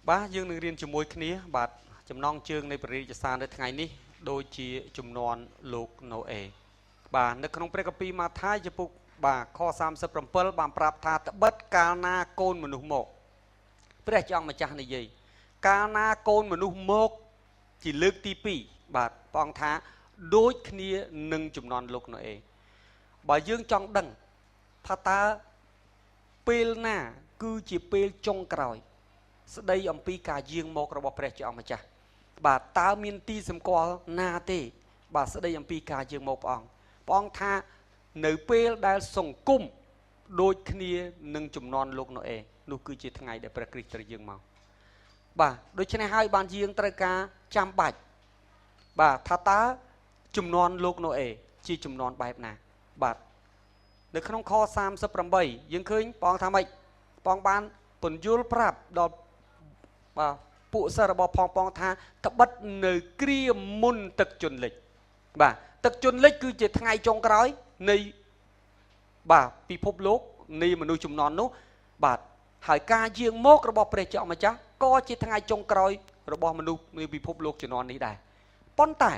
បាទយើងនឹងរៀនជាមួយគ្នាបាទចំណងជើងនៃព្រះរាជសារនៅថ្ងៃនេះដូចជាជំនាន់លោកណូអេបាទនៅក្នុងព្រះគម្ពីរម៉ាថាយចំពុកបាទខ37បានប្រាប់ថាត្បិតកាលណាកូនមនុស្សមកព្រះជាអង្គម្ចាស់និយាយកាលណាកូនមនុស្សមកជាលើកទី2បាទព្រះអង្គថាដូចគ្នានឹងជំនាន់លោកណូអេបើយើងចង់ដឹងថាតើពេលណាគឺជាពេលចុងក្រោយស្ដីអំពីការយាងមករបស់ព្រះជាអង្គម្ចាស់បាទតើមានទីសម្គាល់ណាទេបាទស្ដីអំពីការយាងមកព្រះអង្គព្រះអង្គថានៅពេលដែលសង្គមដូចគ្នានឹងជំនាន់លោកណូអេនោះគឺជាថ្ងៃដែលព្រះគ្រីស្ទត្រូវយាងមកបាទដូច្នេះហើយបានយាងត្រូវការចាំបាច់បាទថាតើជំនាន់លោកណូអេជាជំនាន់បែបណាបាទនៅក្នុងខ38យើងឃើញព្រះអង្គថាម៉េចព្រះអង្គបានពន្យល់ប្រាប់ដល់បាទពួកសិស្សរបស់ផងផងថាត្បិតនៅគ្រាមុនទឹកជន់លិចបាទទឹកជន់លិចគឺជាថ្ងៃចុងក្រោយនៃបាទពិភពលោកនៃមនុស្សជំនាន់នោះបាទហើយការយាងមករបស់ព្រះជាម្ចាស់ក៏ជាថ្ងៃចុងក្រោយរបស់មនុស្សនៃពិភពលោកជំនាន់នេះដែរប៉ុន្តែ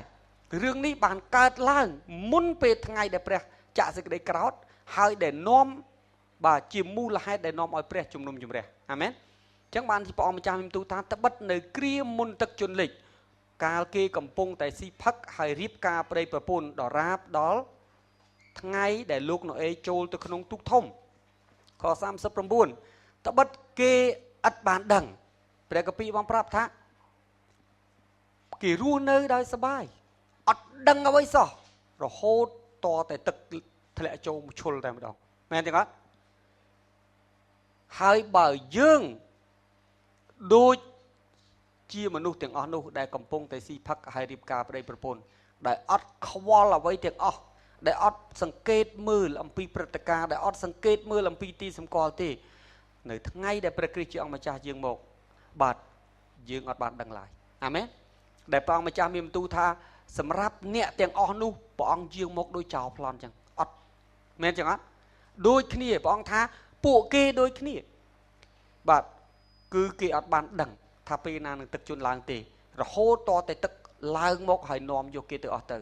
រឿងនេះបានកើតឡើងមុនពេលថ្ងៃដែលព្រះចាក់សេចក្តីក្រោធហើយដែលនាំបាទជាមូលហេតុដែលនាំឲ្យព្រះជំនុំជម្រះអាមែនអញ្ចឹងបានព្រះអង្គម្ចាស់មានទូលថាត្បិតនៅគ្រាមុនទឹកជន់លិចកាលគេកំពុងតែស៊ីផឹកហើយរៀបការប្តីប្រពន្ធដរាបដល់ថ្ងៃដែលលោកណូអេចូលទៅក្នុងទូកធំខ39ត្បិតគេឥតបានដឹងព្រះគម្ពីរបានប្រាប់ថាគេរស់នៅដោយសប្បាយអត់ដឹងអ្វីសោះរហូតតតែទឹកធ្លាក់ចូលឈុលតែម្ដងមែនទេអត់ហើយបើយើងដូចជាមនុស្សទាំងអស់នោះដែលកំពុងតែស៊ីផឹកហើយរៀបការប្តីប្រពន្ធដែលអត់ខ្វល់អ្វីទាំងអស់ដែលអត់សង្កេតមើលអំពីព្រឹត្តិការណ៍ដែលអត់សង្កេតមើលអំពីទីសម្គាល់ទេនៅថ្ងៃដែលព្រះគ្រីស្ទជាអង្គម្ចាស់យាងមកបាទយើងអត់បានដឹងឡើយអាមែនដែលព្រះអង្គម្ចាស់មានបន្ទូលថាសម្រាប់អ្នកទាំងអស់នោះព្រះអង្គយាងមកដោយចោលប្លន់ចឹងអត់មែនចឹងអត់ដូចគ្នាព្រះអង្គថាពួកគេដូចគ្នាបាទគឺគេអត់បានដឹងថាពេលណានឹងទឹកជន់ឡើងទេរហូតតតែទឹកឡើងមកហើយនាំយកគេទៅអស់ទៅ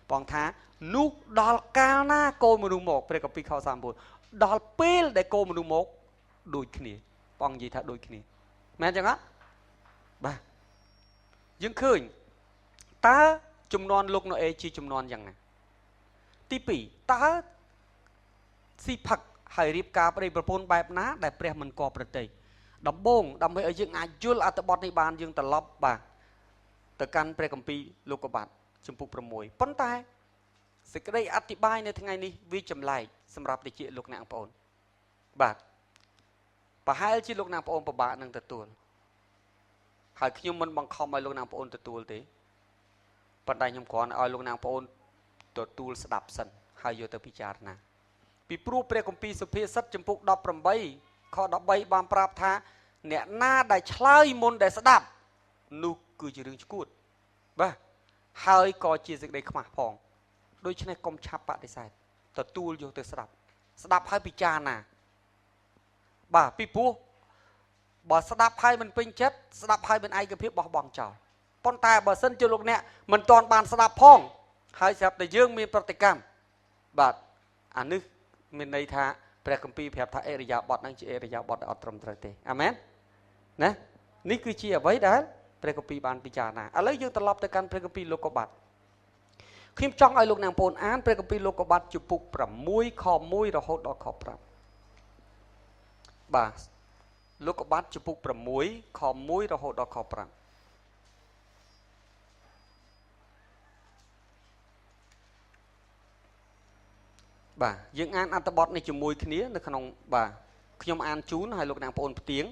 ព្រះអង្គថានោះដល់កាលណាកូនមនុស្សមកព្រះគម្ពីរខ39ដល់ពេលដែលកូនមនុស្សមកដូចគ្នាព្រះអង្គនិយាយថាដូចគ្នាមែនចឹងអត់បាទយើងឃើញតើជំនាន់លោកណូអេជាជំនាន់យ៉ាងណាទី2តើស៊ីផឹកហើយរៀបការប្តីប្រពន្ធបែបណាដែលព្រះមិនគាប់ប្រតិយដំបូងដើម្បីឲ្យយើងអាចយល់អត្ថបទនេះបានយើងត្រឡប់បាទទៅកាន់ព្រះគម្ពីរលោកុបាទជំពូក6ប៉ុន្តែសេចក្តីអធិប្បាយនៅថ្ងៃនេះវាចម្លែកសម្រាប់តិចលោកអ្នកបងប្អូនបាទប្រហែលជាលោកអ្នកបងប្អូនពិបាកនឹងទទួលហើយខ្ញុំមិនបង្ខំឲ្យលោកអ្នកបងប្អូនទទួលទេប៉ុន្តែខ្ញុំគ្រាន់ឲ្យលោកអ្នកបងប្អូនទទួលស្ដាប់សិនហើយយកទៅពិចារណាពីព្រោះព្រះគម្ពីរសុភាសិតចំពុក18ខ13បានប្រាប់ថាអ្នកណាដែលឆ្លើយមុនដែលស្ដាប់នោះគឺជារឿងឈួតបាទហើយក៏ជាសេចក្តីខ្មាស់ផងដូច្នេះកុំឆាប់បដិសេធទទួលយកទៅស្ដាប់ស្ដាប់ហើយពិចារណាបាទពីព្រោះបើស្ដាប់ហើយមិនពេញចិត្តស្ដាប់ហើយមិនឯកភាពបោះបង់ចោលប៉ុន្តែបើសិនជាលោកអ្នកមិនទាន់បានស្ដាប់ផងហើយស្រាប់តែយើងមានប្រតិកម្មបាទអានេះមានន័យថាព្រះគម្ពីរប្រាប់ថាអរិយាបថហ្នឹងជាអរិយាបថដែលអត់ត្រឹមត្រូវទេអាមែនណានេះគឺជាអ្វីដែលព្រះគម្ពីរបានពិចារណាឥឡូវយើងត្រឡប់ទៅកាន់ព្រះគម្ពីរលោកុបាទខ្ញុំចង់ឲ្យលោកអ្នកបងប្អូនអានព្រះគម្ពីរលោកុបាទជំពូក6ខ1រហូតដល់ខ5បាទលោកុបាទជំពូក6ខ1រហូតដល់ខ5បាទយើងអានអត្ថបទនេះជាមួយគ្នានៅក្នុងបាទខ្ញុំអានជូនឲ្យលោកអ្នកបងប្អូនផ្ទៀង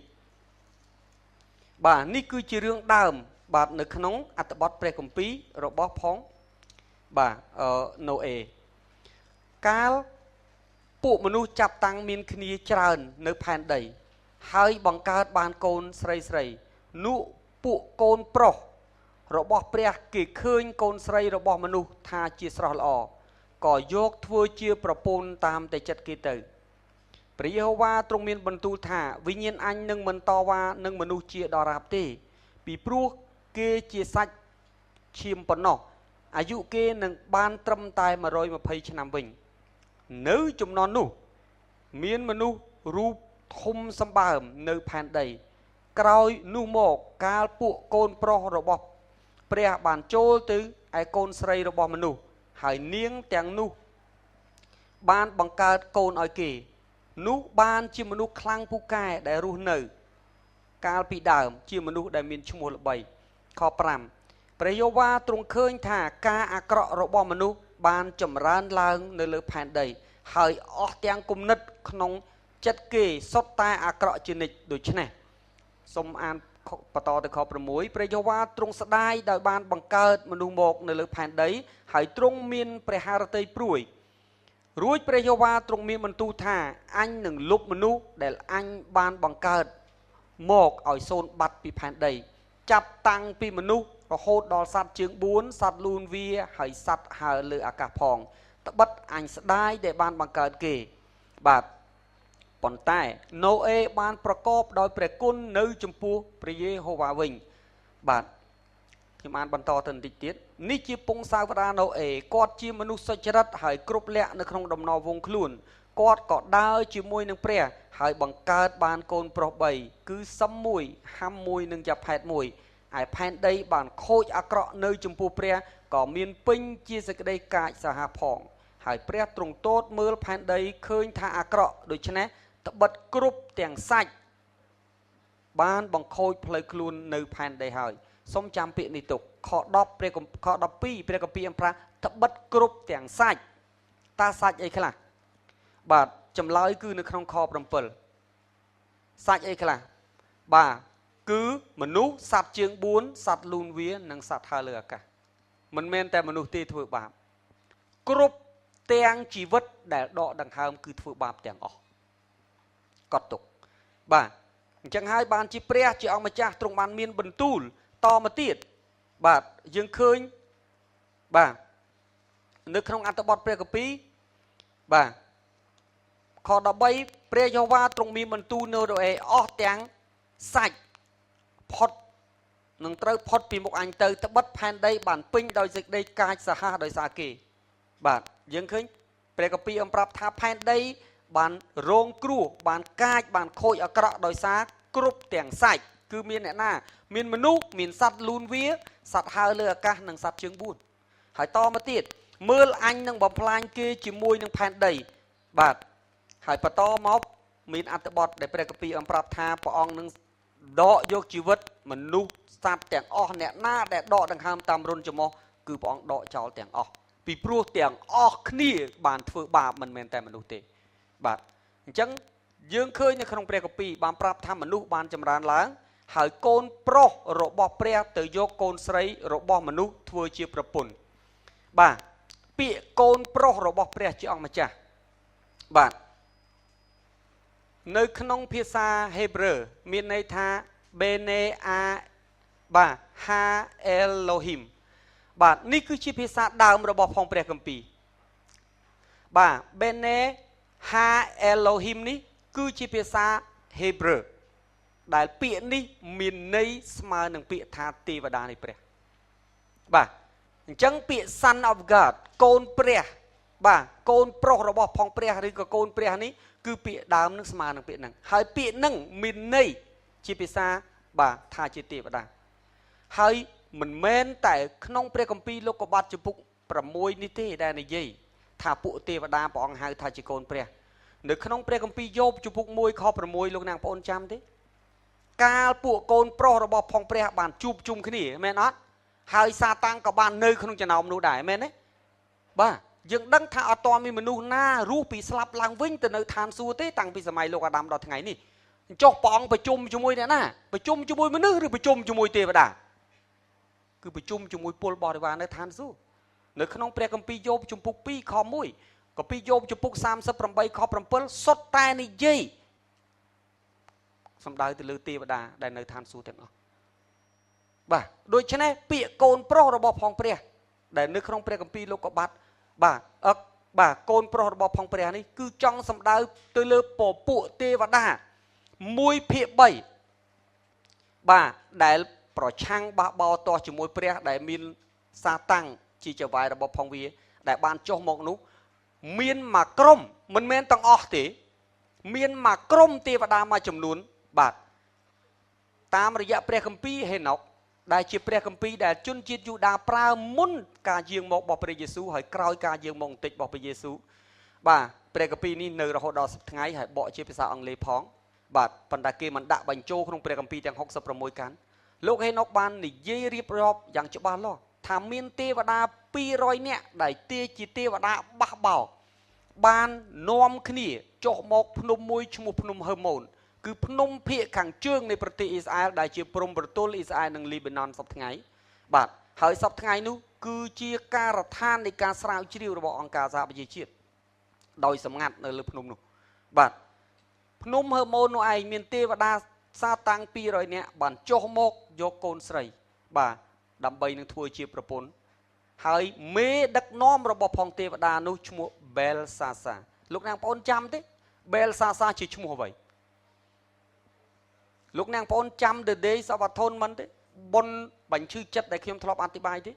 បាទនេះគឺជារឿងដើមបាទនៅក្នុងអត្ថបទព្រះគម្ពីររបស់ផងបាទណូអេកាលពួកមនុស្សចាប់តាំងមានគ្នាច្រើននៅផែនដីហើយបង្កើតបានកូនស្រីស្រីនោះពួកកូនប្រុសរបស់ព្រះគេឃើញកូនស្រីរបស់មនុស្សថាជាស្រស់ល្អក៏យកធ្វើជាប្រពន្ធតាមតែចិត្តគេទៅ ព្រះយេហូវ៉ាទ្រង់មានបន្ទូលថាវិញ្ញាណអញនឹងមិនតវ៉ានឹងមនុស្សជាដរាបទេពីព្រោះគេជាសាច់ឈាមប៉ុណ្ណោះអាយុគេនឹងបានត្រឹមតែ120ឆ្នាំវិញនៅជំនាន់នោះមានមនុស្សរូបធំសម្បើមនៅផែនដីក្រោយនោះមកកាលពួកកូនប្រុសរបស់ព្រះបានចូលទៅឯកូនស្រីរបស់មនុស្សហើយនាងទាំងនោះបានបង្កើតកូនឲ្យគេនោះបានជាមនុស្សខ្លាំងពូកែដែលរស់នៅកាលពីដើមជាមនុស្សដែលមានឈ្មោះល្បីខ5ព្រះយេហូវ៉ាទ្រង់ឃើញថាការអាក្រក់របស់មនុស្សបានចម្រើនឡើងនៅលើផែនដីហើយអស់ទាំងគំនិតក្នុងចិត្តគេសុទ្ធតែអាក្រក់ជានិច្ចដូច្នេះសូមអានបន្តទៅខ6ព្រះយេហូវ៉ាទ្រង់ស្ដាយដោយបានបង្កើតមនុស្សមកនៅលើផែនដីហើយទ្រង់មានព្រះハរតីព្រួយរួចព្រះយេហូវ៉ាទ្រង់មានបន្ទូលថាអញនឹងលុបមនុស្សដែលអញបានបង្កើតមកឲ្យសូន្យបាត់ពីផែនដីចាប់តាំងពីមនុស្សរហូតដល់សត្វជើង4សត្វលូនវាហើយសត្វហើរលើអាកាសផងត្បិតអញស្ដាយដែលបានបង្កើតគេបាទប៉ុន្តែណូអេបានប្រកបដោយព្រះគុណនៅចំពោះព្រះយេហូវ៉ាវិញបាទខ្ញុំអានបន្តទៅបន្តិចទៀតនេះជាពងសាវតាណូអេគាត់ជាមនុស្សសុចរិតហើយគ្រប់លក្ខនៅក្នុងដំណរវងខ្លួនគាត់ក៏ដើរជាមួយនឹងព្រះហើយបង្កើតបានកូនប្រុស3គឺសឹម1ហាំ1និងយ៉ាផែត1ឯផែនដីបានខូចអាក្រក់នៅចំពោះព្រះក៏មានពេញជាសេចក្តីកាចសាហាវផងហើយព្រះទ្រង់ទតមើលផែនដីឃើញថាអាក្រក់ដូច្នេះត្បិតគ្រប់ទាំងសាច់បានបង្ខូចផ្លូវខ្លួននៅផែនដីហើយសូមចាំពាក្យនេះទុកខ10ព្រះខ12ព្រះគម្ពីរអំប្រាត្បិតគ្រប់ទាំងសាច់តើសាច់អីខ្លះបាទចម្លើយគឺនៅក្នុងខ7សាច់អីខ្លះបាទគឺមនុស្សសត្វជើង4សត្វលូនវានិងសត្វហើរលើអាកាសមិនមែនតែមនុស្សទេធ្វើបាបគ្រប់ទាំងជីវិតដែលដកដង្ហើមគឺធ្វើបាបទាំងអស់កត់ទុកបាទអញ្ចឹងហើយបានជាព្រះជាអង្គម្ចាស់ទ្រង់បានមានបន្ទូលតមកទៀតបាទយើងឃើញបាទនៅក្នុងអត្ថបទព្រះគម្ពីរបាទខ13ព្រះយេហូវ៉ាទ្រង់មានបន្ទូលនៅរអេអស់ទាំងសាច់ផុតនឹងត្រូវផុតពីមុខអញទៅត្បិតផែនដីបានពេញដោយសេចក្តីកាចសាហាវដោយសារគេបាទយើងឃើញព្រះគម្ពីរអំប្រាប់ថាផែនដីបានរងគ្រោះបានកាចបានខូចអាក្រក់ដោយសារគ្រប់ទាំងសាច់គឺមានអ្នកណាមានមនុស្សមានសត្វលូនវាសត្វហើរលើអាកាសនិងសត្វជើង4ហើយតមកទៀតមើលអញនឹងបំផ្លាញគេជាមួយនឹងផែនដីបាទហើយបន្តមកមានអត្ថបទដែលព្រះគម្ពីរអំប្រាប់ថាព្រះអង្គនឹងដកយកជីវិតមនុស្សសត្វទាំងអស់អ្នកណាដែលដកដង្ហើមតាមរុនច្រមុះគឺព្រះអង្គដកចោលទាំងអស់ពីព្រោះទាំងអស់គ្នាបានធ្វើបាបមិនមែនតែមនុស្សទេបាទអញ្ចឹងយើងឃើញនៅក្នុងព្រះគម្ពីរបានប្រាប់ថាមនុស្សបានចម្រើនឡើងហើយកូនប្រុសរបស់ព្រះទៅយកកូនស្រីរបស់មនុស្សធ្វើជាប្រពន្ធបាទពាក្យកូនប្រុសរបស់ព្រះជាអង្គម្ចាស់បាទនៅក្នុងភាសាហេប្រឺមានន័យថាបេនេអាបាទហាអេឡូហ៊ីមបាទនេះគឺជាភាសាដើមរបស់ផងព្រះគម្ពីរបាទបេនេហាអេឡូហ៊ីមនេះគឺជាភាសាហេប្រឺដែលពាក្យនេះមានន័យស្មើនឹងពាក្យថាទេវតានៃព្រះបាទអញ្ចឹងពាក្យ Son of God កូនព្រះបាទកូនប្រុសរបស់ផងព្រះឬក៏កូនព្រះនេះគឺពាក្យដើមនឹងស្មើនឹងពាក្យហ្នឹងហើយពាក្យហ្នឹងមានន័យជាភាសាបាទថាជាទេវតាហើយមិនមែនតែក្នុងព្រះគម្ពីរលោកុបាទជំពូក6នេះទេដែលនិយាយថាពួកទេវតាព្រះអង្គហៅថាជាកូនព្រះនៅក្នុងព្រះគម្ពីរយោបជំពូក1ខ6លោកអ្នកបងប្អូនចាំទេកាលពួកកូនប្រុសរបស់ផងព្រះបានជួបជុំគ្នាមែនអត់ហើយសាតាំងក៏បាននៅក្នុងចំណោមនោះដែរមែនទេបាទយើងដឹងថាអត់ទាន់មានមនុស្សណារស់ពីស្លាប់ឡើងវិញទៅនៅឋានសួគ៌ទេតាំងពីសម័យលោកអាដាមដល់ថ្ងៃនេះចុះព្រះអង្គប្រជុំជាមួយអ្នកណាប្រជុំជាមួយមនុស្សឬប្រជុំជាមួយទេវតាគឺប្រជុំជាមួយពលបរិវារនៅឋានសួគ៌នៅក្នុងព្រះគម្ពីរយោបជំពូក2ខ1គម្ពីរយោបជំពូក38ខ7សុទ្ធតែនិយាយសំដៅទៅលើទេវតាដែលនៅឋានសួគ៌ទាំងអស់បាទដូច្នេះពាក្យកូនប្រុសរបស់ផងព្រះដែលនៅក្នុងព្រះគម្ពីរលោកុបាទបាទអឹក បាទកូនប្រុសរបស់ផងព្រះនេះគឺចង់សំដៅទៅលើពពួកទេវតា1/3បាទដែលប្រឆាំងបះបោរទាស់ជាមួយព្រះដែលមានសាតាំងជាចៅហ្វាយរបស់ផងវាដែលបានចុះមកនោះមានមួយក្រុមមិនមែនទាំងអស់ទេមានមួយក្រុមទេវតាមួយចំនួនបាទតាមរយៈព្រះគម្ពីរហេណុកដែលជាព្រះគម្ពីរដែលជនជាតិយូដាប្រើមុនការយាងមករបស់ព្រះយេស៊ូវហើយក្រោយការយាងមកបន្តិចរបស់ព្រះយេស៊ូវបាទព្រះគម្ពីរនេះនៅរហូតដល់សប្តាហ៍ថ្ងៃហើយបកជាភាសាអង់គ្លេសផងបាទប៉ុន្តែគេមិនដាក់បញ្ចូលក្នុងព្រះគម្ពីរទាំង66កាន់លោកហេណុកបាននិយាយរៀបរាប់យ៉ាងច្បាស់លាស់ថាមានទេវតា200នាក់ដែលទេជាទេវតាបះបោបាននាំគ្នាចុះមកភ្នំមួយឈ្មោះភ្នំហឺម៉ូនគឺភ្នំភាគខាងជើងនៃប្រទេសអ៊ីស្រាអែលដែលជាព្រំប្រទល់អ៊ីស្រាអែលនិងលីបាណន់សប្តាហ៍ថ្ងៃបាទហើយសប្តាហ៍ថ្ងៃនោះគឺជាការដ្ឋាននៃការស្រាវជ្រាវរបស់អង្គការសហប្រជាជាតិដោយសម្ងាត់នៅលើភ្នំនោះបាទភ្នំហឺម៉ូននោះឯងមានទេវតាសាតាំង200នាក់បានចុះមកយកកូនស្រីបាទដើម្បីនឹងធ្វើជាប្រពន្ធហើយមេដឹកនាំរបស់ផងទេវតានោះឈ្មោះបែលសាសាលោកអ្នកបងប្អូនចាំទេបែលសាសាជាឈ្មោះអ្វីលោកអ្នកបងប្អូនចាំ The Days of Atonement ទេបុណ្យបញ្ឈឺចិត្តដែលខ្ញុំធ្លាប់អធិប្បាយទេ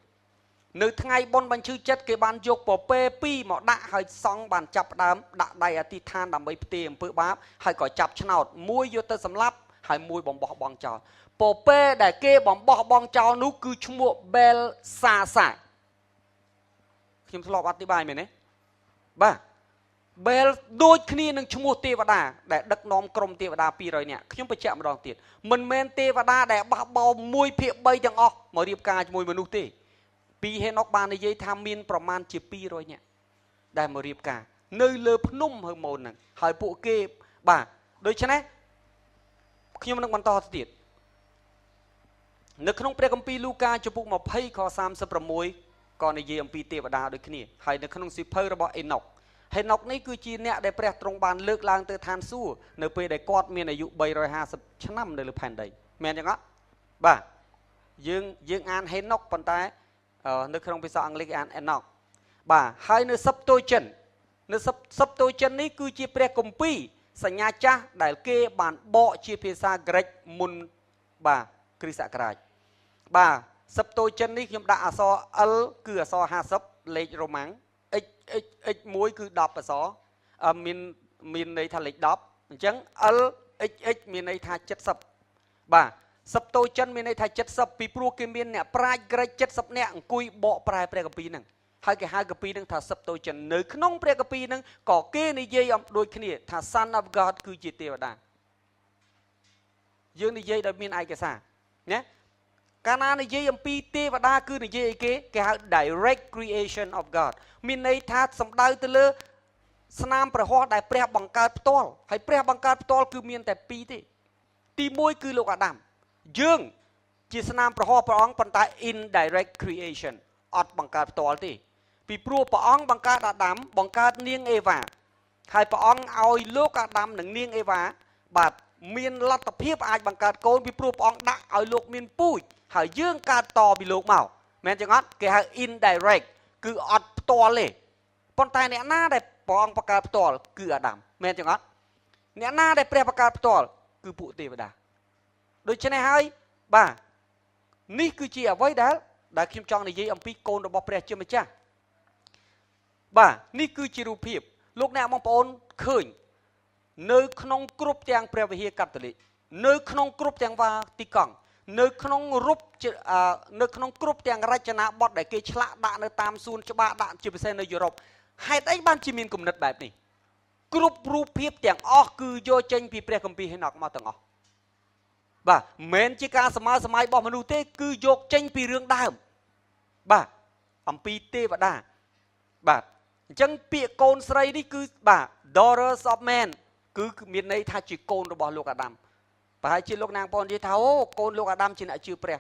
នៅថ្ងៃបុណ្យបញ្ឈឺចិត្តគេបានយកពពែ2មកដាក់ហើយសង្ឃបានចាប់ផ្ដើមដាក់ដៃអធិដ្ឋានដើម្បីផ្ទេរអំពើបាបហើយក៏ចាប់ឆ្នោតមួយយកទៅសម្លាប់ហើយមួយបំបោះបង់ចោលពពែដែលគេបំបោះបង់ចោលនោះគឺឈ្មោះបែលសាសាខ្ញុំធ្លាប់អធិប្បាយមែនទេបាទបែលដូចគ្នានឹងឈ្មោះទេវតាដែលដឹកនាំក្រុមទេវតា200នាក់ខ្ញុំបញ្ជាក់ម្ដងទៀតមិនមែនទេវតាដែលបះបោ1/3ទាំងអស់មករៀបការជាមួយមនុស្សទេពីហេណុកបាននិយាយថាមានប្រមាណជា200នាក់ដែលមករៀបការនៅលើភ្នំហឺម៉ូនហ្នឹងហើយពួកគេបាទដូច្នេះខ្ញុំនឹងបន្តទៅទៀតនៅក្នុងព្រះគម្ពីរលូកាជំពូក20ខ36ក៏និយាយអំពីទេវតាដូចគ្នាហើយនៅក្នុងសៀវភៅរបស់អេណុកហេណុកនេះគឺជាអ្នកដែលព្រះទ្រង់បានលើកឡើងទៅឋានសួគ៌នៅពេលដែលគាត់មានអាយុ350ឆ្នាំនៅលើផែនដីមែនទេអត់បាទយើងអានហេណុកប៉ុន្តែនៅក្នុងភាសាអង់គ្លេសគេអានអេណុកបាទហើយនៅ Septuagint នៅ Septuagint នេះគឺជាព្រះគម្ពីរសញ្ញាចាស់ដែលគេបានបកជាភាសាក្រិកមុនបាទគ្រិស្តសករាជបាទ Septuagint នេះខ្ញុំដាក់អក្សរ L គឺអក្សរ50លេខរ៉ូម៉ាំង X X X 1គឺ10អក្សរមានន័យថាលេខ10អញ្ចឹង L X X មានន័យថា70បាទ Septuagint មានន័យថា70ពីព្រោះគេមានអ្នកប្រាជ្ញក្រិក70នាក់អង្គុយបកប្រែព្រះគម្ពីរហ្នឹងហើយគេហៅគម្ពីរហ្នឹងថា Septuagint នៅក្នុងព្រះគម្ពីរហ្នឹងក៏គេនិយាយអំដូចគ្នាថា Son of God គឺជាទេវតាយើងនិយាយដោយមានឯកសារណាកាលណានិយាយអំពីទេវតាគឺនិយាយអីគេគេហៅ direct creation of God មានន័យថាសំដៅទៅលើស្នាមព្រះហស្ថដែលព្រះបង្កើតផ្ទាល់ហើយព្រះបង្កើតផ្ទាល់គឺមានតែពីរទេទី1គឺលោកអាដាមយើងជាស្នាមព្រះហស្ថព្រះអង្គប៉ុន្តែ indirect creation អត់បង្កើតផ្ទាល់ទេពីព្រោះព្រះអង្គបង្កើតអាដាមបង្កើតនាងអេវ៉ាហើយព្រះអង្គឲ្យលោកអាដាមនិងនាងអេវ៉ាបាទមានលទ្ធភាពអាចបង្កើតកូនពីព្រោះព្រះអង្គដាក់ឲ្យលោកមានពូជហើយយើងកើតតពីលោកមកមែនចឹងអត់គេហៅ indirect គឺអត់ផ្ទាល់ទេប៉ុន្តែអ្នកណាដែលព្រះអង្គបង្កើតផ្ទាល់គឺអាដាមមែនចឹងអត់អ្នកណាដែលព្រះបង្កើតផ្ទាល់គឺពួកទេវតាដូច្នេះហើយបាទនេះគឺជាអ្វីដែលខ្ញុំចង់និយាយអំពីកូនរបស់ព្រះជាម្ចាស់បាទនេះគឺជារូបភាពលោកអ្នកបងប្អូនឃើញនៅក្នុងគ្រប់ទាំងព្រះវិហារកាតូលិកនៅក្នុងគ្រប់ទាំងវ៉ាទីកង់នៅក្នុងរូបនៅក្នុងគ្រប់ទាំងរចនាបថដែលគេឆ្លាក់ដាក់នៅតាមសួនច្បារដាក់ជាពិសេសនៅយុរ៉ុបហេតុអីបានជាមានគំនិតបែបនេះគ្រប់រូបភាពទាំងអស់គឺយកចេញពីព្រះគម្ពីរហេណុកមកទាំងអស់បាទមិនមែនជាការសម័យសម័យរបស់មនុស្សទេគឺយកចេញពីរឿងដើមបាទអំពីទេវតាបាទអញ្ចឹងពាក្យកូនស្រីនេះគឺបាទ daughters of man គឺមានន័យថាជាកូនរបស់លោកអាដាមប្រហែលជាលោកនាងបងនិយាយថាអូកូនលោកអាដាមជាអ្នកជឿព្រះ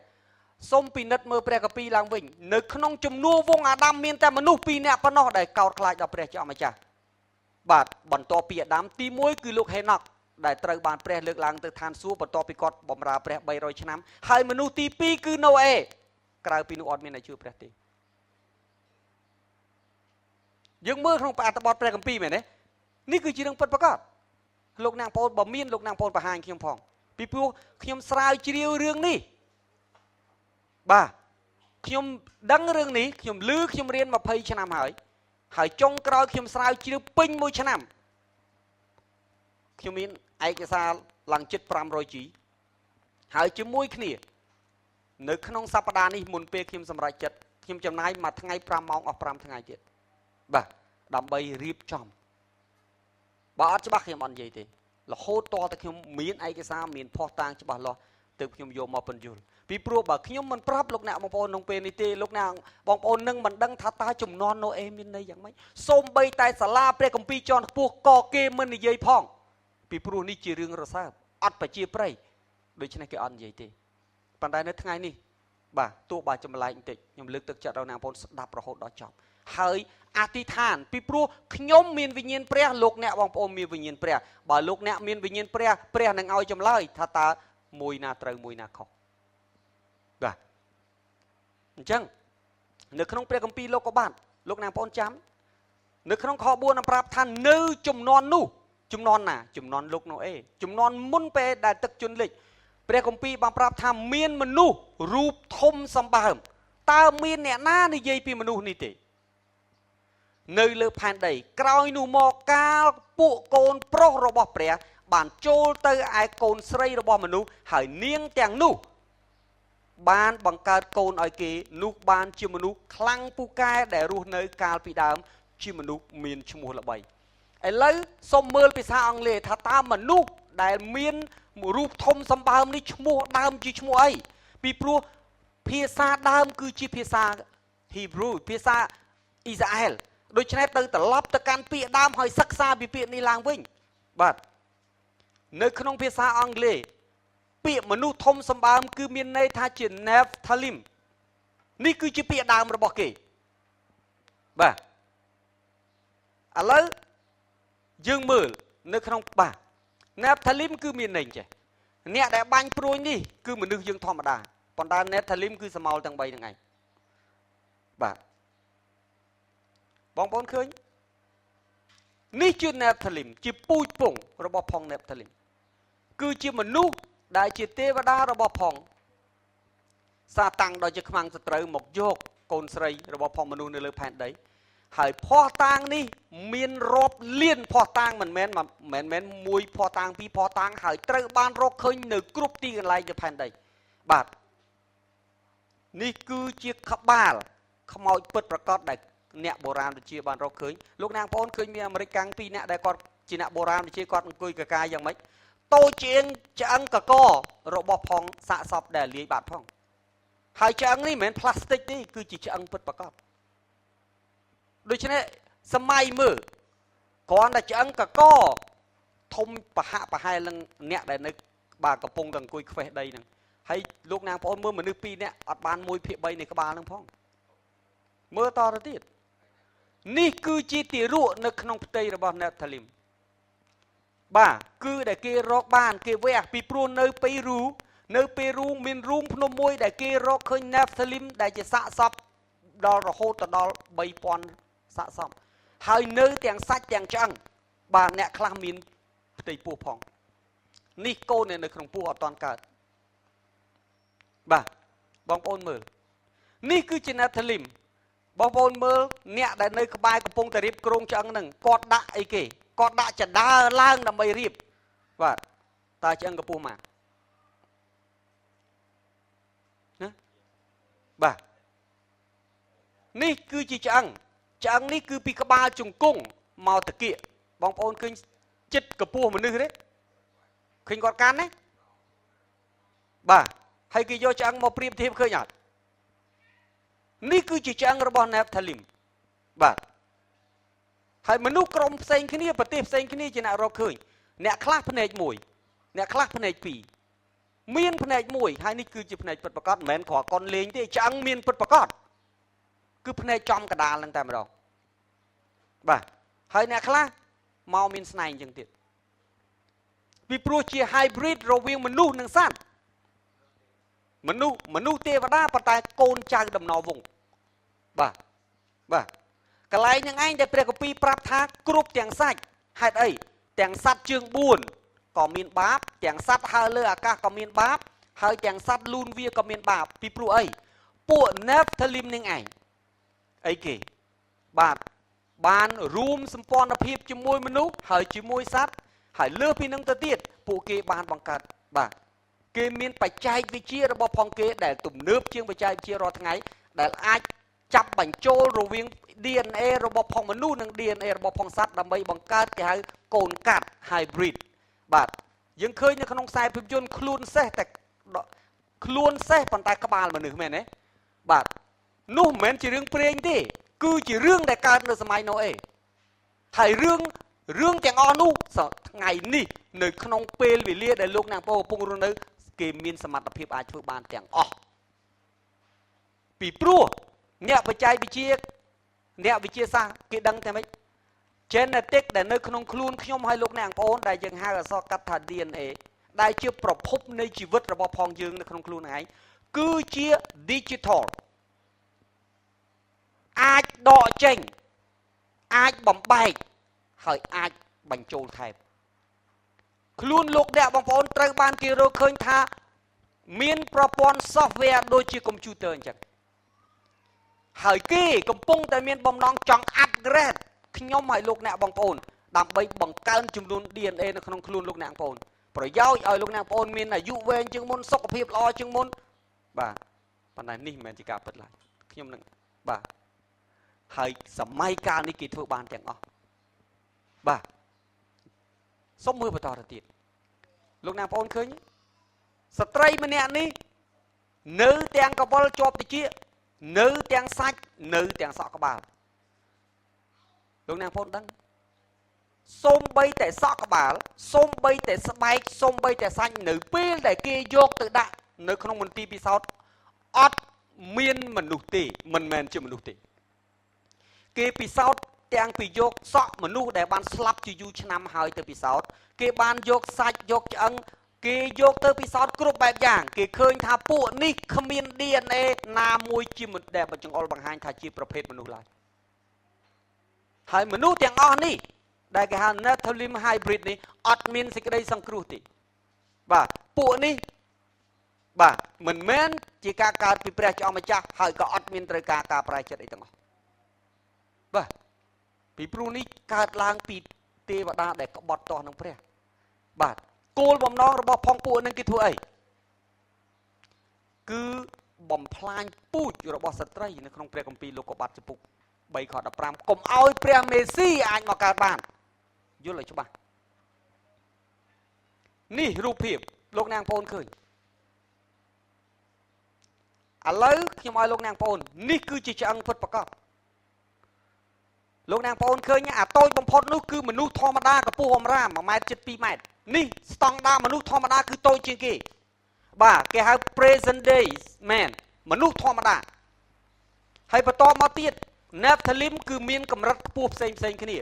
សូមពិនិត្យមើលព្រះគម្ពីរឡើងវិញនៅក្នុងជំនួសវងអាដាមមានតែមនុស្ស2នាក់ប៉ុណ្ណោះដែលកោតខ្លាចដល់ព្រះជាម្ចាស់បាទបន្ទាប់ពីអាដាមទី1គឺលោកហេណុកដែលត្រូវបានព្រះលើកឡើងទៅឋានសួគ៌បន្ទាប់ពីគាត់បម្រើព្រះ300ឆ្នាំហើយមនុស្សទី2គឺណូអេក្រៅពីនោះអត់មានអ្នកជឿព្រះទេ យើងមើលក្នុងអត្ថបទព្រះគម្ពីរមែនទេនេះគឺជារឿងពិតប្រាកដលោកអ្នកបងប្អូនបើមានលោកអ្នកបងប្អូនបង្ហាញខ្ញុំផងពីព្រោះខ្ញុំស្រាវជ្រាវរឿងនេះបាទខ្ញុំដឹងរឿងនេះខ្ញុំឮខ្ញុំរៀន20ឆ្នាំហើយហើយចុងក្រោយខ្ញុំស្រាវជ្រាវពេញមួយឆ្នាំខ្ញុំមានឯកសារឡើងជិត 500G ហើយជាមួយគ្នានៅក្នុងសប្តាហ៍នេះមុនពេលខ្ញុំសម្រេចចិត្តខ្ញុំចំណាយមួយថ្ងៃ5ម៉ោងអស់5ថ្ងៃទៀតបាទដើម្បីរៀបចំបើអត់ច្បាស់ខ្ញុំអត់និយាយទេរហូតតតែខ្ញុំមានឯកសារមានភស្តុតាងច្បាស់លាស់ទើបខ្ញុំយកមកពន្យល់ពីព្រោះបើខ្ញុំមិនប្រាប់លោកអ្នកបងប្អូនក្នុងពេលនេះទេលោកអ្នកបងប្អូននឹងមិនដឹងថាតើជំនាន់ណូអេមានន័យយ៉ាងម៉េចសូម្បីតែសាលាព្រះគម្ពីរជាន់ខ្ពស់ក៏គេមិននិយាយផងពីព្រោះនេះជារឿងរសើបអត់ប្រជាប្រិយដូច្នេះគេអត់និយាយទេប៉ុន្តែនៅថ្ងៃនេះបាទទោះបើចម្លែកបន្តិចខ្ញុំលើកទឹកចិត្តដល់អ្នកបងប្អូនស្ដាប់រហូតដល់ចប់ហើយអធិដ្ឋានពីព្រោះខ្ញុំមានវិញ្ញាណព្រះលោកអ្នកបងប្អូនមានវិញ្ញាណព្រះបើលោកអ្នកមានវិញ្ញាណព្រះព្រះនឹងឲ្យចម្លើយថាតើមួយណាត្រូវមួយណាខុសបាទអញ្ចឹងនៅក្នុងព្រះគម្ពីរលោកក៏បាទលោកអ្នកបងប្អូនចាំនៅក្នុងខ4នឹងប្រាប់ថានៅជំនាន់នោះជំនាន់ណាជំនាន់លោកណូអេជំនាន់មុនពេលដែលទឹកជន់លិចព្រះគម្ពីរបានប្រាប់ថាមានមនុស្សរូបធំសម្បើមតើមានអ្នកណានិយាយពីមនុស្សនេះទេនៅលើផែនដីក្រោយនោះមកកាលពួកកូនប្រុសរបស់ព្រះបានចូលទៅឯកូនស្រីរបស់មនុស្សហើយនាងទាំងនោះបានបង្កើតកូនឲ្យគេនោះបានជាមនុស្សខ្លាំងពូកែដែលរស់នៅកាលពីដើមជាមនុស្សមានឈ្មោះល្បីឥឡូវសូមមើលភាសាអង់គ្លេសថាតើមនុស្សដែលមានរូបធំសម្បើមនេះឈ្មោះដើមជាឈ្មោះអីពីព្រោះភាសាដើមគឺជាភាសា Hebrew ភាសាអ៊ីស្រាអែលដូច្នេះទៅត្រឡប់ទៅកាន់ពាក្យដើមហើយសិក្សាពីពាក្យនេះឡើងវិញបាទនៅក្នុងភាសាអង់គ្លេសពាក្យមនុស្សធំសម្បើមគឺមានន័យថាជា Nephilim នេះគឺជាពាក្យដើមរបស់គេបាទឥឡូវយើងមើលនៅក្នុងបាទ Nephilim គឺមានន័យចេះអ្នកដែលបាញ់ព្រួយនេះគឺមនុស្សយើងធម្មតាប៉ុន្តែ Nephilim គឺសមោលទាំង3ហ្នឹងឯងបាទបងប្អូនឃើញនេះជា Nephilim ជាពូជពងរបស់ផង Nephilim គឺជាមនុស្សដែលជាទេវតារបស់ផងសាតាំងដោយជាខ្មាំងសត្រូវមកយកកូនស្រីរបស់ផងមនុស្សនៅលើផែនដីហើយភស្តុតាងនេះមានរាប់លានភស្តុតាងមិនមែនមួយភស្តុតាងពីរភស្តុតាងហើយត្រូវបានរកឃើញនៅគ្រប់ទីកន្លែងនៅផែនដីបាទនេះគឺជាក្បាលខ្មោចពិតប្រាកដដែលអ្នកបុរាណវិទ្យាបានរកឃើញលោកអ្នកបងប្អូនឃើញមានអាមេរិកកាំងពីរអ្នកដែលគាត់ជាអ្នកបុរាណវិទ្យាគាត់អង្គុយកកាយយ៉ាងម៉េចតូចជាងឆ្អឹងកករបស់ផងសាកសពដែលលាយបាត់ផងហើយឆ្អឹងនេះមិនមែនផ្លាស្ទិកទេគឺជាឆ្អឹងពិតប្រាកដដូច្នេះសម័យមើលគ្រាន់តែឆ្អឹងកកធំប្រហាក់ប្រហែលនឹងអ្នកដែលនៅបាទកំពុងតែអង្គុយខ្វេះដីហ្នឹងហើយលោកអ្នកបងប្អូនមើលមនុស្សពីរនាក់អត់បាន1/3នៃក្បាលហ្នឹងផងមើលតទៅទៀតនេះគឺជាទារកនៅក្នុងផ្ទៃរបស់ Nephilim បាទគឺដែលគេរកបានគេវះពីព្រោះនៅពេរូមានរូងភ្នំមួយដែលគេរកឃើញ Nephilim ដែលជាសាកសពដល់រហូតទៅដល់3000សាកសពហើយនៅទាំងសាច់ទាំងឆ្អឹងបាទអ្នកខ្លះមានផ្ទៃពោះផងនេះកូននៅក្នុងពោះអត់ទាន់កើតបាទបងប្អូនមើលនេះគឺជា Nephilim បងប្អូនមើលអ្នកដែលនៅក្បែរកំពុងតែរៀបគ្រោងឆ្អឹងហ្នឹងគាត់ដាក់អីគេគាត់ដាក់ចដើឡើងដើម្បីរៀបបាទតើឆ្អឹងកម្ពស់ម៉ាណាបាទនេះគឺជាឆ្អឹងឆ្អឹងនេះគឺពីក្បាលជង្គង់មកតាគៀកបងប្អូនឃើញចិត្តកម្ពស់មនុស្សទេឃើញគាត់កាន់ទេបាទហើយគេយកឆ្អឹងមកប្រៀបធៀបឃើញអត់នេះគឺជាឆ្អឹងរបស់ Nephilim បាទហើយមនុស្សក្រុមផ្សេងគ្នាប្រទេសផ្សេងគ្នាជាអ្នករកឃើញអ្នកខ្លះភ្នែកមួយអ្នកខ្លះភ្នែកពីរមានភ្នែកមួយហើយនេះគឺជាភ្នែកពិតប្រាកដមិនមែនគ្រាន់កុនលេងទេឆ្អឹងមានពិតប្រាកដគឺភ្នែកចំកដាលហ្នឹងតែម្ដងបាទហើយអ្នកខ្លះមកមានស្នែងអញ្ចឹងទៀតពីព្រោះជា hybrid រវាងមនុស្សនិងសត្វមនុស្សទេវតាប៉ុន្តែកូនចៅដំណវងបាទបាទ កន្លែងនឹងឯងដែលព្រះគម្ពីរប្រាប់ថាគ្រប់ទាំងសាច់ហេតុអីទាំងសត្វជើង4ក៏មានបាបទាំងសត្វហើរលើអាកាសក៏មានបាបហើយទាំងសត្វលូនវាក៏មានបាបពីព្រោះអីពួក Nephilim នឹងឯងអីគេបាទបានរួមសម្ព័ន្ធភាពជាមួយមនុស្សហើយជាមួយសត្វហើយលើសពីនឹងទៅទៀតពួកគេបានបង្កើតបាទគេមានបច្ចេកវិទ្យារបស់ផងគេដែលទំនើបជាងបច្ចេកវិទ្យារាល់ថ្ងៃដែលអាចចាប់បញ្ចូលរវាង DNA របស់ផងមនុស្សនិង DNA របស់ផងសត្វដើម្បីបង្កើតគេហៅកូនកាត់ hybrid បាទយើងឃើញនៅក្នុងខ្សែភាពយន្តខ្លួនសេះតែខ្លួនសេះប៉ុន្តែក្បាលមនុស្សមែនទេបាទនោះមិនមែនជារឿងព្រេងទេគឺជារឿងដែលកើតនៅសម័យណូអេហើយរឿងទាំងអស់នោះថ្ងៃនេះនៅក្នុងពេលវេលាដែលលោកអ្នកបងកំពុងរស់នៅគេមានសមត្ថភាពអាចធ្វើបានទាំងអស់ពីព្រោះអ្នកបច្ចេកវិទ្យាអ្នកវិទ្យាសាស្ត្រគេដឹងតែម៉េច genetic ដែលនៅក្នុងខ្លួនខ្ញុំហើយលោកអ្នកបងប្អូនដែលយើងហៅអក្សរកាត់ថា DNA ដែលជាប្រភពនៃជីវិតរបស់ផងយើងនៅក្នុងខ្លួនឯងគឺជា digital អាចដកចេញអាចបំបែកហើយអាចបញ្ចូលថែមខ្លួនលោកអ្នកបងប្អូនត្រូវបានគេរកឃើញថាមានប្រព័ន្ធ software ដូចជា computer អញ្ចឹងហើយគេកំពុងតែមានបំណងចង់ upgrade ខ្ញុំហើយលោកអ្នកបងប្អូនដើម្បីបង្កើនចំនួន DNA នៅក្នុងខ្លួនលោកអ្នកបងប្អូនប្រយោជន៍ឲ្យលោកអ្នកបងប្អូនមានអាយុវែងជាងមុនសុខភាពល្អជាងមុនបាទប៉ុន្តែនេះមិនមែនជាការពិតឡើយខ្ញុំនឹងបាទហើយសម័យកាលនេះគេធ្វើបានទាំងអស់បាទសូមមើលបន្តទៅទៀតលោកអ្នកបងប្អូនឃើញស្ត្រីម្នាក់នេះនៅទាំងកវលជាប់តិចនៅទាំងសាច់នៅទាំងសក់ក្បាលលោកអ្នកបងប្អូនដឹងសូម្បីតែសក់ក្បាលសូម្បីតែស្បែកសូម្បីតែសាច់នៅពេលដែលគេយកទៅដាក់នៅក្នុងមន្ទីរពិសោធន៍អត់មានមនុស្សទេមិនមែនជាមនុស្សទេគេពិសោធន៍ទាំងពីយកសក់មនុស្សដែលបានស្លាប់ជាយូរឆ្នាំហើយទៅពិសោធន៍គេបានយកសាច់យកឆ្អឹងគេយកទៅពិសោធន៍គ្រប់បែបយ៉ាងគេឃើញថាពួកនេះគ្មាន DNA ណាមួយជាដែលបញ្ចង្អុលបង្ហាញថាជាប្រភេទមនុស្សឡើយហើយមនុស្សទាំងអស់នេះដែលគេហៅ Nephilim hybrid នេះអត់មានសេចក្តីសង្គ្រោះទេបាទពួកនេះបាទមិនមែនជាការកើតពីព្រះជាម្ចាស់ហើយក៏អត់មានត្រូវការការប្រែចិត្តអីទាំងអស់បាទពីព្រោះនេះកើតឡើងពីទេវតាដែលក្បត់ទាស់នឹងព្រះបាទគោលបំណងរបស់ផងពួកនឹងគេធ្វើអីគឺបំផ្លាញពូជរបស់ស្ត្រីនៅក្នុងព្រះគម្ពីរលោកុបាទចំពុក3ខ15កុំឲ្យព្រះមេស៊ីអាចមកកើតបានយល់ឲ្យច្បាស់នេះរូបភាពលោកអ្នកបងប្អូនឃើញឥឡូវខ្ញុំឲ្យលោកអ្នកបងប្អូននេះគឺជាឆ្អឹងពិតប្រាកដលោកអ្នកបងប្អូនឃើញអាតូចបំផុតនោះគឺមនុស្សធម្មតាកម្ពស់អមរាម1ម៉ែត្រជិត2ម៉ែត្រនេះស្តង់ដារមនុស្សធម្មតាគឺតូចជាងគេបាទគេហៅ present day man មនុស្សធម្មតាហើយបន្តមកទៀត Nephilim គឺមានកម្រិតខ្ពស់ផ្សេងផ្សេងគ្នា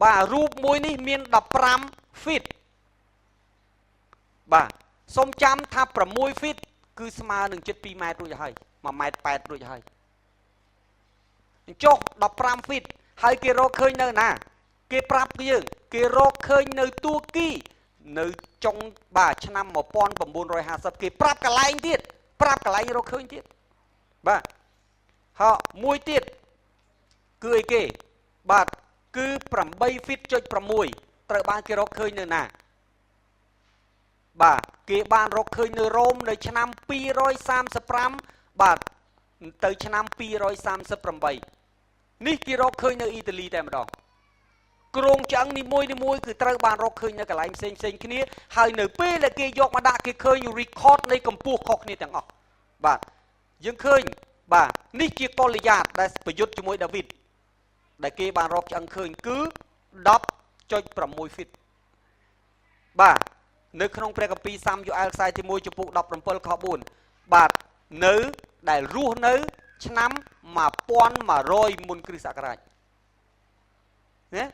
បាទរូបមួយនេះមាន15 feet បាទសូមចាំថា6 feet គឺស្មើនឹងជិត2ម៉ែត្ររួចហើយ1ម៉ែត្រ8រួចហើយចុះ15 feet ហើយគេរកឃើញនៅណាគេប្រាប់យើងគេរកឃើញនៅទួគីនៅចុងបាទឆ្នាំ1950គេប្រាប់កន្លែងទៀតប្រាប់កន្លែងរកឃើញទៀតបាទហើយមួយទៀតគឺអីគេបាទគឺ8 feet ចុច6ត្រូវបានគេរកឃើញនៅណាបាទគេបានរកឃើញនៅរ៉ូមនៅឆ្នាំ235បាទទៅឆ្នាំ238នេះគេរកឃើញនៅអ៊ីតាលីតែម្ដងគ្រោងឆ្អឹងនីមួយនីមួយគឺត្រូវបានរកឃើញនៅកន្លែងផ្សេងផ្សេងគ្នាហើយនៅពេលដែលគេយកមកដាក់គេឃើញ record នៃកម្ពស់ខុសគ្នាទាំងអស់បាទយើងឃើញបាទនេះជាកូលីយ៉ាតដែលប្រយុទ្ធជាមួយដាវីតដែលគេបានរកឆ្អឹងឃើញគឺ 10.6 feet បាទនៅក្នុងព្រះគម្ពីរសាមយូអែលខ្សែទី1ចំពុក17ខ4បាទនៅដែលរស់នៅឆ្នាំ1100មុនគ្រិស្តសករាជណា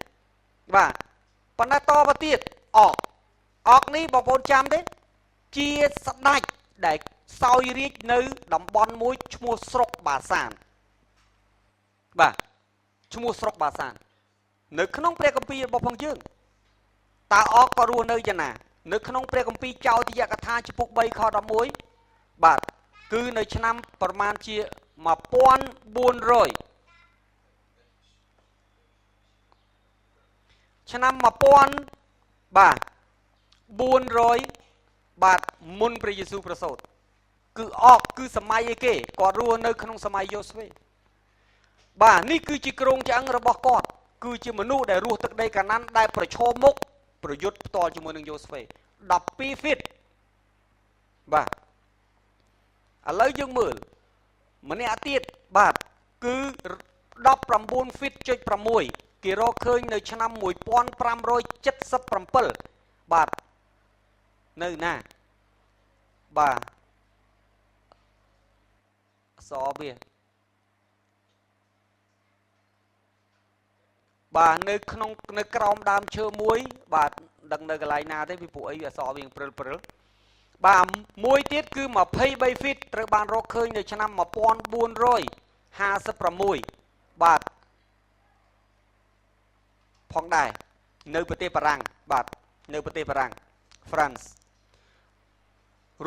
បាទប៉ុន្តែតទៅទៀតអកអកនេះបងប្អូនចាំទេជាស្ដេចដែលសោយរាជនៅតំបន់មួយឈ្មោះស្រុកបាសានបាទ ឈ្មោះស្រុកបាសាននៅក្នុងព្រះគម្ពីររបស់ផងយើងតើអកក៏រស់នៅយ៉ាងណានៅក្នុងព្រះគម្ពីរចោទយកថាជំពូក3ខ11បាទគឺនៅឆ្នាំប្រមាណជា1400ឆ្នាំ1000បាទ400បាទមុនព្រះយេស៊ូវប្រសូតគឺអកគឺសម័យអីគេគាត់រស់នៅក្នុងសម័យយូស្វេបាទនេះគឺជាគ្រោងឆ្អឹងរបស់គាត់គឺជាមនុស្សដែលរស់ទឹកដីកាណាន់ដែលប្រឈមមុខប្រយុទ្ធផ្ទាល់ជាមួយនឹងយូស្វេ12 feet បាទឥឡូវយើងមើលម្នាក់ទៀតបាទគឺ19 feet ចុច6គេរកឃើញនៅឆ្នាំ1577បាទនៅណាបាទអក្សរវាបាទនៅក្នុងនៅក្រោមដើមឈើមួយបាទដឹងនៅកន្លែងណាទេពីពួកអីអក្សរវាព្រិលព្រិលបាទមួយទៀតគឺ23 feet ត្រូវបានរកឃើញនៅឆ្នាំ1456បាទផងដែរនៅប្រទេសបារាំងបាទនៅប្រទេសបារាំង France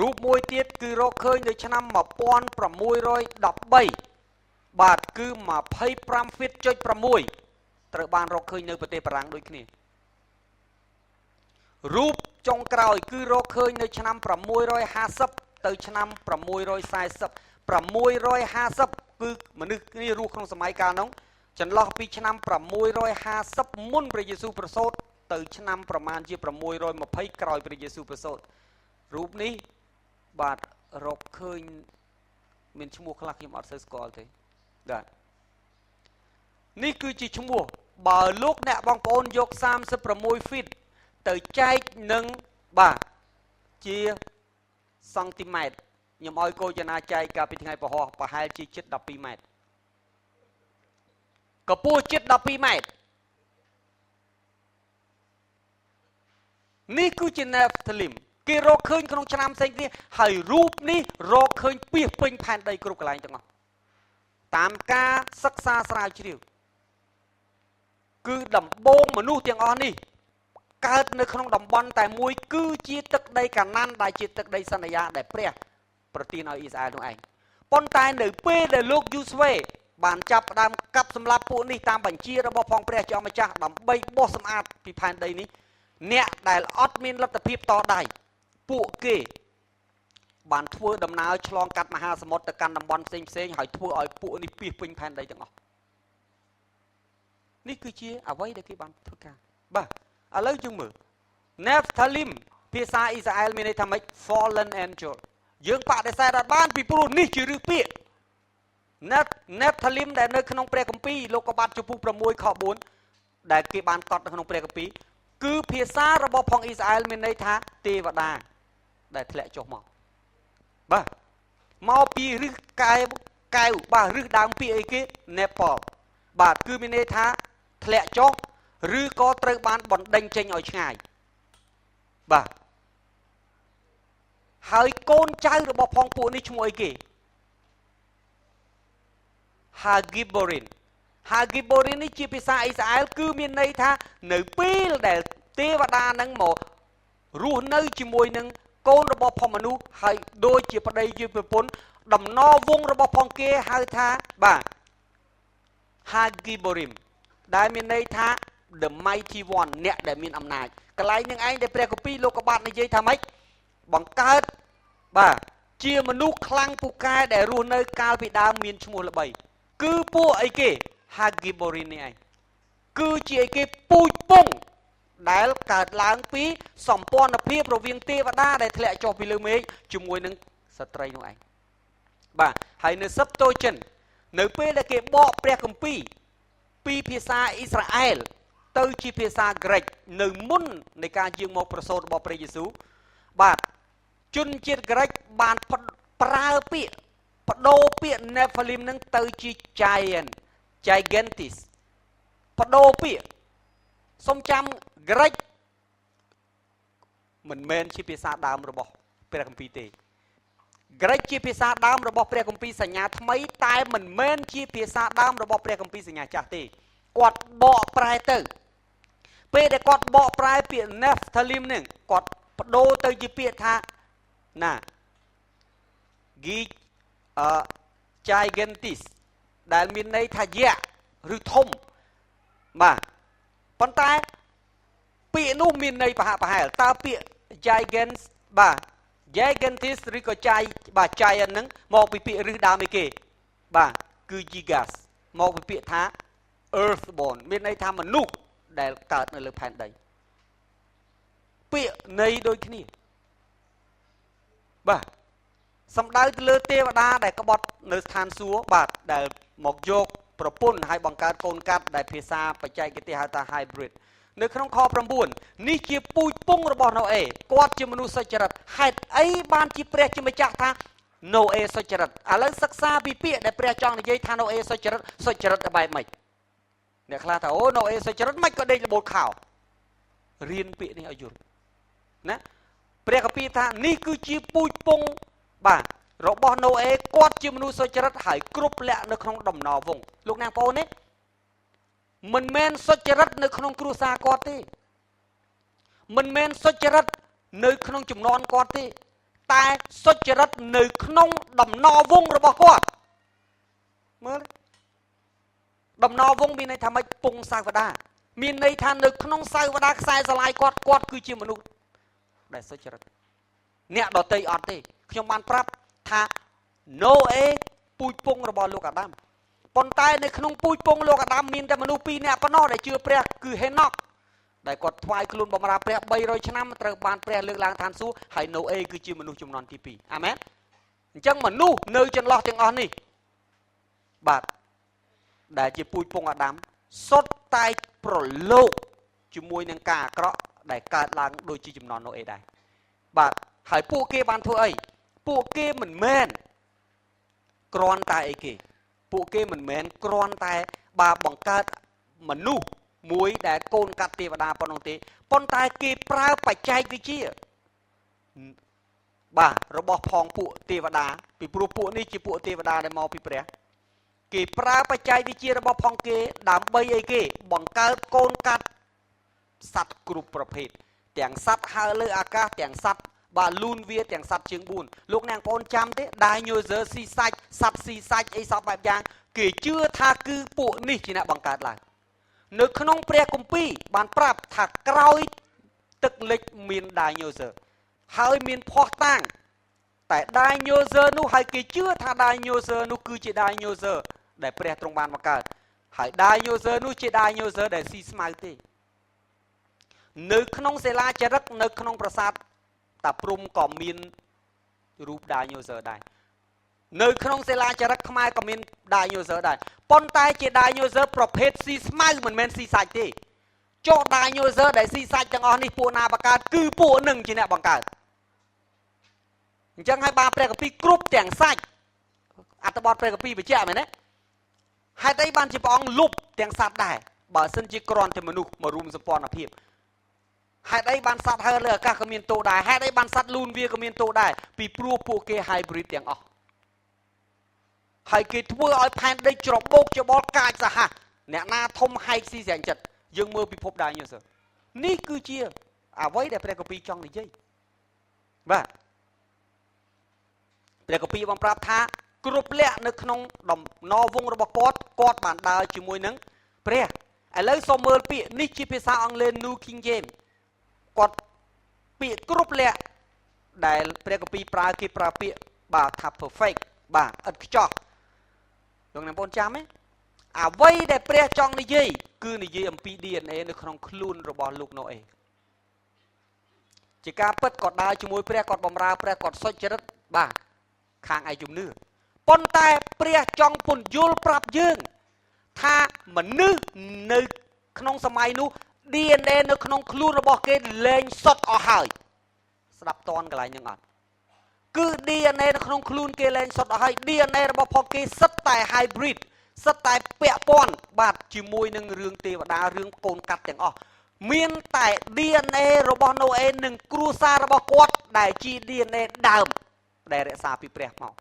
រូបមួយទៀតគឺរកឃើញនៅឆ្នាំ1613បាទគឺ25 feet ចុច6ត្រូវបានរកឃើញនៅប្រទេសបារាំងដូចគ្នារូបចុងក្រោយគឺរកឃើញនៅឆ្នាំ650ទៅឆ្នាំ640 650គឺមនុស្សគ្នារស់ក្នុងសម័យកាលនោះចន្លោះពីឆ្នាំ650មុនព្រះយេស៊ូវប្រសូតទៅឆ្នាំប្រមាណជា620ក្រោយព្រះយេស៊ូវប្រសូតរូបនេះបាទរកឃើញមានឈ្មោះខ្លះខ្ញុំអត់សូវស្គាល់ទេបាទនេះគឺជាឈ្មោះបើលោកអ្នកបងប្អូនយក36 feet ទៅចែកនឹងបាទជាសង់ទីម៉ែត្រខ្ញុំឲ្យកោចនាចែកកាលពីថ្ងៃពហុប្រហែលជាជិត12ម៉ែត្រកម្ពស់ជិត12ម៉ែត្រនេះគឺជា Nephilim គេរកឃើញក្នុងឆ្នាំផ្សេងគ្នាហើយរូបនេះរកឃើញពាសពេញផែនដីគ្រប់កន្លែងទាំងអស់តាមការសិក្សាស្រាវជ្រាវគឺដំបូងមនុស្សទាំងអស់នេះកើតនៅក្នុងតំបន់តែមួយគឺជាទឹកដីកាណាន់ដែលជាទឹកដីសន្យាដែលព្រះប្រទានឲ្យអ៊ីស្រាអែលនោះឯងប៉ុន្តែនៅពេលដែលលោកយូស្វេបានចាប់ផ្ដើមកាប់សម្លាប់ពួកនេះតាមបញ្ជារបស់ផងព្រះជាម្ចាស់ដើម្បីបោសសម្អាតពីផែនដីនេះអ្នកដែលអត់មានលទ្ធភាពតដៃពួកគេបានធ្វើដំណើរឆ្លងកាត់មហាសមុទ្រទៅកាន់តំបន់ផ្សេងផ្សេងហើយធ្វើឲ្យពួកនេះពាសពេញផែនដីទាំងអស់នេះគឺជាអ្វីដែលគេបានធ្វើការបាទឥឡូវយើងមើល Nephthalim ភាសាអ៊ីស្រាអែលមានន័យថាម៉េច Fallen Angel យើងបដិសេធអត់បានពីព្រោះនេះជារឿងពាក្យ Nephthalim ដែលនៅក្នុងព្រះគម្ពីរលោកុបាទជំពូក6ខ4ដែលគេបានកត់នៅក្នុងព្រះគម្ពីរគឺភាសារបស់ផងអ៊ីស្រាអែលមានន័យថាទេវតាដែលធ្លាក់ចុះមកបាទមកពីឫសកែវកែវបាទឫសដើមពាក្យអីគេ Nepal បាទគឺមានន័យថាធ្លាក់ចុះឬក៏ត្រូវបានបណ្ដេញចេញឲ្យឆ្ងាយបាទហើយកូនចៅរបស់ផងពួកនេះឈ្មោះអីគេ Hagiborin Hagiborin នេះជាភាសាអ៊ីស្រាអែលគឺមានន័យថានៅពេលដែលទេវតានឹងមករស់នៅជាមួយនឹងកូនរបស់ផងមនុស្សហើយដូចជាប្តីជាប្រពន្ធដំណរវងរបស់ផងគេហៅថាបាទ Hagiborim ដែលមានន័យថា the mighty one អ្នកដែលមានអំណាចកន្លែងនឹងឯងដែលព្រះគម្ពីរលោកុបាទនិយាយថាម៉េចបង្កើតបាទជាមនុស្សខ្លាំងពូកែដែលរស់នៅកាលពីដើមមានឈ្មោះល្បីគឺពួកអីគេ Hagiborin នេះឯងគឺជាអីគេពូជពងដែលកើតឡើងពីសម្ព័ន្ធភាពរវាងទេវតាដែលធ្លាក់ចុះពីលើមេឃជាមួយនឹងស្ត្រីនោះឯងបាទហើយនៅ Septuagint នៅពេលដែលគេបកព្រះគម្ពីរពីភាសាអ៊ីស្រាអែលទៅជាភាសាក្រិកនៅមុននៃការយាងមកប្រសូតរបស់ព្រះយេស៊ូវបាទជនជាតិក្រិកបានប្រើពាក្យបដូរពាក្យ Nephilim នឹងទៅជា giant gigantis បដូរពាក្យសូមចាំក្រិកមិនមែនជាភាសាដើមរបស់ព្រះគម្ពីរទេក្រិកជាភាសាដើមរបស់ព្រះគម្ពីរសញ្ញាថ្មីតែមិនមែនជាភាសាដើមរបស់ព្រះគម្ពីរសញ្ញាចាស់ទេ គាត់បកប្រែទៅពេលដែលគាត់បកប្រែពាក្យ Nephilim នេះគាត់បដូរទៅជាពាក្យថាណា Gigantis ដែលមានន័យថាយក្សឬធំបាទប៉ុន្តែពាក្យនោះមានន័យប្រហាក់ប្រហែលតើពាក្យ Gigants បាទ Gigantis ឬក៏ បាទ Giant ហ្នឹងមកពីពាក្យឫសដើមអីគេបាទគឺ Gigas មកពីពាក្យថា Earthborn មានន័យថាមនុស្សដែលកើតនៅលើផែនដីពាក្យន័យដូចគ្នាបាទសំដៅទៅលើទេវតាដែលក្បត់នៅស្ថានសួគ៌បាទដែលមកយកប្រពន្ធហើយបង្កើតកូនកាត់ដែលភាសាបច្ចេកទេសហៅថា hybrid នៅក្នុងខ9នេះជាពូជពងរបស់ណូអេគាត់ជាមនុស្សសុចរិតហេតុអីបានជាព្រះជាម្ចាស់ថាណូអេសុចរិតឥឡូវសិក្សាពីពាក្យដែលព្រះចង់និយាយថាណូអេសុចរិតសុចរិតបែបម៉េចអ្នកខ្លះថាអូណូអេសុចរិតមិនក៏ដេករបូតខោរៀនពាក្យនេះឲ្យយល់ណាព្រះគម្ពីរថានេះគឺជាពូជពងបាទរបស់ណូអេគាត់ជាមនុស្សសុចរិតហើយគ្រប់លក្ខនៅក្នុងដំណរវងលោកអ្នកបងប្អូននេះមិនមែនសុចរិតនៅក្នុងគ្រួសារគាត់ទេមិនមែនសុចរិតនៅក្នុងជំនាន់គាត់ទេតែសុចរិតនៅក្នុងដំណរវងរបស់គាត់មើលដំណរវងមានន័យថាម៉េចពងសាវតាមានន័យថានៅក្នុងសាវតាខ្សែស្រឡាយគាត់គាត់គឺជាមនុស្សដែលសុចរិតអ្នកដតីអត់ទេខ្ញុំបានប្រាប់ថាណូអេពូជពងរបស់លោកអាដាមប៉ុន្តែនៅក្នុងពូជពងលោកអាដាមមានតែមនុស្ស2នាក់ប៉ុណ្ណោះដែលជឿព្រះគឺហេណុកដែលគាត់ថ្វាយខ្លួនបម្រើព្រះ300ឆ្នាំត្រូវបានព្រះលើកឡើងឋានសួគ៌ហើយណូអេគឺជាមនុស្សជំនាន់ទី2អាមែនអញ្ចឹងមនុស្សនៅចន្លោះទាំងអស់នេះបាទដែលជាពូជពងអាដាមសុទ្ធតែប្រឡូកជាមួយនឹងការអាក្រក់ដែលកើតឡើងដូចជាជំនាន់ណូអេដែរបាទហើយពួកគេបានធ្វើអីពួកគេមិនមែនគ្រាន់តែអីគេពួកគេមិនមែនគ្រាន់តែបាទបង្កើតមនុស្សមួយដែលកូនកាត់ទេវតាប៉ុណ្ណឹងទេប៉ុន្តែគេប្រើបច្ចេកវិទ្យាបាទរបស់ផងពួកទេវតាពីព្រោះពួកនេះជាពួកទេវតាដែលមកពីព្រះគេប្រើបច្ចេកវិទ្យារបស់ផងគេដើម្បីអីគេបង្កើតកូនកាត់សត្វគ្រប់ប្រភេទទាំងសត្វហើរលើអាកាសទាំងសត្វបាទលូនវាទាំងសត្វជើង4លោកអ្នកបងប្អូនចាំទេ Dinosaur ស៊ីសាច់សត្វស៊ីសាច់អីសពបែបយ៉ាងគេជឿថាគឺពួកនេះជាអ្នកបង្កើតឡើងនៅក្នុងព្រះគម្ពីរបានប្រាប់ថាក្រោយទឹកលិចមាន Dinosaur ហើយមានភស្តុតាងតែ Dinosaur នោះហើយគេជឿថា Dinosaur នោះគឺជា Dinosaur ដែលព្រះទ្រង់បានបង្កើតហើយ Dinosaur នោះជា Dinosaur ដែលស៊ីស្មៅទេនៅក្នុងសិលាចារឹកនៅក្នុងប្រាសាទតាព្រំក៏មានរូប Dinosaur ដែរនៅក្នុងសិលាចារឹកខ្មែរក៏មាន Dinosaur ដែរប៉ុន្តែជា Dinosaur ប្រភេទស៊ីស្មៅមិនមែនស៊ីសាច់ទេចុះ Dinosaur ដែលស៊ីសាច់ទាំងអស់នេះពួកណាបង្កើតគឺពួកនឹងជាអ្នកបង្កើតអញ្ចឹងហើយបានព្រះគម្ពីរគ្រប់ទាំងសាច់អត្ថបទព្រះគម្ពីរបញ្ជាក់មែនទេហេតុអីបានជាព្រះអង្គលុបទាំងសត្វដែរបើសិនជាគ្រាន់តែមនុស្សមករួមសម្ព័ន្ធភាពហេតុអីបានសត្វហើរលើអាកាសក៏មានទោដែរហេតុអីបានសត្វលូនវាក៏មានទោដែរពីព្រោះពួកគេ hybrid ទាំងអស់ហើយគេធ្វើឲ្យផែនដីច្របូកច្របល់កាចសាហាវអ្នកណាធំហែកស៊ីស្រែងចិត្តយើងមើលពិភព Dinosaur នេះគឺជាអ្វីដែលព្រះគម្ពីរចង់និយាយបាទព្រះគម្ពីរបានប្រាប់ថាគ្រប់លក្ខនៅក្នុងដំណរវងរបស់គាត់គាត់បានដើរជាមួយនឹងព្រះឥឡូវសូមមើលពាក្យនេះជាភាសាអង់គ្លេស New King James គាត់ពាក្យគ្រប់លក្ខដែលព្រះគម្ពីរប្រើគេប្រើពាក្យបាទថា perfect បាទឥតខ្ចោះលោកអ្នកបងចាំទេអ្វីដែលព្រះចង់និយាយគឺនិយាយអំពី DNA នៅក្នុងខ្លួនរបស់លោកណូអេជាការពិតគាត់ដើរជាមួយព្រះគាត់បម្រើព្រះគាត់សុចរិតបាទខាងឯជំនឿប៉ុន្តែព្រះចង់ពន្យល់ប្រាប់យើងថាមនុស្សនៅក្នុងសម័យនោះ DNA នៅក្នុងខ្លួនរបស់គេលែងសុទ្ធអស់ហើយស្ដាប់តន់កន្លែងហ្នឹងអត់គឺ DNA នៅក្នុងខ្លួនគេលែងសុទ្ធអស់ហើយ DNA របស់ផងគេសិតតែ hybrid សិតតែពាក់ព័ន្ធបាទជាមួយនឹងរឿងទេវតារឿងកូនកាត់ទាំងអស់មានតែ DNA របស់ណូអេនិងគ្រួសាររបស់គាត់ដែលជា DNA ដើមដែលរក្សាពីព្រះមក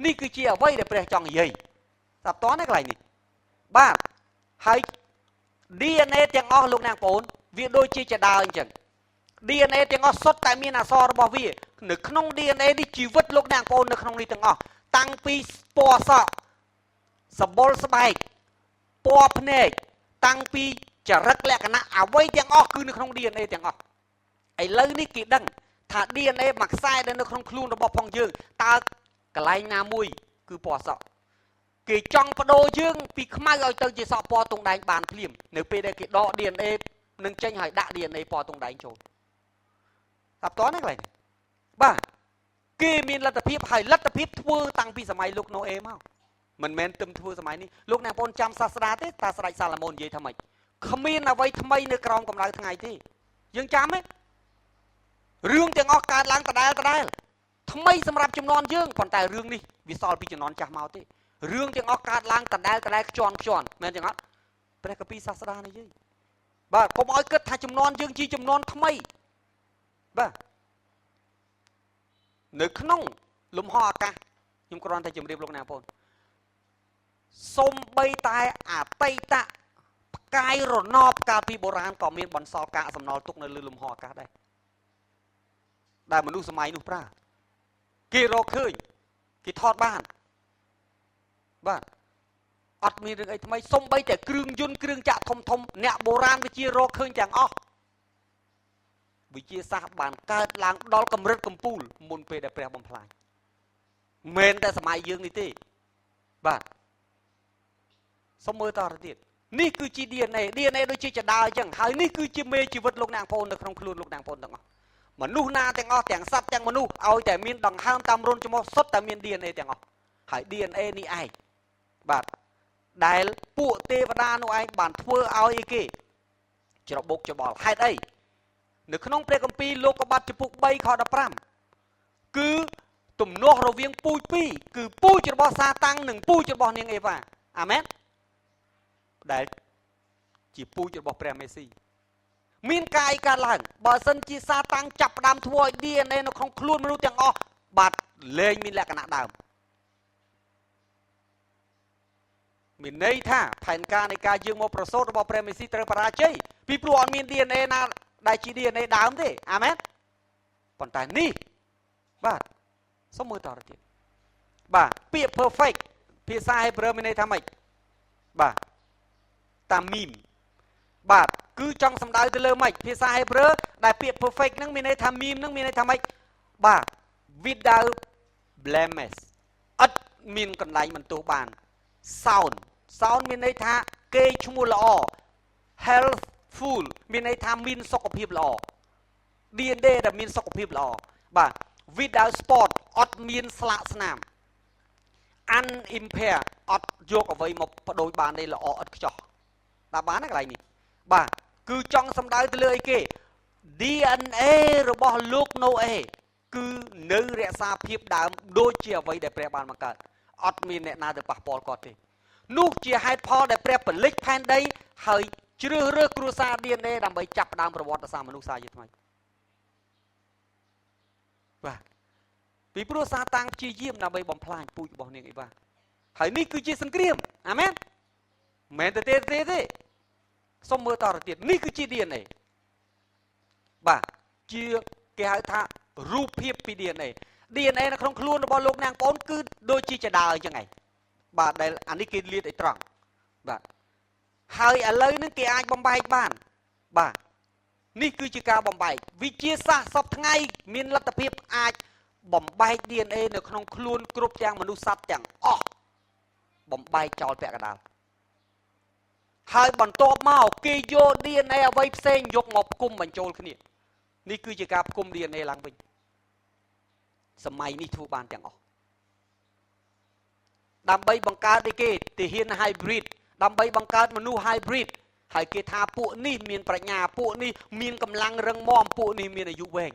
នេះគឺជាអ្វីដែលព្រះចង់និយាយស្ដាប់តន់ណាកន្លែងនេះបាទហើយ DNA ទាំងអស់លោកអ្នកបងប្អូនវាដូចជាចដើអញ្ចឹង DNA ទាំងអស់សុទ្ធតែមានអក្សររបស់វានៅក្នុង DNA នេះជីវិតលោកអ្នកបងប្អូននៅក្នុងនេះទាំងអស់តាំងពីពណ៌សក់សបុលស្បែកពណ៌ភ្នែកតាំងពីចរិតលក្ខណៈអ្វីទាំងអស់គឺនៅក្នុង DNA ទាំងអស់ឥឡូវនេះគេដឹងថា DNA មួយខ្សែដែលនៅក្នុងខ្លួនរបស់ផងយើងតើកន្លែងណាមួយគឺពណ៌សក់គេចង់បដូរយើងពីខ្មៅឲ្យទៅជាសក់ពណ៌ទងដែងបានភ្លាមនៅពេលដែលគេដក DNA នឹងចេញហើយដាក់ DNA ពណ៌ទងដែងចូលតាប់តណាកន្លែងបាទគេមានលទ្ធភាពហើយលទ្ធភាពធ្វើតាំងពីសម័យលោកណូអេមកមិនមែនទឹមធ្វើសម័យនេះលោកអ្នកបងចាំសាស្ត្រាទេតាស្ដេចសាឡូមោននិយាយថាម៉េចគ្មានអ្វីថ្មីនៅក្រោមកម្ដៅថ្ងៃទេយើងចាំទេរឿងទាំងអស់កើតឡើងដដែលដដែលថ្មីសម្រាប់ចំនួនយើងប៉ុន្តែរឿងនេះវាសល់ពីចំនួនចាស់មកទេរឿងទាំងអស់កើតឡើងដដែលដដែលខ្ជាន់ខ្ជាន់មែនទេអត់ព្រះគម្ពីរសាស្ត្រានិយាយបាទកុំឲ្យគិតថាចំនួនយើងជាចំនួនថ្មីបាទនៅក្នុងលំហអាកាសខ្ញុំគ្រាន់តែជម្រាបលោកអ្នកបងសំបីតែអតីតផ្កាយរណបកាលពីបុរាណក៏មានបន្សល់កាកសំណល់ទុកនៅលើលំហអាកាសដែរដែលមនុស្សសម័យនោះប្រើគេរកឃើញគេថតបានបាទអត់មានរឿងអីថ្មីសំបីតែគ្រឿងយន្តគ្រឿងចក្រធំធំអ្នកបុរាណវិទ្យារកឃើញទាំងអស់វិទ្យាសាស្ត្របានកើតឡើងដល់កម្រិតកំពូលមុនពេលដែលព្រះបំផ្លាញមិនតែសម័យយើងនេះទេបាទសូមមើលតទៅទៀតនេះគឺជា DNA DNA ដូចជាចដើអញ្ចឹងហើយនេះគឺជាមេជីវិតលោកអ្នកបងប្អូននៅក្នុងខ្លួនលោកអ្នកបងប្អូនទាំងអស់មនុស្សណាទាំងអស់ទាំងសត្វទាំងមនុស្សឲ្យតែមានដង្ហើមតាមរន្ធច្រមុះសុទ្ធតែមាន DNA ទាំងអស់ហើយ DNA នេះឯងបាទដែលពួកទេវតានោះឯងបានធ្វើឲ្យអីគេច្របូកច្របល់ហេតុអីនៅក្នុងព្រះគម្ពីរលោកុបាទចំពុក3ខ15គឺទំនាស់រវាងពូជពីរគឺពូជរបស់សាតាំងនិងពូជរបស់នាងអេវ៉ាអាមែនដែលជាពូជរបស់ព្រះមេស៊ីមានកាយកើតឡើងបើសិនជាសាតាំងចាប់ផ្ដើមធ្វើឲ្យ DNA នៅក្នុងខ្លួនមនុស្សទាំងអស់បាទលែងមានលក្ខណៈដើមមានន័យថាផែនការនៃការយាងមកប្រសូតរបស់ព្រះមេស៊ីត្រូវបរាជ័យពីព្រោះអត់មាន DNA ណាដែលជា DNA ដើមទេអាមែនប៉ុន្តែនេះបាទសូមមើលតទៅទៀតបាទពាក្យ perfect ភាសាហេប្រឺមានន័យថាម៉េចបាទតាមីមបាទគឺចង់សំដៅទៅលើម៉េចភាសាហេប្រឺដែលពាក្យ perfect ហ្នឹងមានន័យថាមីមហ្នឹងមានន័យថាម៉េចបាទ without blemish ឥតមានកន្លែងបន្ទោសបាន sound sound មានន័យថាគេឈ្មោះល្អ healthful មានន័យថាមានសុខភាពល្អ DNA ដែលមានសុខភាពល្អបាទ without spot អត់មានស្លាកស្នាម unimpaired អត់យកអ្វីមកបដូរបានទេល្អឥតខ្ចោះតាមបានណាកន្លែងនេះបាទគឺចង់សំដៅទៅលើអីគេ DNA របស់លោកណូអេគឺនៅរក្សាភាពដើមដូចជាអ្វីដែលព្រះបានបង្កើតអត់មានអ្នកណាទៅប៉ះពាល់គាត់ទេនោះជាហេតុផលដែលព្រះពលិចផែនដីហើយជ្រើសរើសគ្រួសារ DNA ដើម្បីចាប់ផ្ដើមប្រវត្តិសាស្ត្រមនុស្សសាជាថ្មីបាទពីព្រោះសាតាំងព្យាយាមដើម្បីបំផ្លាញពូជរបស់នាងអេវ៉ាហើយនេះគឺជាសង្គ្រាមអាមែនមិនទេទេទេសូមមើលតទៅទៀតនេះគឺជា DNA បាទជាគេហៅថារូបភាពពី DNA DNA នៅក្នុងខ្លួនរបស់លោកអ្នកបងប្អូនគឺដូចជាចដើអញ្ចឹងឯងបាទដែលអានេះគេលាតឲ្យត្រង់បាទហើយឥឡូវនេះគេអាចបំបែកបានបាទនេះគឺជាការបំបែកវិទ្យាសាស្ត្រសពថ្ងៃមានលទ្ធភាពអាចបំបែក DNA នៅក្នុងខ្លួនគ្រប់ទាំងមនុស្សសត្វទាំងអស់បំបែកចោលពាក់កណ្ដាលហើយបន្ទាប់មកគេយក DNA អ្វីផ្សេងយកមកផ្គុំបញ្ចូលគ្នានេះគឺជាការផ្គុំ DNA ឡើងវិញសម័យនេះធ្វើបានទាំងអស់ដើម្បីបង្កើតអីគេទាហាន hybrid ដើម្បីបង្កើតមនុស្ស hybrid ហើយគេថាពួកនេះមានប្រាជ្ញាពួកនេះមានកម្លាំងរឹងមាំពួកនេះមានអាយុវែង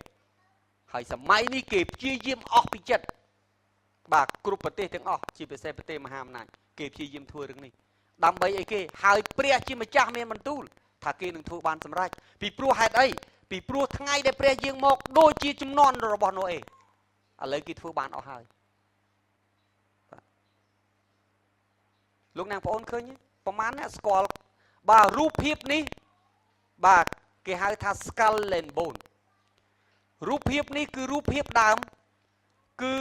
ហើយសម័យនេះគេព្យាយាមអស់ពីចិត្តបាទគ្រប់ប្រទេសទាំងអស់ជាពិសេសប្រទេសមហាអំណាចគេព្យាយាមធ្វើរឿងនេះដើម្បីអីគេហើយព្រះជាម្ចាស់មានបន្ទូលថាគេនឹងធ្វើបានសម្រេចពីព្រោះហេតុអីពីព្រោះថ្ងៃដែលព្រះយាងមកដូចជាចំនួនរបស់ណូអេឥឡូវគេធ្វើបានអស់ហើយបាទលោកអ្នកបងប្អូនឃើញប្រហែលអ្នកស្គាល់ បាទរូបភាពនេះបាទគេហៅថា skull and bone រូបភាពនេះគឺរូបភាពដើមគឺ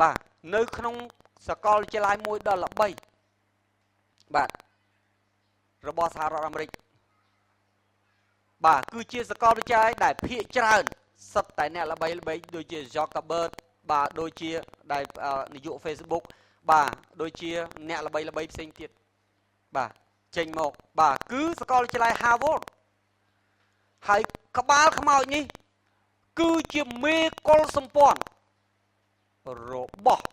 បាទនៅក្នុងសាកលវិទ្យាល័យមួយដ៏ល្បីបាទរបស់សហរដ្ឋអាមេរិកបាទគឺជាសាកលវិទ្យាល័យដែលភាគច្រើនសុទ្ធតែអ្នកល្បីល្បីដូចជា Zuckerberg បាទដូចជាដែលនាយក Facebook បាទដូចជាអ្នកល្បីល្បីផ្សេងទៀតបាទចេញមកបាទគឺសាកលវិទ្យាល័យ Harvard ហើយក្បាលខ្មោចនេះគឺជាមេកុលសម្ព័ន្ធរបស់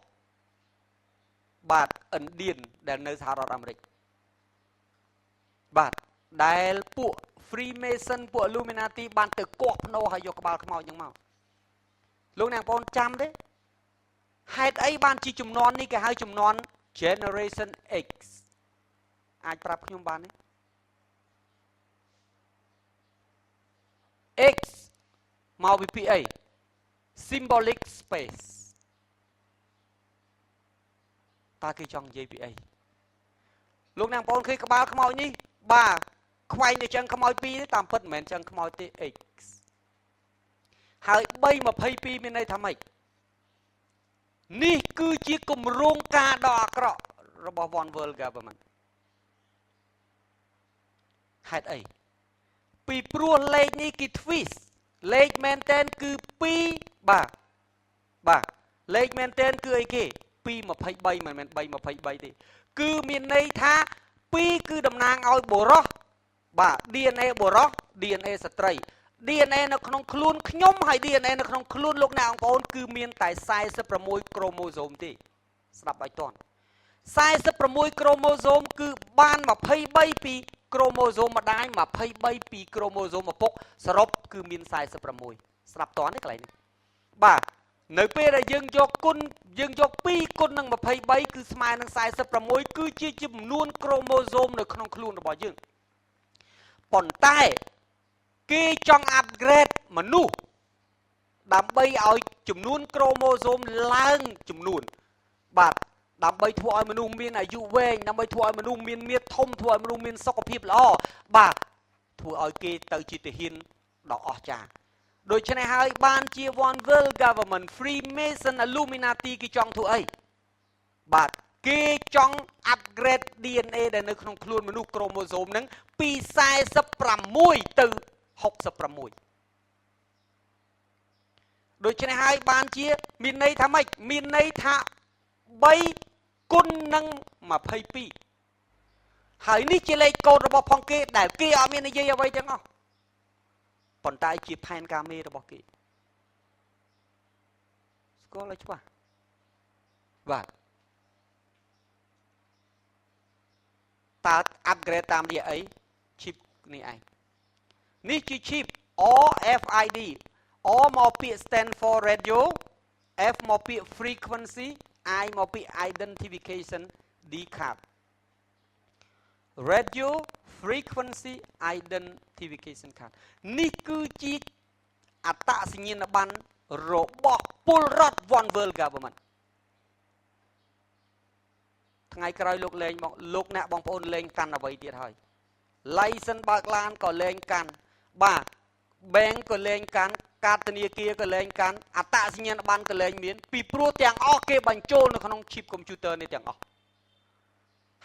បាទឥណ្ឌានដែលនៅសហរដ្ឋអាមេរិកបាទដែលពួក Freemason ពួក Illuminati បានទៅគាស់ភ្នោហើយយកក្បាលខ្មោចហ្នឹងមកលោកអ្នកបងប្អូនចាំទេហេតុអីបានជាចំនួននេះគេហៅចំនួន Generation X អាចប្រាប់ខ្ញុំបានទេ X មកពីពាក្យអី Symbolic space តើគេចង់និយាយពីអីលោកអ្នកបងប្អូនឃើញក្បាលខ្មោចនេះបាទខ្វែងទៅចឹងខ្មោចពីរតាមពិតមិនមែនចឹងខ្មោចទេ X ហើយ322មានន័យថាម៉េចនេះគឺជាគម្រោងការដ៏អាក្រក់របស់ One World Government ហេតុអីពីព្រោះលេខនេះគេ twist លេខមែនតែនគឺ2បាទបាទលេខមែនតែនគឺអីគេ223មិនមែន323ទេគឺមានន័យថា2គឺតំណាងឲ្យបុរសបាទ DNA បុរស DNA ស្ត្រី DNA នៅក្នុងខ្លួនខ្ញុំហើយ DNA នៅក្នុងខ្លួនលោកអ្នកបងប្អូនគឺមានតែ46ក្រូម៉ូសូមទេស្ដាប់ឲ្យទាន់46ក្រូម៉ូសូមគឺបាន23ពីក្រូម៉ូសូមម្ដាយ23ពីក្រូម៉ូសូមឪពុកសរុបគឺមាន46ស្ដាប់ទាន់ទេកន្លែងនេះបាទនៅពេលដែលយើងយកគុណយើងយក2គុណនឹង23គឺស្មើនឹង46គឺជាចំនួនក្រូម៉ូសូមនៅក្នុងខ្លួនរបស់យើងប៉ុន្តែគេចង់ upgrade មនុស្សដើម្បីឲ្យចំនួនក្រូម៉ូសូមឡើងចំនួនបាទដើម្បីធ្វើឲ្យមនុស្សមានអាយុវែងដើម្បីធ្វើឲ្យមនុស្សមានមាឌធំធ្វើឲ្យមនុស្សមានសុខភាពល្អបាទធ្វើឲ្យគេទៅជាទាហានដ៏អស្ចារ្យដូច្នេះហើយបានជា One World Government Freemason Illuminati គេចង់ធ្វើអីបាទគេចង់ upgrade DNA ដែលនៅក្នុងខ្លួនមនុស្សក្រូម៉ូសូមហ្នឹងពី46ទៅ66ដូច្នេះហើយបានជាមានន័យថាម៉េចមានន័យថា3គុណនឹង22ហើយនេះជាលេខកូដរបស់ផងគេដែលគេអត់មាននិយាយអ្វីទាំងអស់ប៉ុន្តែជាផែនការមេរបស់គេស្គាល់ឲ្យច្បាស់បាទតើ upgrade តាមរយៈអី chip នេះឯងនេះជា chip RFID R មកពាក្យ stand for radio F មកពាក្យ frequency I មកពាក្យ identification D card radio frequency identification card នេះគឺជាអត្តសញ្ញាណប័ណ្ណរបស់ពលរដ្ឋ One World Government ថ្ងៃក្រោយលោកលែងមកលោកអ្នកបងប្អូនលែងកាន់អ្វីទៀតហើយ license បើកឡានក៏លែងកាន់បាទ bank ក៏លែងកាន់កាតធនាគារក៏លែងកាន់អត្តសញ្ញាណប័ណ្ណក៏លែងមានពីព្រោះទាំងអស់គេបញ្ចូលនៅក្នុង chip computer នេះទាំងអស់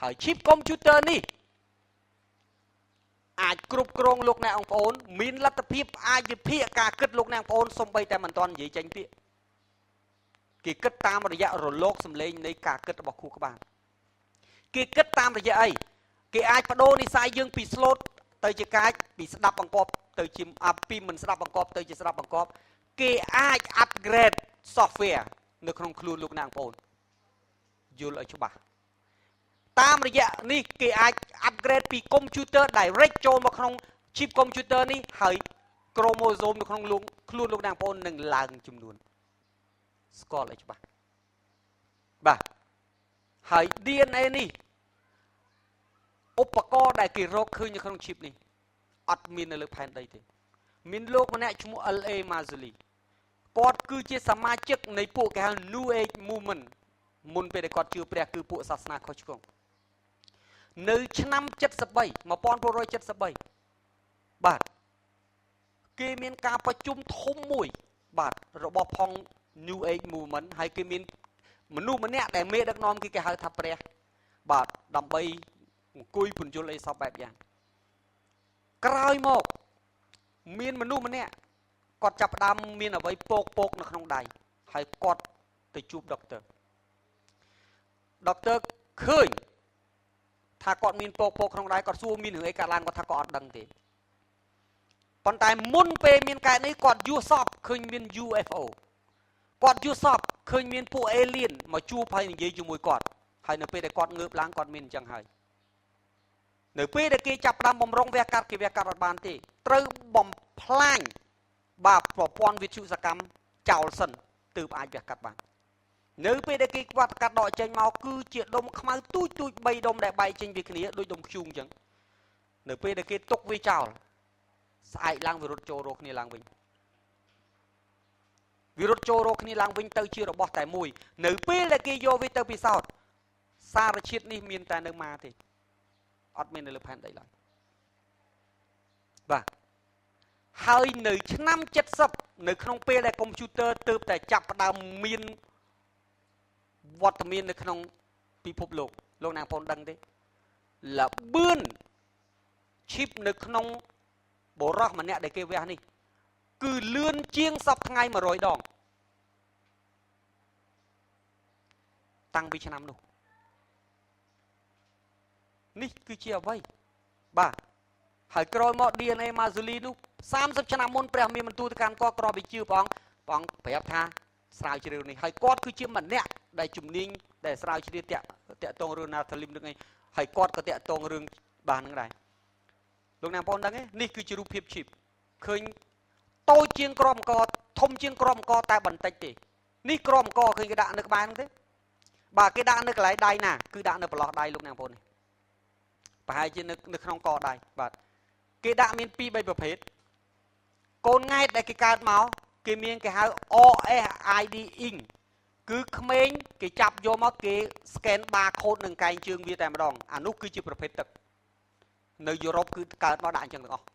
ហើយ chip computer នេះអាចគ្រប់គ្រងលោកអ្នកបងប្អូនមានលទ្ធភាពអាចវិភាគការគិតលោកអ្នកបងប្អូនសំបីតែមិនទាន់និយាយចេញពាក្យគេគិតតាមរយៈរលកសម្លេងនៃការគិតរបស់ខួរក្បាលគេគិតតាមរយៈអីគេអាចបដូរនិស័យយើងពី slot ទៅជាកាចពីស្ដាប់បង្គាប់ទៅជាពីមិនស្ដាប់បង្គាប់ទៅជាស្ដាប់បង្គាប់គេអាច upgrade software នៅក្នុងខ្លួនលោកអ្នកបងប្អូនយល់ឲ្យច្បាស់តាមរយៈនេះគេអាច upgrade ពី computer direct ចូលមកក្នុង chip computer នេះហើយ chromosome នៅក្នុងខ្លួនលោកអ្នកបងប្អូននឹងឡើងចំនួនស្គាល់ឲ្យច្បាស់បាទហើយ DNA នេះឧបករណ៍ដែលគេរកឃើញនៅក្នុង chip នេះអត់មាននៅលើផែនដីទេមានលោកម្នាក់ឈ្មោះ L.A. Marzulli គាត់គឺជាសមាជិកនៃពួកគេហៅ New Age Movement មុនពេលដែលគាត់ជឿព្រះគឺពួកសាសនាខុសឆ្គង នៅឆ្នាំ73 1973បាទគេមានការប្រជុំធំមួយបាទរបស់ផង New Age Movement ហើយគេមានមនុស្សម្នាក់ដែលមេដឹកនាំគេហៅថាព្រះបាទដើម្បីអង្គុយពន្យល់អីសពបែបយ៉ាងក្រោយមកមានមនុស្សម្នាក់គាត់ចាប់ផ្ដើមមានអ្វីពោកពោកនៅក្នុងដៃហើយគាត់ទៅជួបដុកទ័រដុកទ័រឃើញថាគាត់មានពោកពោកក្នុងដៃគាត់សួរមានរឿងអីកើតឡើងគាត់ថាគាត់អត់ដឹងទេប៉ុន្តែមុនពេលមានកើតនេះគាត់យល់សពឃើញមាន UFO គាត់យល់សពឃើញមានពួក alien មកជួបហើយនិយាយជាមួយគាត់ហើយនៅពេលដែលគាត់ងើបឡើងគាត់មានអញ្ចឹងហើយនៅពេលដែលគេចាប់ផ្ដើមបំរុងវះកាត់គេវះកាត់អត់បានទេត្រូវបំផ្លាញបាទប្រព័ន្ធវិទ្យុសកម្មចោលសិនទើបអាចវះកាត់បាននៅពេលដែលគេវះកាត់ដកចេញមកគឺជាដុំខ្មៅទូចទូច3ដុំដែលបែកចេញពីគ្នាដូចដុំធ្យូងអញ្ចឹងនៅពេលដែលគេទុកវាចោលស្អែកឡើងវារត់ចូលរកគ្នាឡើងវិញវារត់ចូលរកគ្នាឡើងវិញទៅជារបស់តែមួយនៅពេលដែលគេយកវាទៅពិសោធន៍សារជាតិនេះមានតែនៅម៉ាទេអត់មាននៅលើផែនដីឡើយបាទហើយនៅឆ្នាំ70នៅក្នុងពេលដែលកុំព្យូទ័រទើបតែចាប់ផ្ដើមមានវត្តមាននៅក្នុងពិភពលោកលោកអ្នកបងប្អូនដឹងទេល្បឿនឈីបនៅក្នុងបុរសម្នាក់ដែលគេវះនេះគឺលឿនជាងសប្តាហ៍ថ្ងៃ100ដងតាំងពីឆ្នាំនោះនេះគឺជាអ្វីបាទហើយក្រោយមក DNA Mazuli នោះ30ឆ្នាំមុនព្រះមានបន្ទូលទៅកាន់គាត់ក្រពីជឿព្រះអង្គព្រះអង្គប្រាប់ថាស្រាវជ្រាវនេះហើយគាត់គឺជាម្នាក់ដែលជំនាញដែលស្រាវជ្រាវតាក់ទងរឿង Nathalim នឹងឯងហើយគាត់ក៏តាក់ទងរឿងបាននឹងដែរលោកអ្នកបងប្អូនដឹងទេនេះគឺជារូបភាពឈីបឃើញតូចជាងក្របអង្គធំជាងក្របអង្គតែបន្តិចទេនេះក្របអង្គឃើញគេដាក់នៅក្បែរហ្នឹងទេបាទគេដាក់នៅកន្លែងដៃណាគឺដាក់នៅប្រឡោះដៃលោកអ្នកបងប្អូននេះប្រហែលជានៅក្នុងកដៃបាទគេដាក់មាន2 3ប្រភេទកូនង៉ែតដែលគេកើតមកគេមានគេហៅ RFID ink គឺក្មេងគេចាប់យកមកគេ scan barcode នឹងកែងជើងវាតែម្ដងអានោះគឺជាប្រភេទទឹកនៅយុរ៉ុបគឺកើតមកដាក់អញ្ចឹងទាំងអស់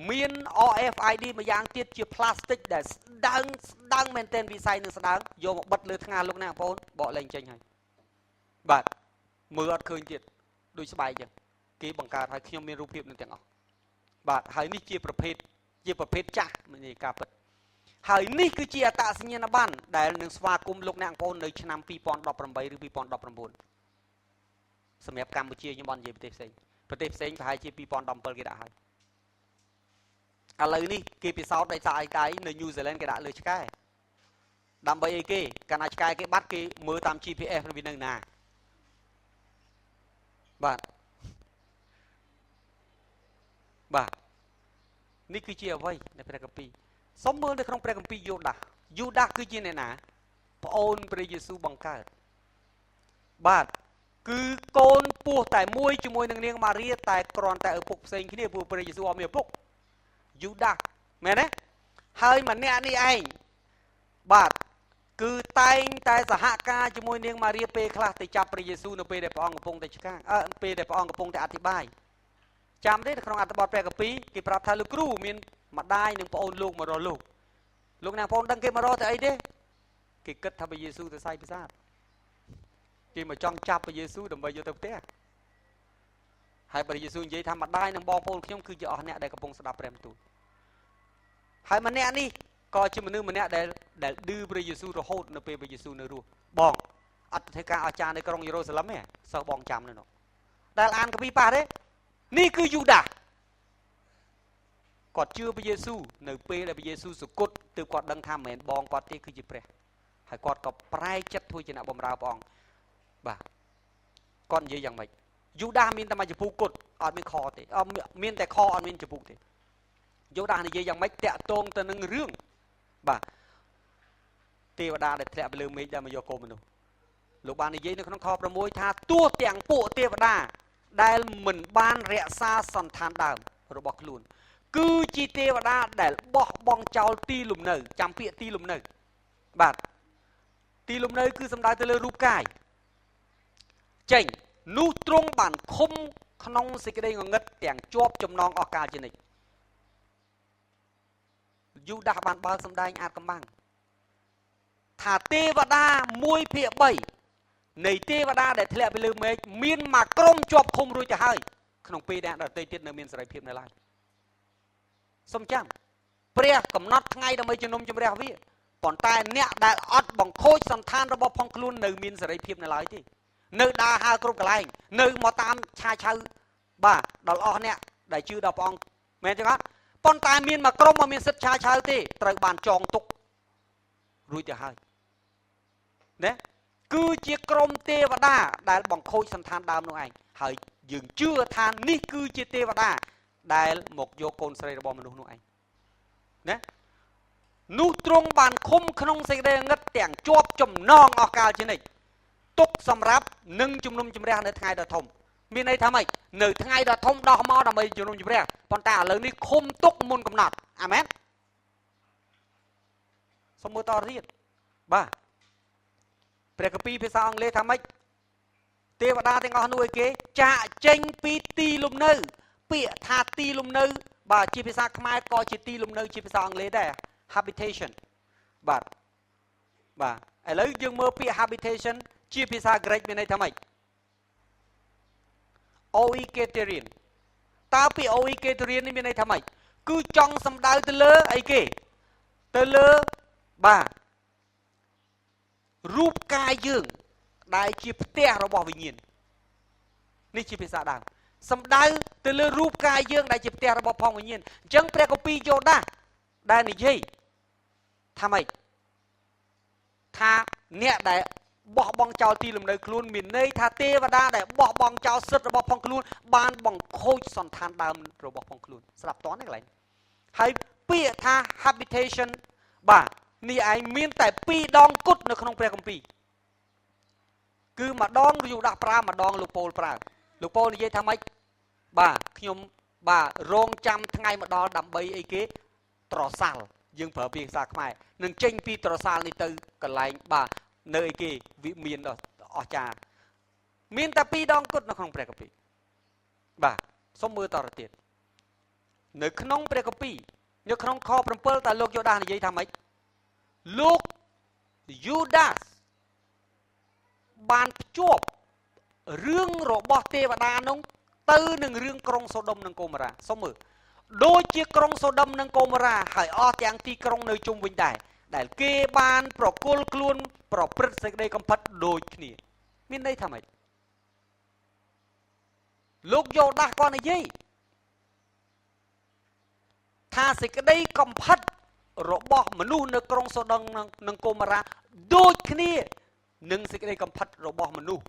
មាន RFID មួយយ៉ាងទៀតជាផ្លាស្ទិកដែលស្ដើងស្ដើងមែនទែនវិស័យនឹងស្ដើងយកមកបិទលើថ្ងាសលោកអ្នកបងប្អូនបកលែងចេញហើយបាទមើលអត់ឃើញទៀតដូចស្បែកអញ្ចឹងគេបង្កើតឲ្យខ្ញុំមានរូបភាពនឹងទាំងអស់បាទហើយនេះជាប្រភេទចាស់នៃការពិតហើយនេះគឺជាអត្តសញ្ញាណប័ណ្ណដែលនឹងស្វាគមន៍លោកអ្នកបងប្អូននៅឆ្នាំ2018ឬ2019សម្រាប់កម្ពុជាខ្ញុំអត់និយាយប្រទេសផ្សេងប្រទេសផ្សេងប្រហែលជា2017គេដាក់ហើយឥឡូវនេះគេពិសោធន៍ដោយសារអីដៃនៅញូហ្សេឡង់គេដាក់លើឆ្កែដើម្បីអីគេកាលណាឆ្កែគេបាត់គេមើលតាម GPS វានៅណាបាទបាទនេះគឺជាអ្វីនៅព្រះគម្ពីរសូមមើលនៅក្នុងព្រះគម្ពីរយូដាសយូដាសគឺជាអ្នកណាប្អូនព្រះយេស៊ូវបង្កើតបាទគឺកូនពោះតែមួយជាមួយនឹងនាងម៉ារីតែគ្រាន់តែឪពុកផ្សេងគ្នាព្រោះព្រះយេស៊ូវអត់មានឪពុកយូដាសមែនទេហើយម្នាក់នេះឯងបាទគឺតែងតែសហការជាមួយនាងម៉ារីពេលខ្លះទៅចាប់ព្រះយេស៊ូវនៅពេលដែលព្រះអង្គកំពុងតែឆ្កាងពេលដែលព្រះអង្គកំពុងតែអធិប្បាយចាំទេនៅក្នុងអត្ថបទព្រះគម្ពីរគេប្រាប់ថាលោកគ្រូមានម្ដាយនិងប្អូនលោកមករកលោកលោកអ្នកបងប្អូនដឹងគេមករកទៅអីទេគេគិតថាព្រះយេស៊ូវទៅសាយប្រាសាទគេមកចង់ចាប់ព្រះយេស៊ូវដើម្បីយកទៅផ្ទះហើយព្រះយេស៊ូវនិយាយថាម្ដាយនិងបងប្អូនខ្ញុំគឺជាអស់អ្នកដែលកំពុងស្ដាប់ព្រះបន្ទូលហើយម្នាក់នេះក៏ជាមនុស្សម្នាក់ដែលឌឺព្រះយេស៊ូវរហូតនៅពេលព្រះយេស៊ូវនៅរស់បងអត់ធ្វើការអស្ចារ្យនៅក្រុងយេរូសាឡឹមទេសិស្សបងចាំនៅនោះដែលអានគម្ពីរប៉ះទេនេះគឺយូដាសគាត់ជឿព្រះយេស៊ូវនៅពេលដែលព្រះយេស៊ូវសុគតទើបគាត់ដឹងថាមិនមែនបងគាត់ទេគឺជាព្រះហើយគាត់ក៏ប្រែចិត្តធ្វើជាអ្នកបម្រើព្រះអង្គបាទគាត់និយាយយ៉ាងម៉េចយូដាសមានតែមួយចំពុកគត់អត់មានខទេអត់មានតែខអត់មានចំពុកទេយូដាសនិយាយយ៉ាងម៉េចតាក់ទងទៅនឹងរឿងបាទទេវតាដែលធ្លាក់ទៅលើមេឃដែលមកយកកូនមនុស្សលោកបាននិយាយនៅក្នុងខ6ថាទោះទាំងពួកទេវតាដែលមិនបានរក្សាសន្តានដើមរបស់ខ្លួនគឺជាទេវតាដែលបោះបង់ចោលទីលំនៅចាំពាក្យទីលំនៅបាទទីលំនៅគឺសំដៅទៅលើរូបកាយចេញ នោះទ្រង់បានឃុំក្នុងសេចក្តីងងឹតទាំងជាប់ចំណងអស់កាលជានិច្ចយូដាសបានបើកសម្ដែងអាចកំបាំងថាទេវតា1/3នៃទេវតាដែលធ្លាក់ពីលើមេឃមានមួយក្រុមជាប់ឃុំរួចទៅហើយក្នុងពេលដែលដទៃទៀតនៅមានសេរីភាពនៅឡើយសូមចាំព្រះកំណត់ថ្ងៃដើម្បីជំនុំជម្រះវាប៉ុន្តែអ្នកដែលអត់បង្ខូចសន្តានរបស់ផងខ្លួននៅមានសេរីភាពនៅឡើយទេនៅដើរហើរគ្រប់កន្លែងនៅមកតាមឆាឆៅបាទដល់អស់អ្នកដែលជឿដល់ព្រះអង្គមែនទេអត់ប៉ុន្តែមានមួយក្រុមមិនមានសិទ្ធិឆាឆៅទេត្រូវបានចងទុករួចទៅហើយណាគឺជាក្រុមទេវតាដែលបង្ខូចសន្តានដើមនោះឯងហើយយើងជឿថានេះគឺជាទេវតាដែលមកយកកូនស្រីរបស់មនុស្សនោះឯងណានោះទ្រង់បានឃុំក្នុងសេចក្តីងឹតទាំងជាប់ចំណងអស់កាលជានិច្ចទុកសម្រាប់នឹងជំនុំជម្រះនៅថ្ងៃដ៏ធំមានន័យថាម៉េចនៅថ្ងៃដ៏ធំដោះមកដើម្បីជំនុំជម្រះប៉ុន្តែឥឡូវនេះឃុំទុកមុនកំណត់អាមែនសូមមើលតទៀតបាទព្រះគម្ពីរភាសាអង់គ្លេសថាម៉េចទេវតាទាំងអស់នោះឯគេចាកចេញពីទីលំនៅពាក្យថាទីលំនៅបាទជាភាសាខ្មែរក៏ជាទីលំនៅជាភាសាអង់គ្លេសដែរ habitation បាទបាទឥឡូវយើងមើលពាក្យ habitation ជាភាសាក្រិកមានន័យថាម៉េច oiketerian តើពាក្យ oiketerian នេះមានន័យថាម៉េចគឺចង់សំដៅទៅលើអីគេទៅលើបាទរូបកាយយើងដែលជាផ្ទះរបស់វិញ្ញាណនេះជាភាសាដើមសំដៅទៅលើរូបកាយយើងដែលជាផ្ទះរបស់ផងវិញ្ញាណអញ្ចឹងព្រះគម្ពីរយូដាសដែលនិយាយថាម៉េចថាអ្នកដែលបោះបង់ចោលទីលំនៅខ្លួនមានន័យថាទេវតាដែលបោះបង់ចោលសិទ្ធិរបស់ផងខ្លួនបានបង្ខូចសន្តានដើមរបស់ផងខ្លួនស្រាប់តនេះកន្លែងហើយពាក្យថា habitation បាទនេះឯងមានតែ2ដងគត់នៅក្នុងព្រះគម្ពីរគឺម្ដងយូដាសប្រើម្ដងលោកប៉ូលប្រើលោកប៉ូលនិយាយថាម៉េចបាទខ្ញុំបាទរងចាំថ្ងៃមកដល់ដើម្បីអីគេត្រសាល់យើងប្រើពាក្យភាសាខ្មែរនឹងចេញពីត្រសាល់នេះទៅកន្លែងបាទនៅអីគេវិមានដ៏អស្ចារ្យមានតែ2ដងគត់នៅក្នុងព្រះគម្ពីរបាទសូមមើលតទៅទៀតនៅក្នុងព្រះគម្ពីរនៅក្នុងខ7តើលោកយូដាសនិយាយថាម៉េចលោកយូដាសបានភ្ជាប់រឿងរបស់ទេវតានោះទៅនឹងរឿងក្រុងសូដុំនិងកូម៉ូរ៉ាសូមមើលដូចជាក្រុងសូដុំនិងកូម៉ូរ៉ាហើយអស់ទាំងទីក្រុងនៅជុំវិញដែរដែលគេបានប្រគល់ខ្លួនប្រព្រឹត្តសេចក្តីកំផិតដូចគ្នាមានន័យថាម៉េចលោកយូដាសក៏និយាយថាសេចក្តីកំផិតរបស់មនុស្សនៅក្រុងសូដុំនិងកូម៉ូរ៉ាដូចគ្នានឹងសេចក្តីកំផិតរបស់មនុស្ស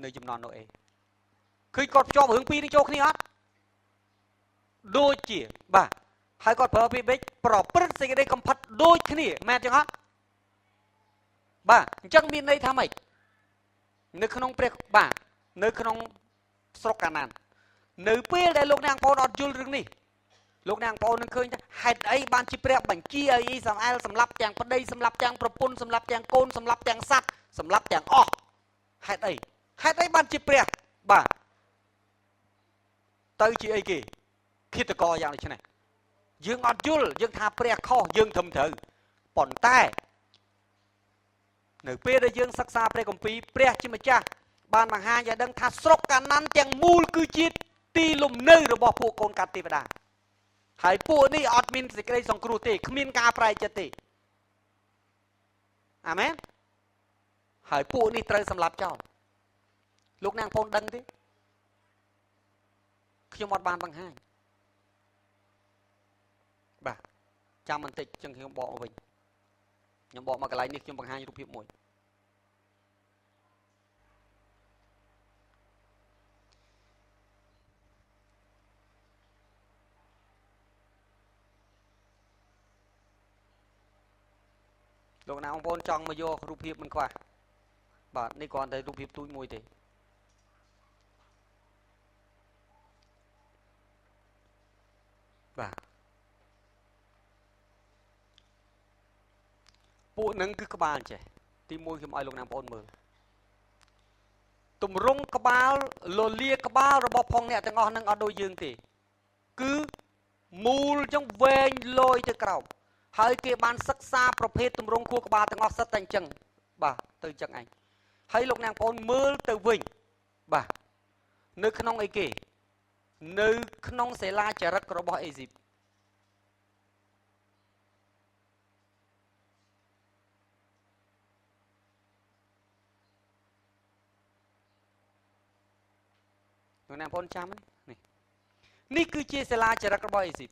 នៅចំនួននោះឯងឃើញគាត់ភ្ជាប់រឿងពីរនេះចូលគ្នាអត់ដូចជាបាទហើយគាត់ប្រើពាក្យពេចន៍ប្រព្រឹត្តសេចក្តីកំផិតដូចគ្នាមែនទេអត់បាទអញ្ចឹងមានន័យថាម៉េចនៅក្នុងព្រះបាទនៅក្នុងស្រុកកាណាននៅពេលដែលលោកអ្នកបងប្អូនអត់យល់រឿងនេះលោកអ្នកបងប្អូននឹងឃើញថាហេតុអីបានជាព្រះបញ្ជាឲ្យអ៊ីសាអែលសម្លាប់ទាំងប្តីសម្លាប់ទាំងប្រពន្ធសម្លាប់ទាំងកូនសម្លាប់ទាំងសត្វសម្លាប់ទាំងអស់ហេតុអីហេតុអីបានជាព្រះបាទទៅជាអីគេឃាតករយ៉ាងដូចនេះយើងអត់យល់យើងថាព្រះខុសយើងត្រឹមត្រូវប៉ុន្តែនៅពេលដែលយើងសិក្សាព្រះគម្ពីរព្រះជាម្ចាស់បានបង្ហាញឲ្យដឹងថាស្រុកកាណានទាំងមូលគឺជាទីលំនៅរបស់ពួកកូនកាត់ទេវតាហើយពួកនេះអត់មានសេចក្តីសង្គ្រោះទេគ្មានការប្រែចិត្តទេអាមែនហើយពួកនេះត្រូវសម្លាប់ចោលលោកអ្នកបងប្អូនដឹងទេខ្ញុំអត់បានបង្ហាញបាទចាំបន្តិចចឹងខ្ញុំបកមកវិញខ្ញុំបកមកកន្លែងនេះខ្ញុំបង្ហាញរូបភាពមួយលោកអ្នកបងប្អូនចង់មកយករូបភាពមិនខ្វះបាទនេះគ្រាន់តែរូបភាពទូចមួយទេបាទពួកនឹងគឺក្បាលចេះទី1ខ្ញុំឲ្យលោកអ្នកបងប្អូនមើល ទម្រង់ក្បាលលលាក្បាលរបស់ផងអ្នកទាំងអស់នឹងអត់ដូចយើងទេគឺមូលចឹងវែងលយទៅក្រោមហើយគេបានសិក្សាប្រភេទទម្រង់ខួរក្បាលទាំងអស់សិតតែអញ្ចឹងបាទទៅអញ្ចឹងឯងហើយលោកអ្នកបងប្អូនមើលទៅវិញបាទនៅក្នុងអីគេនៅក្នុងសិលាចារឹករបស់អេស៊ីបលោកអ្នកបងប្អូនចាំនេះនេះគឺជាសិលាចារឹករបស់អេស៊ីប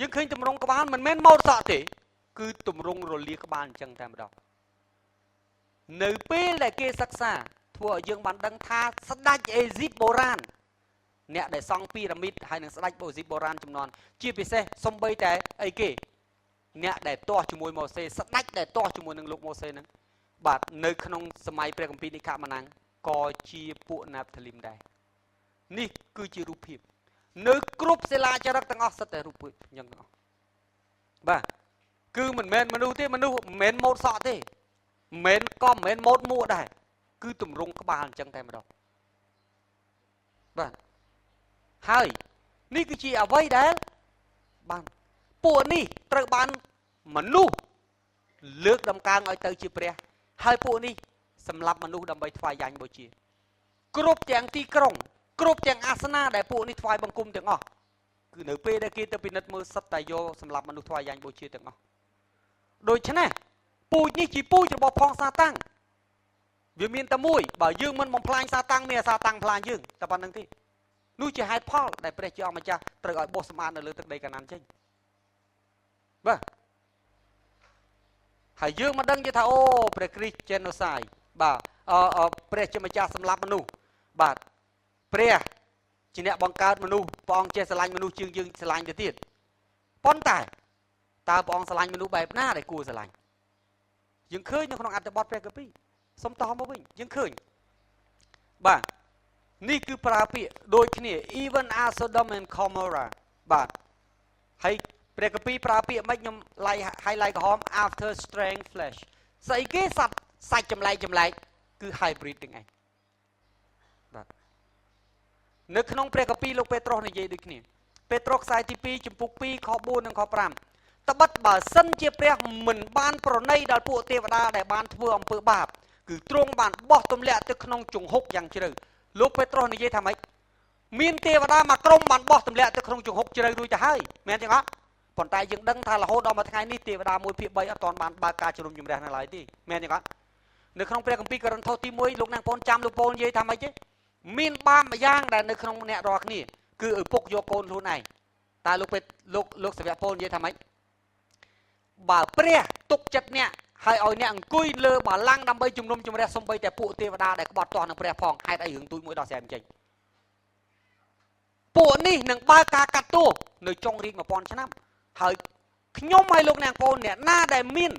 យើងឃើញទម្រង់ក្បាលមិនមែនម៉ូតសក់ទេគឺទម្រង់រលាក្បាលអញ្ចឹងតែម្ដងនៅពេលដែលគេសិក្សាធ្វើឲ្យយើងបានដឹងថាស្ដេចអេស៊ីបបុរាណអ្នកដែលសង់ពីរ៉ាមីតហើយនឹងស្ដេចអេស៊ីបបុរាណចំនួនជាពិសេសសំបីតែអីគេអ្នកដែលទាស់ជាមួយម៉ូសេស្ដេចដែលទាស់ជាមួយនឹងលោកម៉ូសេហ្នឹងបាទនៅក្នុងសម័យព្រះគម្ពីរនិខមណាំងក៏ជាពួកណាប់ថលីមដែរនេះគឺជារូបភាពនៅគ្រប់សិលាចារឹកទាំងអស់សិតតែរូបភាពអញ្ចឹងទាំងអស់បាទគឺមិនមែនមនុស្សទេមនុស្សមិនមែនម៉ូតសក់ទេមិនមែនក៏មិនមែនម៉ូតមួកដែរគឺទម្រង់ក្បាលអញ្ចឹងតែម្ដងបាទហើយនេះគឺជាអ្វីដែលបានពួកនេះត្រូវបានមនុស្សលើកដំកើងឲ្យទៅជាព្រះហើយពួកនេះសម្រាប់មនុស្សដើម្បីថ្វាយយ៉ាញ់បូជាគ្រប់ទាំងទីក្រុងគ្រប់ទាំងអាសនៈដែលពួកនេះថ្វាយបង្គំទាំងអស់គឺនៅពេលដែលគេទៅពិនិត្យមើលសិតតែយកសម្រាប់មនុស្សថ្វាយយ៉ាញ់បូជាទាំងអស់ដូច្នេះពូជនេះជាពូជរបស់ផងសាតាំងវាមានតែមួយបើយើងមិនបំផ្លាញសាតាំងមានសាតាំងផ្លាញយើងតែប៉ុណ្្នឹងទេនោះជាហេតុផលដែលព្រះជាអង្គម្ចាស់ត្រូវឲ្យបោះសម្អាតនៅលើទឹកដីកាណានចេញបាទហើយយើងមិនដឹងថាអូព្រះគ្រីស្ទ genocide បាទព្រះជាម្ចាស់សម្លាប់មនុស្សបាទព្រះជាអ្នកបង្កើតមនុស្សព្រះអង្គចេះស្រឡាញ់មនុស្សជាងយើងស្រឡាញ់ទៅទៀតប៉ុន្តែតើព្រះអង្គស្រឡាញ់មនុស្សបែបណាដែលគួរស្រឡាញ់យើងឃើញនៅក្នុងអត្ថបទព្រះគម្ពីរសុំតមកវិញយើងឃើញបាទនេះគឺប្រើពាក្យដូចគ្នា even as Sodom and Gomorrah បាទហើយព្រះគម្ពីរប្រើពាក្យមិនខ្ញុំ highlight ក្រហម after strange flesh ស្អីគេសត្វសាច់ចម្លែកចម្លែកគឺ hybrid ទាំងឯងបាទនៅក្នុងព្រះគម្ពីរលោកពេត្រុសនិយាយដូចគ្នាពេត្រុសខ្សែទី2ជំពូក2ខ4និងខ5ត្បិតបើសិនជាព្រះមិនបានប្រណីដល់ពួកទេវតាដែលបានធ្វើអំពើបាបគឺទ្រង់បានបោះទម្លាក់ទៅក្នុងជង្ហុកយ៉ាងជ្រៅលោកពេត្រុសនិយាយថាម៉េចមានទេវតាមួយក្រុមបានបោះទម្លាក់ទៅក្នុងជង្ហុកជ្រៅរួចទៅហើយមែនទេអត់ប៉ុន្តែយើងដឹងថារហូតដល់មួយថ្ងៃនេះទេវតា1/3អត់ទាន់បានបើកការជំនុំជម្រះនៅឡើយទេមែនទេអត់នៅក្នុងព្រះគម្ពីរកូរិនថូសទី1លោកអ្នកបងចាំលោកប៉ូលនិយាយថាម៉េចទេមានបាបម្យ៉ាងដែលនៅក្នុងអ្នករាល់គ្នាគឺឪពុកយកកូនខ្លួនឯងតើលោកពេលោកសាវកប៉ូលនិយាយថាម៉េចបើព្រះទុកចិត្តអ្នកហើយឲ្យអ្នកអង្គុយលើបល្ល័ង្កដើម្បីជំនុំជម្រះសំបីតែពួកទេវតាដែលក្បត់ទាស់នឹងព្រះផងហេតុអីរឿងទូចមួយដោះស្រាយមិនចេញពួកនេះនឹងបើកការកាត់ទោសនៅចុងរាជ1000ឆ្នាំហើយខ្ញុំហើយលោកអ្នកបងអ្នកណាដែលមាន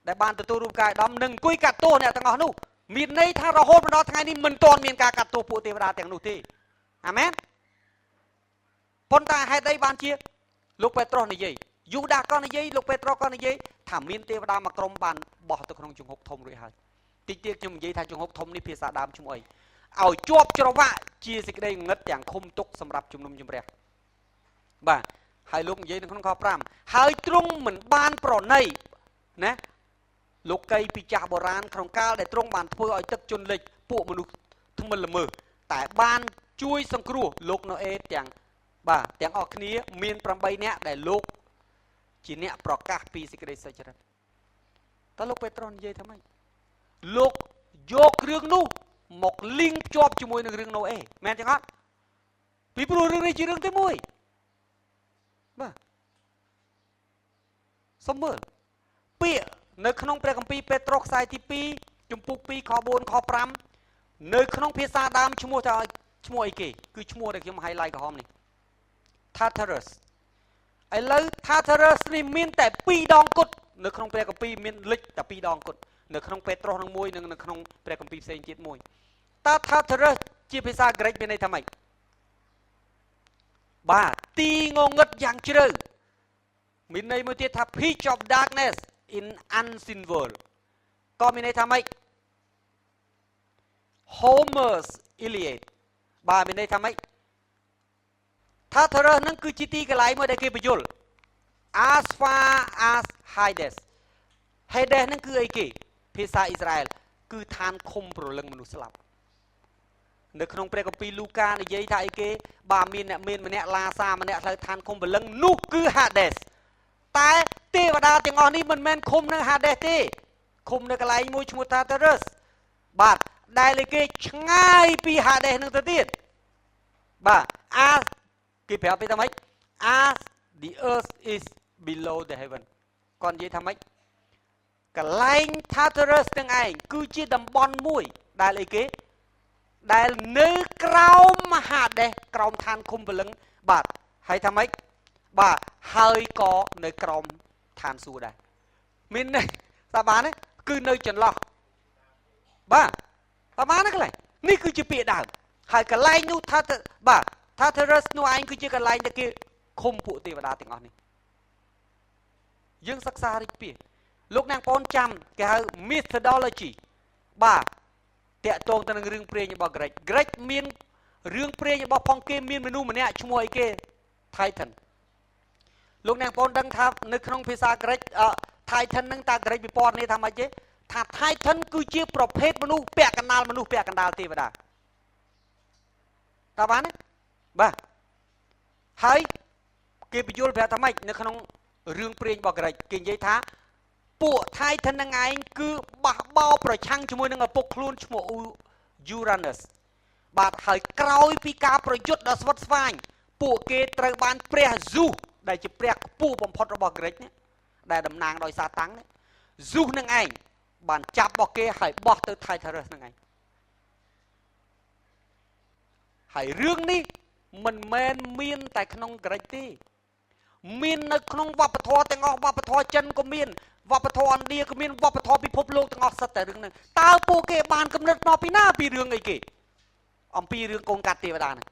ដែលបានទទួលរូបកាយដំនឹងអង្គុយកាត់ទោសអ្នកទាំងអស់នោះមានន័យថារហូតមកដល់ថ្ងៃនេះមិនទាន់មានការកាត់ទោសពួកទេវតាទាំងនោះទេអាមែនប៉ុន្តែហេតុអីបានជាលោកពេត្រុសនិយាយយូដាក៏និយាយលោកពេត្រុសក៏និយាយថាមានទេវតាមួយក្រុមបានបោះទៅក្នុងជង្ហុកធំរួចហើយតិចទៀតខ្ញុំនិយាយថាជង្ហុកធំនេះភាសាដើមឈ្មោះអីឲ្យជាប់ច្រវាក់ជាសេចក្តីងឹតទាំងឃុំទុកសម្រាប់ជំនុំជម្រះបាទហើយលោកនិយាយនៅក្នុងខ5ហើយទ្រង់មិនបានប្រណីណាលោកីពីចាស់បុរាណក្នុងកាលដែលទ្រង់បានធ្វើឲ្យទឹកជន់លិចពួកមនុស្សថ្មិលល្មើតែបានជួយសង្គ្រោះលោកណូអេទាំងបាទទាំងអស់គ្នាមាន8នាក់ដែលលោកជាអ្នកប្រកាសពីសេចក្តីសុចរិតតើលោកពេត្រុសនិយាយថាម៉េចលោកយករឿងនោះមកលីងភ្ជាប់ជាមួយនឹងរឿងណូអេមែនទេអត់ពីព្រោះរឿងនេះជារឿងទី1បាទសូមមើលពាក្យនៅក្នុងព្រះគម្ពីរពេត្រុសខ្សែទី2ជំពូក2ខ4ខ5នៅក្នុងភាសាដើមឈ្មោះថាឈ្មោះអីគេគឺឈ្មោះដែលខ្ញុំ highlight ក្រហមនេះ Tartarus ឥឡូវ Tartarus នេះមានតែ2ដងគត់នៅក្នុងព្រះគម្ពីរមានលិចតែ2ដងគត់នៅក្នុងពេត្រុសនឹងមួយនិងនៅក្នុងព្រះគម្ពីរផ្សេងទៀតមួយតើ Tartarus ជាភាសាក្រិកមានន័យថាម៉េចបាទទីងងឹតយ៉ាងជ្រៅមានន័យមួយទៀតថា pitch of darkness in unseen world ក៏មានន័យថាម៉េច Homer's Iliad បាទមានន័យថាម៉េច Tartarus ហ្នឹងគឺជាទីកន្លែងមួយដែលគេបញ្យល់ as far as Hades Hades ហ្នឹងគឺអីគេភាសាអ៊ីស្រាអែលគឺឋានឃុំប្រលឹងមនុស្សស្លាប់នៅក្នុងព្រះគម្ពីរលូកានិយាយថាអីគេបាទមានអ្នកមានម្នាក់ឡាសាម្នាក់ត្រូវឋានឃុំព្រលឹងនោះគឺ Hades តែទេវតាទាំងអស់នេះមិនមែនឃុំនៅ Hades ទេឃុំនៅកន្លែងមួយឈ្មោះ Tartarus បាទដែលគេឆ្ងាយពី Hades នឹងទៅទៀតបាទ as គេប្រាប់ពីថាម៉េច as the earth is below the heaven គាត់និយាយថាម៉េចកន្លែង Tartarus ទាំងឯងគឺជាតំបន់មួយដែលអីគេដែលនៅក្រោមមហាដេសក្រោមឋានឃុំព្រលឹងបាទហើយថាម៉េចបាទហើយក៏នៅក្រោមឋានសួគ៌ដែរមាននេះតាបានទេគឺនៅចន្លោះបាទតាបានទេកន្លែងនេះគឺជាពាក្យដើមហើយកន្លែងនោះថាបាទ Tartarus នោះឯងគឺជាកន្លែងដែលគេឃុំពួកទេវតាទាំងអស់នេះយើងសិក្សារិចពាក្យលោកអ្នកបងចាំគេហៅ methodology បាទតាក់ទងទៅនឹងរឿងព្រេងរបស់ Greek Greek មានរឿងព្រេងរបស់ផងគេមានមនុស្សម្នាក់ឈ្មោះអីគេ Titan លោកអ្នកបងដឹងថានៅក្នុងភាសា Greek Titan ហ្នឹងតើ Greek ពិព័រណ៍នេះថាម៉េចទេថា Titan គឺជាប្រភេទមនុស្សពាក់កណ្ដាលមនុស្សពាក់កណ្ដាលទេវតាតើបានទេបាទហើយគេបញ្យល់ប្រាប់ថាម៉េចនៅក្នុងរឿងព្រេងរបស់ក្រិចគេនិយាយថាពួក Titan នឹងឯងគឺបះបោប្រឆាំងជាមួយនឹងឪពុកខ្លួនឈ្មោះ Uranus បាទហើយក្រោយពីការប្រយុទ្ធដ៏ស្វិតស្វាញពួកគេត្រូវបានព្រះ Zeus ដែលជាព្រះខ្ពស់បំផុតរបស់ក្រិចនេះដែលតំណាងដោយសាតាំងនេះ Zeus នឹងឯងបានចាប់របស់គេហើយបោះទៅ Tartarus នឹងឯងហើយរឿងនេះមិនមែនមានតែក្នុងក្រិចទេមាននៅក្នុងវប្បធម៌ទាំងអស់វប្បធម៌ចិនក៏មានវប្បធម៌ឥណ្ឌាក៏មានវប្បធម៌ពិភពលោកទាំងអស់សិតតែរឿងហ្នឹងតើពួកគេបានកំណត់មកពីណាពីរឿងអីគេអំពីរឿងកូនកាត់ទេវតាហ្នឹង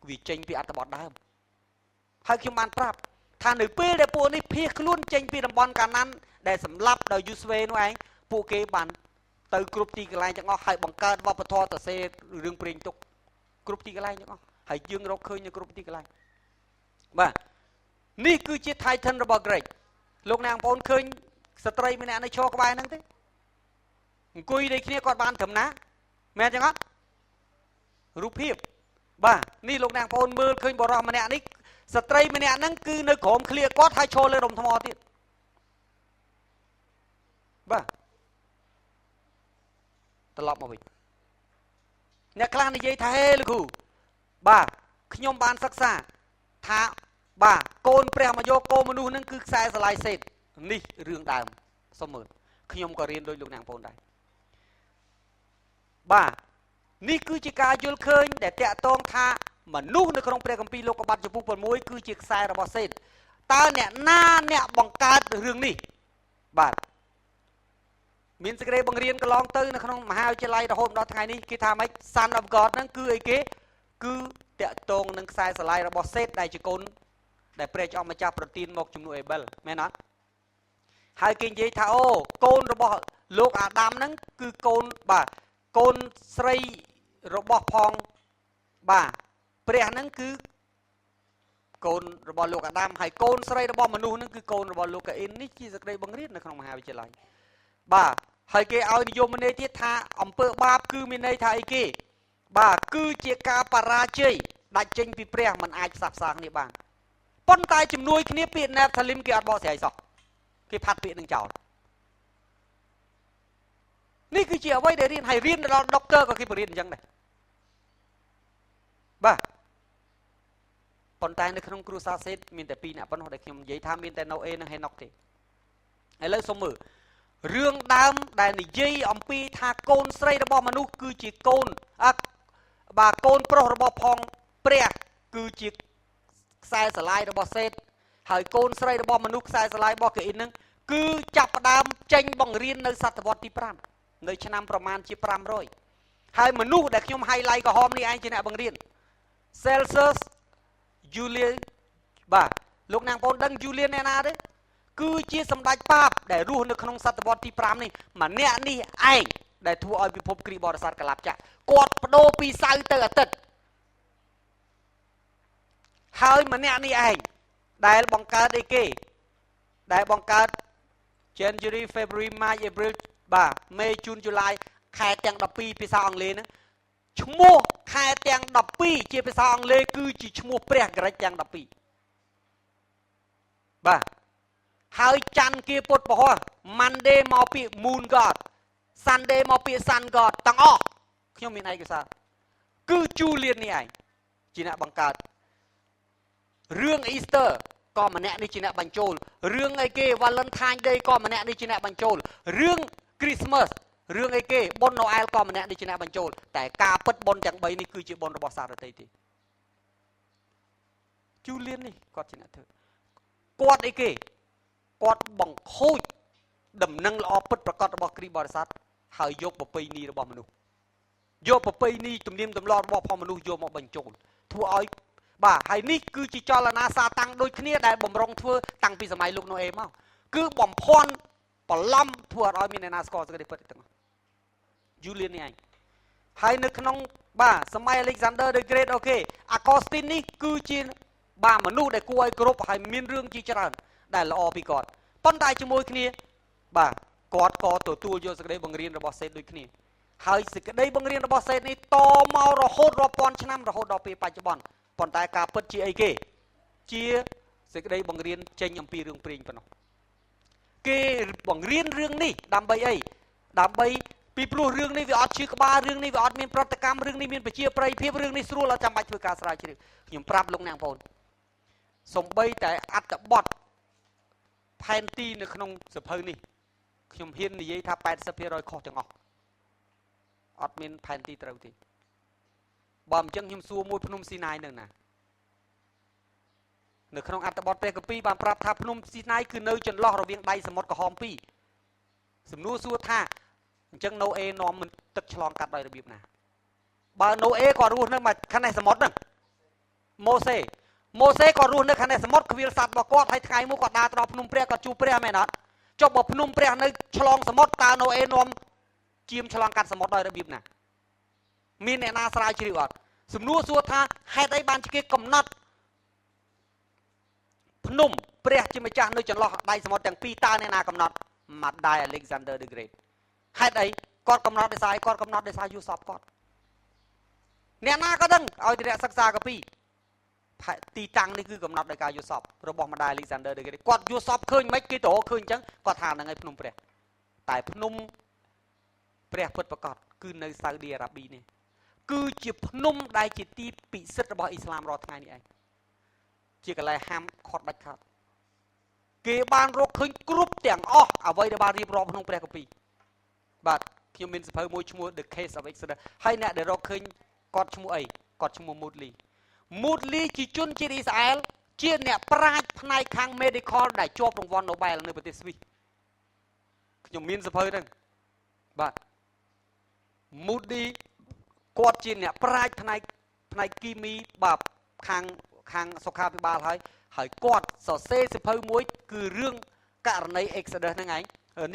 វាចេញពីអត្ថបទដើមហើយខ្ញុំបានប្រាប់ថានៅពេលដែលពួកនេះភៀសខ្លួនចេញពីតំបន់កាណាន់ដែលសម្លាប់ដោយយូស្វេនោះឯងពួកគេបានទៅគ្រប់ទីកន្លែងទាំងអស់ហើយបង្កើតវប្បធម៌ទៅសេរឿងព្រេងទុកគ្រប់ទីកន្លែងទាំងអស់ហើយយើងរកឃើញនៅគ្រប់ទីកន្លែងបាទនេះគឺជា Titan របស់ Greek លោកអ្នកបងប្អូនឃើញស្ត្រីម្នាក់នៅឈរក្បែរហ្នឹងទេអង្គុយដូចគ្នាគាត់បានត្រឹមណាមែនចឹងអត់រូបភាពបាទនេះលោកអ្នកបងប្អូនមើលឃើញបរិសម្នាក់នេះស្ត្រីម្នាក់ហ្នឹងគឺនៅក្រោមឃ្លៀគាត់ហើយឈរលើដុំថ្មទៀតបាទត្រឡប់មកវិញអ្នកខ្លះនិយាយថាហេលោកគ្រូបាទខ្ញុំបានសិក្សាថាបាទកូនព្រះមកយកកូនមនុស្សហ្នឹងគឺខ្សែស្រឡាយសេតនេះរឿងដើមសូមមើលខ្ញុំក៏រៀនដូចលោកអ្នកបងប្អូនដែរបាទនេះគឺជាការយល់ឃើញដែលតាក់ទងថាមនុស្សនៅក្នុងព្រះគម្ពីរលោកុបាទចំពុក6គឺជាខ្សែរបស់សេតតើអ្នកណាអ្នកបង្កើតរឿងនេះបាទមានសេចក្តីបង្រៀនកន្លងទៅនៅក្នុងមហាវិទ្យាល័យរហូតដល់ថ្ងៃនេះគេថាម៉េច Son of God ហ្នឹងគឺអីគេគឺតាក់ទងនឹងខ្សែស្រឡាយរបស់សេតដែលជាកូនដែលព្រះអង្គម្ចាស់ប្រទានមកជំនួសអេបិលមែនអត់ហើយគេនិយាយថាអូកូនរបស់លោកអាដាមហ្នឹងគឺកូនបាទកូនស្រីរបស់ផងបាទព្រះហ្នឹងគឺកូនរបស់លោកអាដាមហើយកូនស្រីរបស់មនុស្សហ្នឹងគឺកូនរបស់លោកកាអ៊ីននេះជាសេចក្តីបង្រៀននៅក្នុងមហាវិទ្យាល័យបាទហើយគេឲ្យនិយមន័យទៀតថាអំពើបាបគឺមានន័យថាអីគេបាទគឺជាការបរាជ័យដាច់ចេញពីព្រះមិនអាចផ្សះផ្សាគ្នាបានប៉ុន្តែជំនួយគ្នាពាក្យ Nephilim គេអត់បកស្រាយសោះគេផាត់ពាក្យនឹងចោលនេះគឺជាអ្វីដែលរៀនហើយរៀនដល់ដុកទ័រក៏គេបរៀនអញ្ចឹងដែរបាទប៉ុន្តែនៅក្នុងគ្រួសារសេតមានតែពីរនាក់ប៉ុណ្ណោះដែលខ្ញុំនិយាយថាមានតែណូអេនិងហេណុកទេឥឡូវសូមមើលរឿងដើមដែលនិយាយអំពីថាកូនស្រីរបស់មនុស្សគឺជាកូនបាទកូនប្រុសរបស់ផងព្រះគឺជាខ្សែស្រឡាយរបស់សេតហើយកូនស្រីរបស់មនុស្សខ្សែស្រឡាយរបស់កេអ៊ីនហ្នឹងគឺចាប់ផ្ដើមចេញបង្រៀននៅសតវត្សទី5នៅឆ្នាំប្រមាណជា500ហើយមនុស្សដែលខ្ញុំ highlight ក្រហមនេះឯងជាអ្នកបង្រៀន Celsus Julian បាទលោកអ្នកបងប្អូនដឹង Julian អ្នកណាទេគឺជាសម្ដេចប៉ាបដែលរស់នៅក្នុងសតវត្សទី5នេះម្នាក់នេះឯង ដែលធ្វើឲ្យពិភពគ្រីស្ទបរិស័ទកលាប់ចាក់គាត់បដូរពីសៅរ៍ទៅអាទិត្យហើយម្នាក់នេះឯងដែលបង្កើតអីគេដែលបង្កើត January February March April បាទ May June July ខែទាំង12ភាសាអង់គ្លេសហ្នឹងឈ្មោះខែទាំង12ជាភាសាអង់គ្លេសគឺជាឈ្មោះព្រះក្រិចទាំង12បាទហើយច័ន្ទគាពុទ្ធពហោះ Monday មកពាក្យ Moon God Sunday មកពាក្យ Sun God ទាំងអស់ខ្ញុំមានឯកសារគឺ Julian នេះឯងជាអ្នកបង្កើតរឿង Easter ក៏ម្នាក់នេះជាអ្នកបញ្ចូលរឿងអីគេ Valentine Day ក៏ម្នាក់នេះជាអ្នកបញ្ចូលរឿង Christmas រឿងអីគេបុណ្យណូអែលក៏ម្នាក់នេះជាអ្នកបញ្ចូលតែការពិតបុណ្យទាំង3នេះគឺជាបុណ្យរបស់សារតីទេ Julian នេះគាត់ជាអ្នកធ្វើគាត់អីគេគាត់បង្ខូចដំណឹងល្អពិតប្រាកដរបស់គ្រីស្ទបរិស័ទហើយយកប្រពៃណីរបស់មនុស្សយកប្រពៃណីទំនៀមទម្លាប់របស់ផងមនុស្សយកមកបញ្ចូលធ្វើឲ្យបាទហើយនេះគឺជាចលនាសាតាំងដូចគ្នាដែលបំរុងធ្វើតាំងពីសម័យលោកណូអេមកគឺបំភាន់បន្លំធ្វើឲ្យមានអ្នកណាស្គាល់សេចក្តីពិតទាំងអស់ Julian នេះឯងហើយនៅក្នុងបាទសម័យ Alexander the Great អូខេ Augustine នេះគឺជាបាទមនុស្សដែលគួរឲ្យគោរពហើយមានរឿងជាច្រើនដែលល្អពីគាត់ប៉ុន្តែជាមួយគ្នាបាទគាត់ក៏ទទួលយកសេចក្តីបង្រៀនរបស់សេតដូចគ្នាហើយសេចក្តីបង្រៀនរបស់សេតនេះតមករហូតរាប់ពាន់ឆ្នាំរហូតដល់ពេលបច្ចុប្បន្នប៉ុន្តែការពិតជាអីគេជាសេចក្តីបង្រៀនចេញអំពីរឿងព្រេងប៉ុណ្ណោះគេបង្រៀនរឿងនេះដើម្បីអីដើម្បីពីព្រោះរឿងនេះវាអត់ឈឺក្បាលរឿងនេះវាអត់មានប្រតិកម្មរឿងនេះមានប្រជាប្រិយភាពរឿងនេះស្រួលអត់ចាំបាច់ធ្វើការស្រាវជ្រាវខ្ញុំប្រាប់លោកអ្នកបងប្អូនសំបីតែអត្ថបទផែនទីនៅក្នុងសភៅនេះខ្ញុំហ៊ាននិយាយថា 80% ខុសទាំងអស់អត់មានផែនទីត្រូវទេបើមិនចឹងខ្ញុំសួរមួយភ្នំស៊ីណាយនៅណានៅក្នុងអត្ថបទព្រះគម្ពីរបានប្រាប់ថាភ្នំស៊ីណាយគឺនៅចន្លោះរវាងដៃសមុទ្រក្រហមពីរសំណួរសួរថាអញ្ចឹងណូអេនាំទឹកឆ្លងកាត់ដោយរបៀបណាបើណូអេក៏រស់នៅមកខាងនេះសមុទ្រហ្នឹងម៉ូសេក៏រស់នៅខាងនេះសមុទ្រខ្វៀលសត្វរបស់គាត់ហើយថ្ងៃមួយគាត់ដើរទៅដល់ភ្នំព្រះគាត់ជួបព្រះមែនអត់ចុះបើភ្នំព្រះនៅឆ្លងសមុទ្រតើណូអេនាំជាមឆ្លងកាត់សមុទ្រដោយរបៀបណាមានអ្នកណាស្រាវជ្រាវអត់សំណួរសួរថាហេតុអីបានជាគេកំណត់ភ្នំព្រះជាម្ចាស់នៅចន្លោះដៃសមុទ្រទាំងពីរតើអ្នកណាកំណត់ម្ដាយ Alexander the Great ហេតុអីគាត់កំណត់ដោយសារគាត់កំណត់ដោយសារយល់សពគាត់អ្នកណាក៏ដឹងឲ្យតែអ្នកសិក្សាកាពីទីតាំងនេះគឺកំណត់ដោយការយល់សពរបស់ម្ដាយ Alexander the Great គាត់យល់សពឃើញមិនគេទៅឃើញអញ្ចឹងគាត់ថាហ្នឹងឯងភ្នំព្រះតែភ្នំព្រះពិតប្រាកដគឺនៅសាអូឌីអារ៉ាប៊ីនេះគឺជាភ្នំដែលជាទីពិសិដ្ឋរបស់អ៊ីស្លាមរាល់ថ្ងៃនេះឯងជាកន្លែងហាមឃាត់ដាច់ខាតគេបានរកឃើញគ្រប់ទាំងអស់អ្វីដែលបានរៀបរាប់ក្នុងព្រះគម្ពីរបាទខ្ញុំមានសភៅមួយឈ្មោះ The Case of Exodus ហើយអ្នកដែលរកឃើញគាត់ឈ្មោះអីគាត់ឈ្មោះ Moodley Moodley ជាជនជាតិអ៊ីស្រាអែលជាអ្នកប្រាជ្ញផ្នែកខាង medical ដែលជាប់រង្វាន់ Nobel នៅប្រទេសស្វីសខ្ញុំមានសភៅហ្នឹងបាទ Moody គាត់ជាអ្នកប្រាជ្ញផ្នែកគីមីបាទខាងសុខាភិបាលហើយគាត់សរសេរសភៅមួយគឺរឿងករណី Exodus ហ្នឹងឯង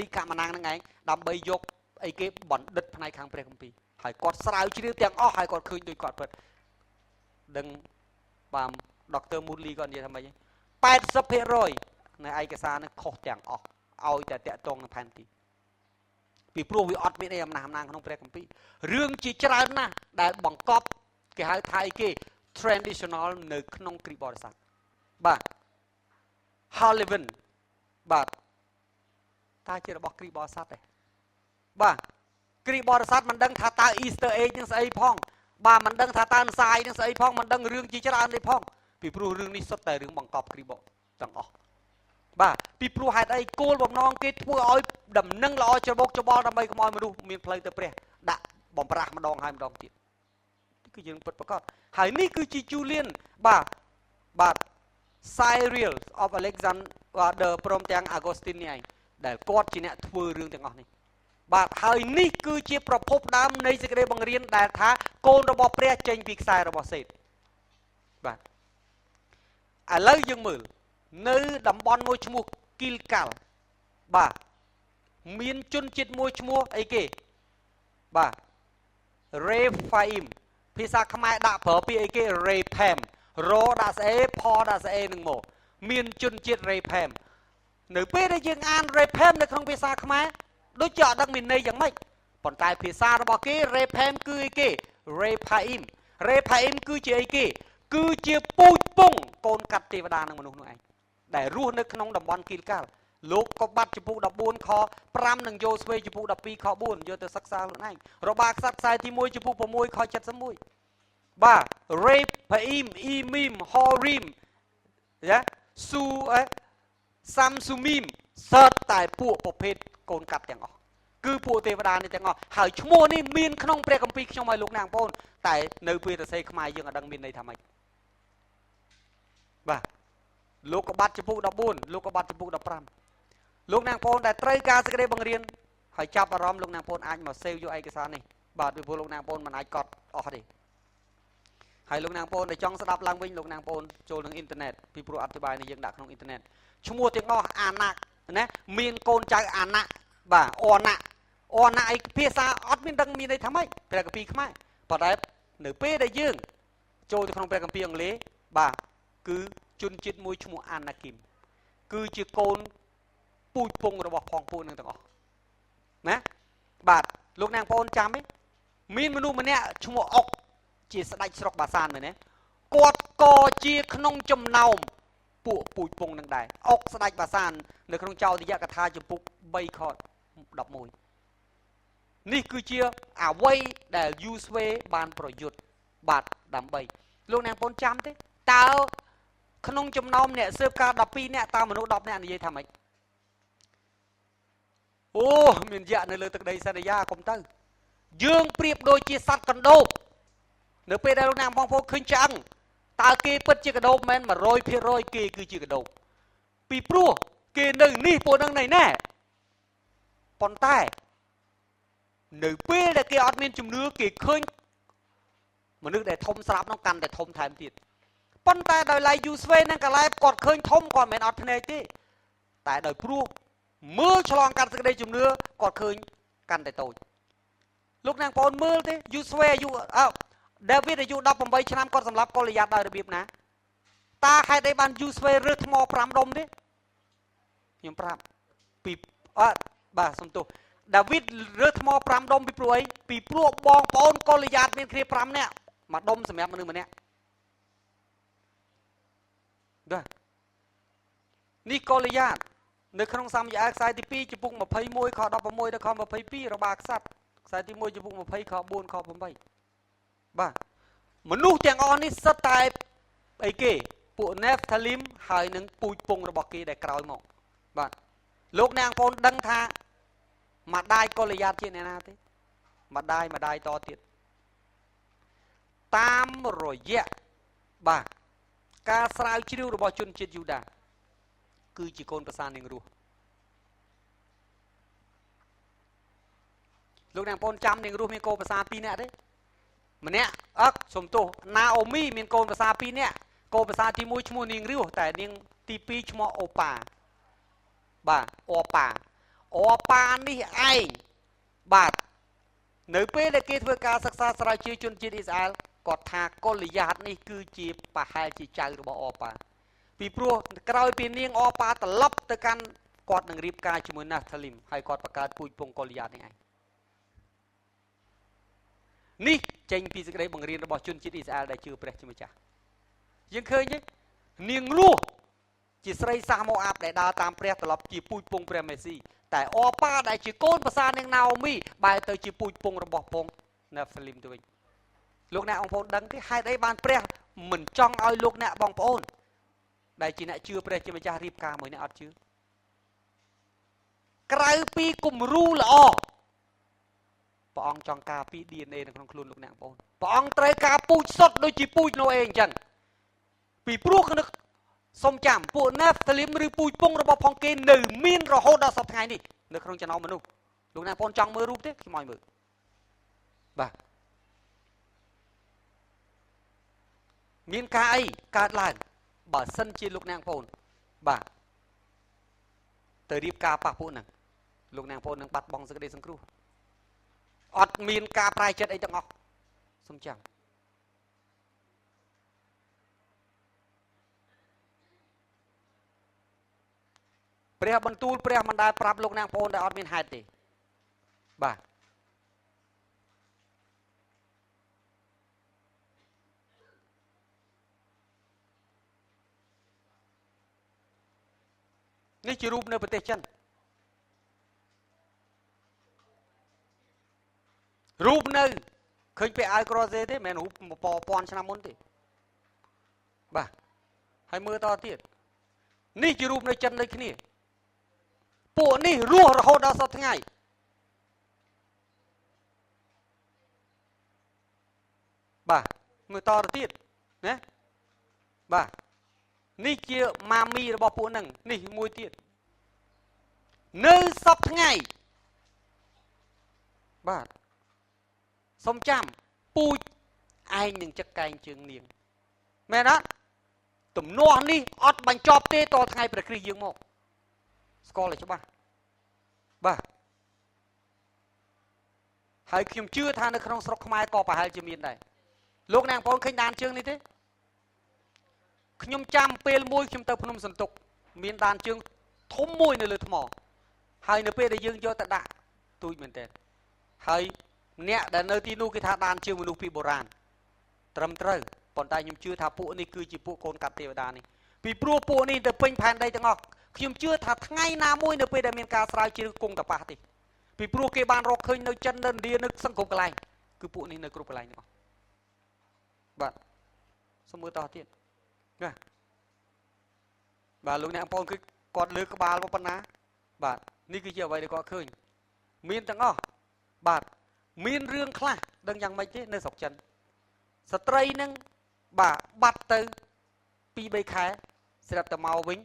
នេះកមណាំងហ្នឹងឯងដើម្បីយកអីគេបណ្ឌិតផ្នែកខាងព្រះគម្ពីរហើយគាត់ស្រាវជ្រាវទាំងអស់ហើយគាត់ឃើញដូចគាត់ពិតដឹងបាទដុកទ័រ Moodley គាត់និយាយថាម៉េច 80% នៃឯកសារហ្នឹងខុសទាំងអស់ឲ្យតែតាក់ទងនឹងផែនទីពីព្រោះវាអត់មានអីអំណះអំណាងក្នុងព្រះគម្ពីររឿងជាច្រើនណាស់ដែលបង្កប់គេហៅថាអីគេ traditional នៅក្នុងគ្រីស្ទបរិស័ទបាទ Halloween បាទតើជារបស់គ្រីស្ទបរិស័ទទេបាទគ្រីស្ទបរិស័ទមិនដឹងថាតើ Easter egg នឹងស្អីផងបាទមិនដឹងថាតើសាយនឹងស្អីផងមិនដឹងរឿងជាច្រើនទេផងពីព្រោះរឿងនេះសុទ្ធតែរឿងបង្កប់គ្រីស្ទទាំងអស់បាទពីព្រោះហេតុអីគោលបំណងគេធ្វើឲ្យដំណឹងល្អច្របូកច្របល់ដើម្បីកុំឲ្យមនុស្សមានផ្លូវទៅព្រះដាក់បំប្រាស់ម្ដងហើយម្ដងទៀតគឺយើងពិតប្រាកដហើយនេះគឺជា Julian បាទបាទ Cyril of Alexander ព្រមទាំង Augustine នេះឯងដែលគាត់ជាអ្នកធ្វើរឿងទាំងអស់នេះបាទហើយនេះគឺជាប្រភពដើមនៃសេចក្តីបង្រៀនដែលថាកូនរបស់ព្រះចេញពីខ្សែរបស់សេតបាទឥឡូវយើងមើលនៅតំបន់មួយឈ្មោះគីលកាល់បាទមានជនជាតិមួយឈ្មោះអីគេ បាទ Rephaim ភាសាខ្មែរដាក់ប្រើពាក្យអីគេ Rephaim រដាក់ស្អេផដាក់ស្អេនឹងមកមានជនជាតិ Rephaim នៅពេលដែលយើងអាន Rephaim នៅក្នុងភាសាខ្មែរដូចជាអត់ដឹងមានន័យយ៉ាងម៉េចប៉ុន្តែភាសារបស់គេ Rephaim គឺអីគេ Rephaim Rephaim គឺជាអីគេគឺជាពូជពងកូនកាត់ទេវតានិងមនុស្សនោះឯងដែលរស់នៅក្នុងតំបន់គីលកាល់លោកក៏បាត់ចំពុក14ខ5និងយូស្វេចំពុក12ខ4យកទៅសិក្សាខ្លួនឯងរបាខ្សត្រខ្សែទី1ចំពុក6ខ71បាទ Rephaim Emim Horim យ៉ាស៊ូសាំស៊ូមីមសើតតែពួកប្រភេទកូនកាត់ទាំងអស់គឺពួកទេវតានេះទាំងអស់ហើយឈ្មោះនេះមានក្នុងព្រះគម្ពីរខ្ញុំឲ្យលោកអ្នកបងប្អូនតែនៅពេលសរសេរខ្មែរយើងអត់ដឹងមានន័យថាម៉េចបាទលោកក៏បាត់ចំពុក14លោកក៏បាត់ចំពុក15លោកអ្នកបងប្អូនដែលត្រូវការសេចក្តីបង្រៀនហើយចាប់អារម្មណ៍លោកអ្នកបងប្អូនអាចមកសេវយកឯកសារនេះបាទពីព្រោះលោកអ្នកបងប្អូនមិនអាចកត់អស់ទេហើយលោកអ្នកបងប្អូនដែលចង់ស្ដាប់ឡើងវិញលោកអ្នកបងប្អូនចូលក្នុងអ៊ីនធឺណិតពីព្រោះអធិប្បាយនេះយើងដាក់ក្នុងអ៊ីនធឺណិតឈ្មោះទាំងអស់អាណាណាមានកូនចៅអាណាបាទអណាអណាអីភាសាអត់មានដឹងមានន័យថាម៉េចព្រះគម្ពីរខ្មែរប៉ុន្តែនៅពេលដែលយើងចូលទៅក្នុងព្រះគម្ពីរអង់គ្លេសបាទគឺជនជាតិមួយឈ្មោះអាណាគីមគឺជាកូនពូជពងរបស់ផងពួកនឹងទាំងអស់ណាបាទលោកអ្នកបងប្អូនចាំទេមានមនុស្សម្នាក់ឈ្មោះអុកជាស្ដេចស្រុកបាសានមែនទេគាត់ក៏ជាក្នុងចំណោមពួកពូជពងនឹងដែរអុកស្ដេចបាសាននៅក្នុងចោទយកថាចំពុក3ខ11នេះគឺជាអ្វីដែលយូស្វេបានប្រយុទ្ធបាទដើម្បីលោកអ្នកបងប្អូនចាំទេតើក្នុងចំណោមអ្នកស៊ើបការ12នាក់តើមនុស្ស10នាក់និយាយថាម៉េចអូមានយៈនៅលើទឹកដីសន្យាកុំទៅយើងប្រៀបដូចជាសត្វកណ្ដូបនៅពេលដែលលោកអ្នកបងប្អូនឃើញឆ្អឹងតើគេពិតជាកណ្ដូបមែន100%គេគឺជាកណ្ដូបពីព្រោះគេនៅនេះពួកនឹងនៅណែប៉ុន្តែនៅពេលដែលគេអត់មានជំនឿគេឃើញមនុស្សដែលធំស្រាប់នោះកាន់តែធំថែមទៀតប៉ុន្តែដោយឡែកយូស្វេនិងកាឡែបគាត់ឃើញធំគាត់មិនមែនអត់ភ្នែកទេតែដោយព្រោះមើលឆ្លងកាត់សេចក្តីជំនឿគាត់ឃើញកាន់តែតូចលោកអ្នកបងប្អូនមើលទេយូស្វេអាយុដាវីតអាយុ18ឆ្នាំគាត់សម្លាប់កូលីយ៉ាតដោយរបៀបណាតើហេតុអីបានយូស្វេរើសថ្ម5ដុំទេខ្ញុំប្រាប់ពីអត់បាទសំទោសដាវីតរើសថ្ម5ដុំពីព្រោះអីពីព្រោះបងប្អូនកូលីយ៉ាតមានគ្នា5នាក់មួយដុំសម្រាប់មនុស្សម្នាក់បាទនេះកូលីយ៉ាតនៅក្នុងសាមយៈខ្សែទី2ចំពុក21ខ16ដល់ខ22របាខ្សត្រខ្សែទី1ចំពុក20ខ4ខ8បាទមនុស្សទាំងអស់នេះសិតតែអីគេពួកនេហ្វថាលីមហើយនឹងពូជពងរបស់គេដែលក្រោយមកបាទលោកអ្នកបងប្អូនដឹងថាម្ដាយកូលីយ៉ាតជាអ្នកណាទេម្ដាយតទៀតតាមរយៈបាទការស្រាវជ្រាវរបស់ជនជាតិយូដាគឺជាកូនប្រសានាងរស់លោកអ្នកបងប្អូនចាំនាងរស់មានកូនប្រសា2នាក់ទេម្នាក់អឹកសុំទោសណាអូមីមានកូនប្រសា2នាក់កូនប្រសាទី1ឈ្មោះនាងរស់តែនាងទី2ឈ្មោះអូប៉ាបាទអូប៉ាអូប៉ានេះឯងបាទនៅពេលដែលគេធ្វើការសិក្សាស្រាវជ្រាវជនជាតិអ៊ីស្រាអែលគាត់ថាកូលីយ៉ាតនេះគឺជាប្រហែលជាចៅរបស់អូប៉ាពីព្រោះក្រោយពីនាងអប៉ាត្រឡប់ទៅកាន់គាត់នឹងរៀបការជាមួយណាថាលីមហើយគាត់បង្កើតពូជពងកូលីយ៉ាតនេះឯងនេះចេញពីសេចក្តីបង្រៀនរបស់ជនជាតិអ៊ីស្រាអែលដែលជឿព្រះជាម្ចាស់យើងឃើញទេនាងរស់ជាស្រីសាសម៉ូអាបដែលដើរតាមព្រះត្រឡប់ជាពូជពងព្រះមេស៊ីតែអប៉ាដែលជាកូនប្រសានាងណាអូមីបែរទៅជាពូជពងរបស់ពងណាហ្វលីមទៅវិញលោកអ្នកបងប្អូនដឹងទេហេតុអីបានព្រះមិនចង់ឲ្យលោកអ្នកបងប្អូនដែលជាអ្នកជឿព្រះជាម្ចាស់រៀបការមួយអ្នកអត់ជឿក្រៅពីគំរូល្អព្រះអង្គចង់ការពី DNA នៅក្នុងខ្លួនលោកអ្នកបងប្អូនព្រះអង្គត្រូវការពូជសុទ្ធដូចជាពូជណូអេអញ្ចឹងពីព្រោះនឹកសូមចាំពួកនេហ្វថាលីមឬពូជពងរបស់ផងគេនៅមានរហូតដល់សប្តាហ៍ថ្ងៃនេះនៅក្នុងចំណោមមនុស្សលោកអ្នកបងប្អូនចង់មើលរូបទេខ្ញុំឲ្យមើលបាទមានការអីកើតឡើងបើសិនជាលោកអ្នកបងប្អូនបាទទៅរៀបការប៉ះពួកហ្នឹងលោកអ្នកបងប្អូននឹងបាត់បង់សេចក្តីសង្គ្រោះ អត់មានការប្រែចិត្តអីទាំងអស់សូមចាំព្រះបន្ទូលព្រះមិនដែលប្រាប់លោកអ្នកបងប្អូនដែលអត់មានហេតុទេបាទនេះជារូបនៅប្រទេសចិនរូបនៅឃើញពាក់អាវក្រសេទេមិនមែនរូប1000ឆ្នាំមុនទេបាទហើយមើលតទៀតនេះជារូបនៅចិនដូចគ្នាពួកនេះរស់រហូតដល់សប្តាហ៍ថ្ងៃបាទមើលតទៅទៀតណាបាទនេះជាម៉ាមីរបស់ពួកហ្នឹងនេះមួយទៀតនៅសប្តាហ៍ថ្ងៃបាទសូមចាំពូជឯងនឹងចឹកកែងជើងនាងមែនអត់ទំនាស់នេះអត់បញ្ចប់ទេតថ្ងៃព្រះគ្រីស្ទយើងមកស្គាល់ឲ្យច្បាស់បាទហើយខ្ញុំជឿថានៅក្នុងស្រុកខ្មែរក៏ប្រហែលជាមានដែរលោកអ្នកបងប្អូនឃើញដានជើងនេះទេខ្ញុំចាំពេលមួយខ្ញុំទៅភ្នំសន្ទុកមានដានជើងធំមួយនៅលើថ្មហើយនៅពេលដែលយើងយកទៅដាក់ទូចមែនទែនហើយអ្នកដែលនៅទីនោះគេថាដានជើងមនុស្សពីបុរាណត្រឹមត្រូវប៉ុន្តែខ្ញុំជឿថាពួកនេះគឺជាពួកកូនកាត់ទេវតានេះពីព្រោះពួកនេះទៅពេញផែនដីទាំងអស់ខ្ញុំជឿថាថ្ងៃណាមួយនៅពេលដែលមានការស្រាវជ្រាវគង់តប៉ះទេពីព្រោះគេបានរកឃើញនៅចិននៅឥណ្ឌានៅសង្គមកន្លែងគឺពួកនេះនៅគ្រប់កន្លែងទាំងអស់បាទសូមមើលតទៀតណាបាទលោកអ្នកបងប្អូនគឺគាត់លើកក្បាលមកប៉ុណ្ណាបាទនេះគឺជាអ្វីដែលគាត់ឃើញមានទាំងអស់បាទមានរឿងខ្លះដឹងយ៉ាងម៉េចទេនៅស្រុកចិនស្ត្រីនឹងបាទបាត់ទៅ2 3ខែស្រាប់តែមកវិញ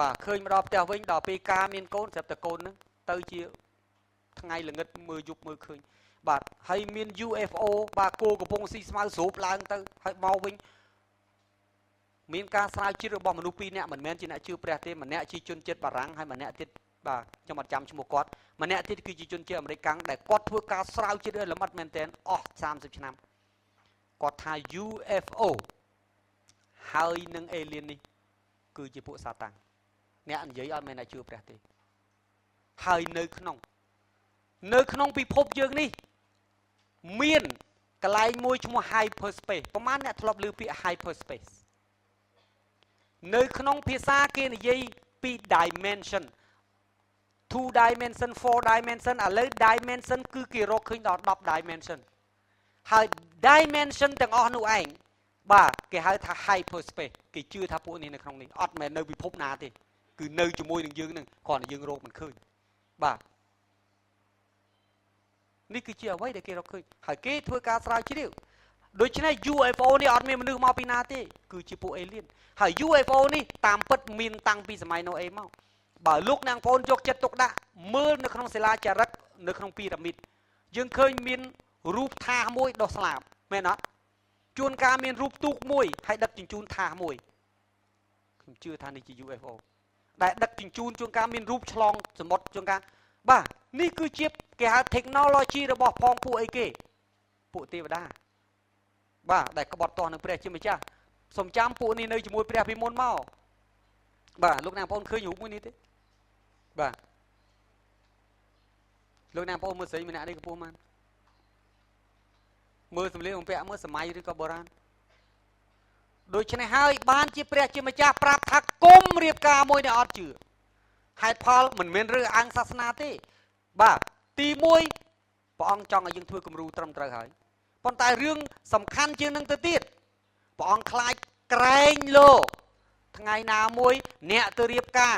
បាទឃើញមកដល់ផ្ទះវិញដល់ពេលការមានកូនស្រាប់តែកូននឹងទៅជាថ្ងៃល្ងិតមើលយប់មើលឃើញបាទហើយមាន UFO បាទគោកំពុងស៊ីស្មៅស្រូបឡើងទៅហើយមកវិញមានការស្រាវជ្រាវរបស់មនុស្ស2នាក់មិនមែនជាអ្នកជឿព្រះទេម្នាក់ជាជនជាតិបារាំងហើយម្នាក់ទៀតបាទខ្ញុំអត់ចាំឈ្មោះគាត់ម្នាក់ទៀតគឺជាជនជាតិអាមេរិកកាំងដែលគាត់ធ្វើការស្រាវជ្រាវលម្អិតមែនទែនអស់30ឆ្នាំគាត់ថា UFO ហើយនឹង alien នេះគឺជាពួកសាតាំងអ្នកនិយាយអត់មែនអ្នកជឿព្រះទេហើយនៅក្នុងពិភពយើងនេះមានកន្លែងមួយឈ្មោះ hyperspace ប្រហែលអ្នកធ្លាប់ឮពាក្យ hyperspace នៅក្នុងភាសាគេនិយាយពី dimension 2 dimension 4 dimension ឥឡូវ dimension គឺគេរកឃើញដល់10 dimension ហើយ dimension ទាំងអស់នោះឯងបាទគេហៅថា hyperspace គេជឿថាពួកនេះនៅក្នុងនេះអត់មែននៅពិភពណាទេគឺនៅជាមួយនឹងយើងនឹងគ្រាន់តែយើងរកមិនឃើញបាទនេះគឺជាអ្វីដែលគេរកឃើញហើយគេធ្វើការស្រាវជ្រាវដូច្នេះ UFO នេះអត់មានមនុស្សមកពីណាទេគឺជាពួក alien ហើយ UFO នេះតាមពិតមានតាំងពីសម័យណូអេមកបើលោកអ្នកបងប្អូនយកចិត្តទុកដាក់មើលនៅក្នុងសិលាចារឹកនៅក្នុងពីរ៉ាមីតយើងឃើញមានរូបថាសមួយដុះស្លាបមែនអត់ជួនកាលមានរូបទូកមួយហើយដឹកជញ្ជូនថាសមួយខ្ញុំជឿថានេះជា UFO ដែលដឹកជញ្ជូនជួនកាលមានរូបឆ្លងសមុទ្រជួនកាលបាទនេះគឺជាគេហៅ technology របស់ផងពួកអីគេពួកទេវតាបាទដែលក្បត់ទាស់នឹងព្រះជាម្ចាស់សូមចាំពួកនេះនៅជាមួយព្រះពីមុនមកបាទលោកអ្នកបងប្អូនឃើញរូបមួយនេះទេបាទលោកអ្នកបងប្អូនមើលស្រីម្នាក់នេះកម្ពស់ម៉ានមើលសម្លៀកបំពាក់មើលសម័យឬក៏បុរាណដូច្នេះហើយបានជាព្រះជាម្ចាស់ប្រាប់ថាគុំរៀបការមួយនេះអត់ជឿហេតុផលមិនមែនរឿងអាងសាសនាទេបាទទី1ព្រះអង្គចង់ឲ្យយើងធ្វើគំរូត្រឹមត្រូវហើយប៉ុន្តែរឿងសំខាន់ជាងនឹងទៅទៀតព្រះអង្គខ្លាចក្រែងលោកថ្ងៃណាមួយអ្នកទៅរៀបការ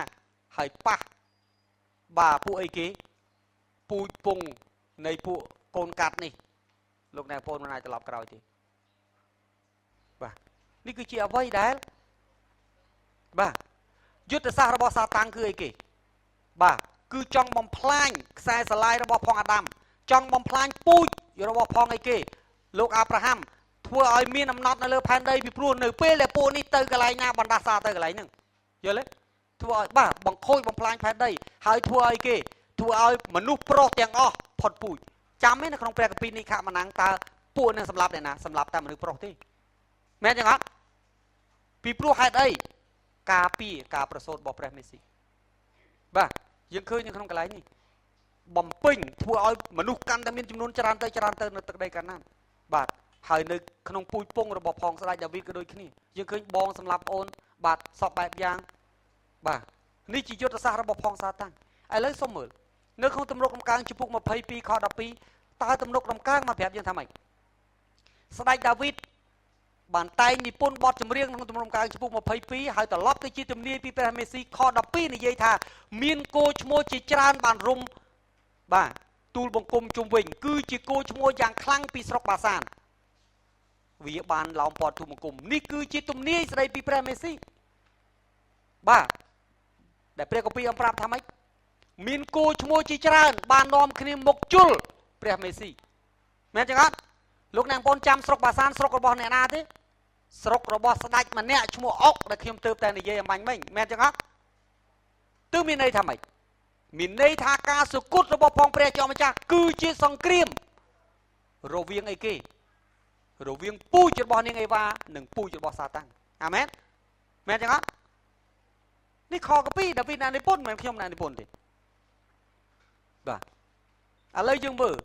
ហើយប៉ះបាទពួកអីគេពូជពងនៃពួកកូនកាត់នេះលោកអ្នកបងប្អូនមិនអាចត្រឡប់ក្រោយទេបាទនេះគឺជាអ្វីដែលបាទយុទ្ធសាស្ត្ររបស់សាតាំងគឺអីគេបាទគឺចង់បំផ្លាញខ្សែស្រឡាយរបស់ផងអាដាមចង់បំផ្លាញពូជរបស់ផងអីគេលោកអាប់រ៉ាហាំធ្វើឲ្យមានអំណត់នៅលើផែនដីពីព្រោះនៅពេលដែលពួកនេះទៅកន្លែងណាបណ្ដាសាទៅកន្លែងហ្នឹងយល់ទេធ្វើឲ្យបាទបង្ខូចបំផ្លាញផែនដីហើយធ្វើឲ្យគេធ្វើឲ្យមនុស្សប្រុសទាំងអស់ផុតពូជ ចាំទេនៅក្នុងព្រះគម្ពីរនិខមណាំងតើពួកនឹងសម្លាប់អ្នកណាសម្លាប់តែមនុស្សប្រុសទេមែនទេអត់ពីព្រោះហេតុអីការពារការប្រសូតរបស់ព្រះមេស៊ីបាទយើងឃើញនៅក្នុងកន្លែងនេះបំពេញធ្វើឲ្យមនុស្សកាន់តែមានចំនួនច្រើនទៅច្រើនទៅនៅទឹកដីកាណានបាទហើយនៅក្នុងពូជពងរបស់ផងស្ដេចដាវីតក៏ដូចគ្នាយើងឃើញបងសម្លាប់អូនបាទសពបែបយ៉ាងបាទនេះជាយុទ្ធសាស្ត្ររបស់ផងសាតាំងឥឡូវសូមមើលនៅក្នុងទំនុកដំកើងជំពូក22ខ12តើទំនុកដំកើងមកប្រាប់យើងថាម៉េចស្ដេចដាវីតបានតែងនិពន្ធបទចម្រៀងក្នុងទំនុកដំកើងជំពូក22ហើយត្រឡប់ទៅជាទំនាយពីព្រះមេស៊ីខ12និយាយថាមានគោឈ្មោះជាច្រើនបានរុំបាទទូលបង្គំជុំវិញគឺជាគោឈ្មោះយ៉ាងខ្លាំងពីស្រុកបាសានវាបានឡោមព័ទ្ធទូលបង្គំនេះគឺជាទំនាយស្ដីពីព្រះមេស៊ីបាទដែលព្រះគម្ពីរអំប្រាប់ថាម៉េចមានគោឈ្មោះជាច្រើនបាននាំគ្នាមកជុលព្រះមេស៊ីមែនទេអត់លោកអ្នកបងចាំស្រុកបាសានស្រុករបស់អ្នកណាទេស្រុករបស់ស្ដេចម្នាក់ឈ្មោះអុកដែលខ្ញុំទើបតែនិយាយអំបញ្ញមិញមែនទេអត់ទើបមានន័យថាម៉េចមានន័យថាការសុគតរបស់ផងព្រះជាម្ចាស់គឺជាសង្គ្រាមរវាងអីគេរវាងពូជរបស់នាងអេវ៉ានិងពូជរបស់សាតាំងអាមែនមែនទេអត់នេះខកពីដាវីតអ្នកនិពន្ធមិនខ្ញុំអ្នកនិពន្ធទេបាទឥឡូវយើងមើល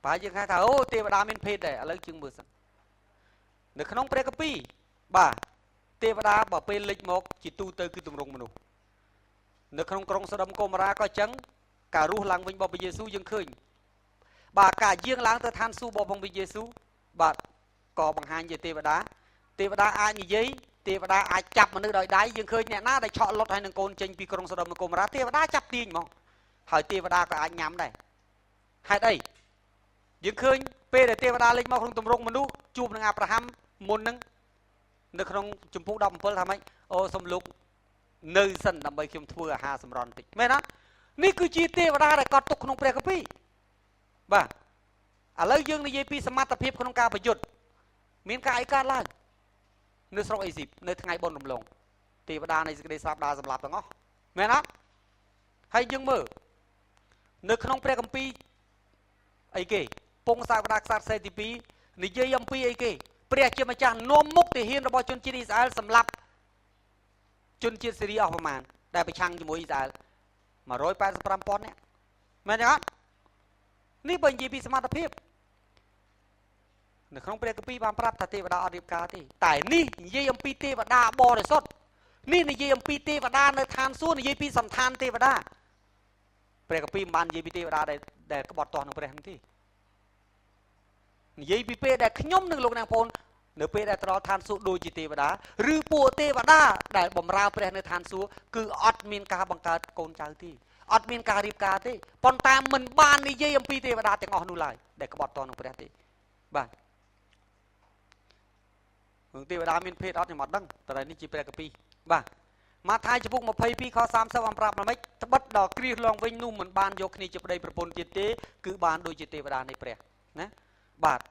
ប្រហែលយើងហៅថាអូទេវតាមានភេទដែរឥឡូវយើងមើលសិននៅក្នុងព្រះគម្ពីរបាទទេវតាបើពេលលេចមកជាទូទៅគឺទម្រង់មនុស្សនៅក្នុងក្រុងសូដុំកូម៉ារ៉ាក៏អញ្ចឹងការរស់ឡើងវិញរបស់ព្រះយេស៊ូវយើងឃើញបាទការយាងឡើងទៅឋានសួគ៌របស់ព្រះយេស៊ូវបាទក៏បង្ហាញជាទេវតាទេវតាអាចនិយាយទេវតាអាចចាប់មនុស្សដោយដៃយើងឃើញអ្នកណាដែលឆក់លុតហើយនឹងកូនចេញពីក្រុងសូដុំកូម៉ារ៉ាទេវតាចាប់ទាញហ្មងហើយទេវតាក៏អាចញ៉ាំដែរហេតុអីយើងឃើញពេលដែលទេវតាលេចមកក្នុងទម្រង់មនុស្សជួបនឹងអាប់រ៉ាហាំមុននឹងនៅក្នុងជំពូក17ថាម៉េចអូសូមលោកនៅសិនដើម្បីខ្ញុំធ្វើអាហារសម្រន់តិចមែនអត់នេះគឺជាទេវតាដែលកត់ទុកក្នុងព្រះគម្ពីរបាទឥឡូវយើងនិយាយពីសមត្ថភាពក្នុងការប្រយុទ្ធមានការអីកើតឡើងនៅស្រុកអេស៊ីបនៅថ្ងៃបុណ្យរំលងទេវតានៃសេចក្តីស្លាប់ដើរសម្លាប់ទាំងអស់មែនអត់ហើយយើងមើលនៅក្នុងព្រះគម្ពីរអីគេពងសាវតារខ្សត្រសេទី2និយាយអំពីអីគេព្រះជាម្ចាស់នាំមុខទាហានរបស់ជនជាតិអ៊ីស្រាអែលសម្លាប់ជនជាតិសេរីអស់ប្រមាណដែលប្រឆាំងជាមួយអ៊ីស្រាអែល 185,000 នាក់មែនទេអត់នេះបើនិយាយពីសមត្ថភាពនៅក្នុងព្រះគម្ពីរបានប្រាប់ថាទេវតាអត់រៀបការទេតែនេះនិយាយអំពីទេវតាបរិសុទ្ធនេះនិយាយអំពីទេវតានៅឋានសួគ៌និយាយពីសន្តានទេវតាព្រះគម្ពីរមិនបាននិយាយពីទេវតាដែលក្បត់ទាស់នឹងព្រះនោះទេនិយាយពីពេលដែលខ្ញុំនិងលោកអ្នកបងប្អូននៅពេលដែលទៅដល់ឋានសួគ៌ដូចជាទេវតាឬពួកទេវតាដែលបម្រើព្រះនៅឋានសួគ៌គឺអត់មានការបង្កើតកូនចៅទេអត់មានការរៀបការទេប៉ុន្តែមិនបាននិយាយអំពីទេវតាទាំងអស់នោះឡើយដែលក្បត់តនឹងព្រះទេបាទរឿងទេវតាមានភេទអត់ខ្ញុំអត់ដឹងតែនេះជាព្រះគម្ពីរបាទម៉ាថាយជំពូក22ខ30អំប្រាប់ម៉េចត្បិតដល់គ្រីស្ទឡើងវិញនោះមិនបានយកគ្នាជាប្តីប្រពន្ធទៀតទេគឺបានដូចជាទេវតានៃព្រះណាបាទ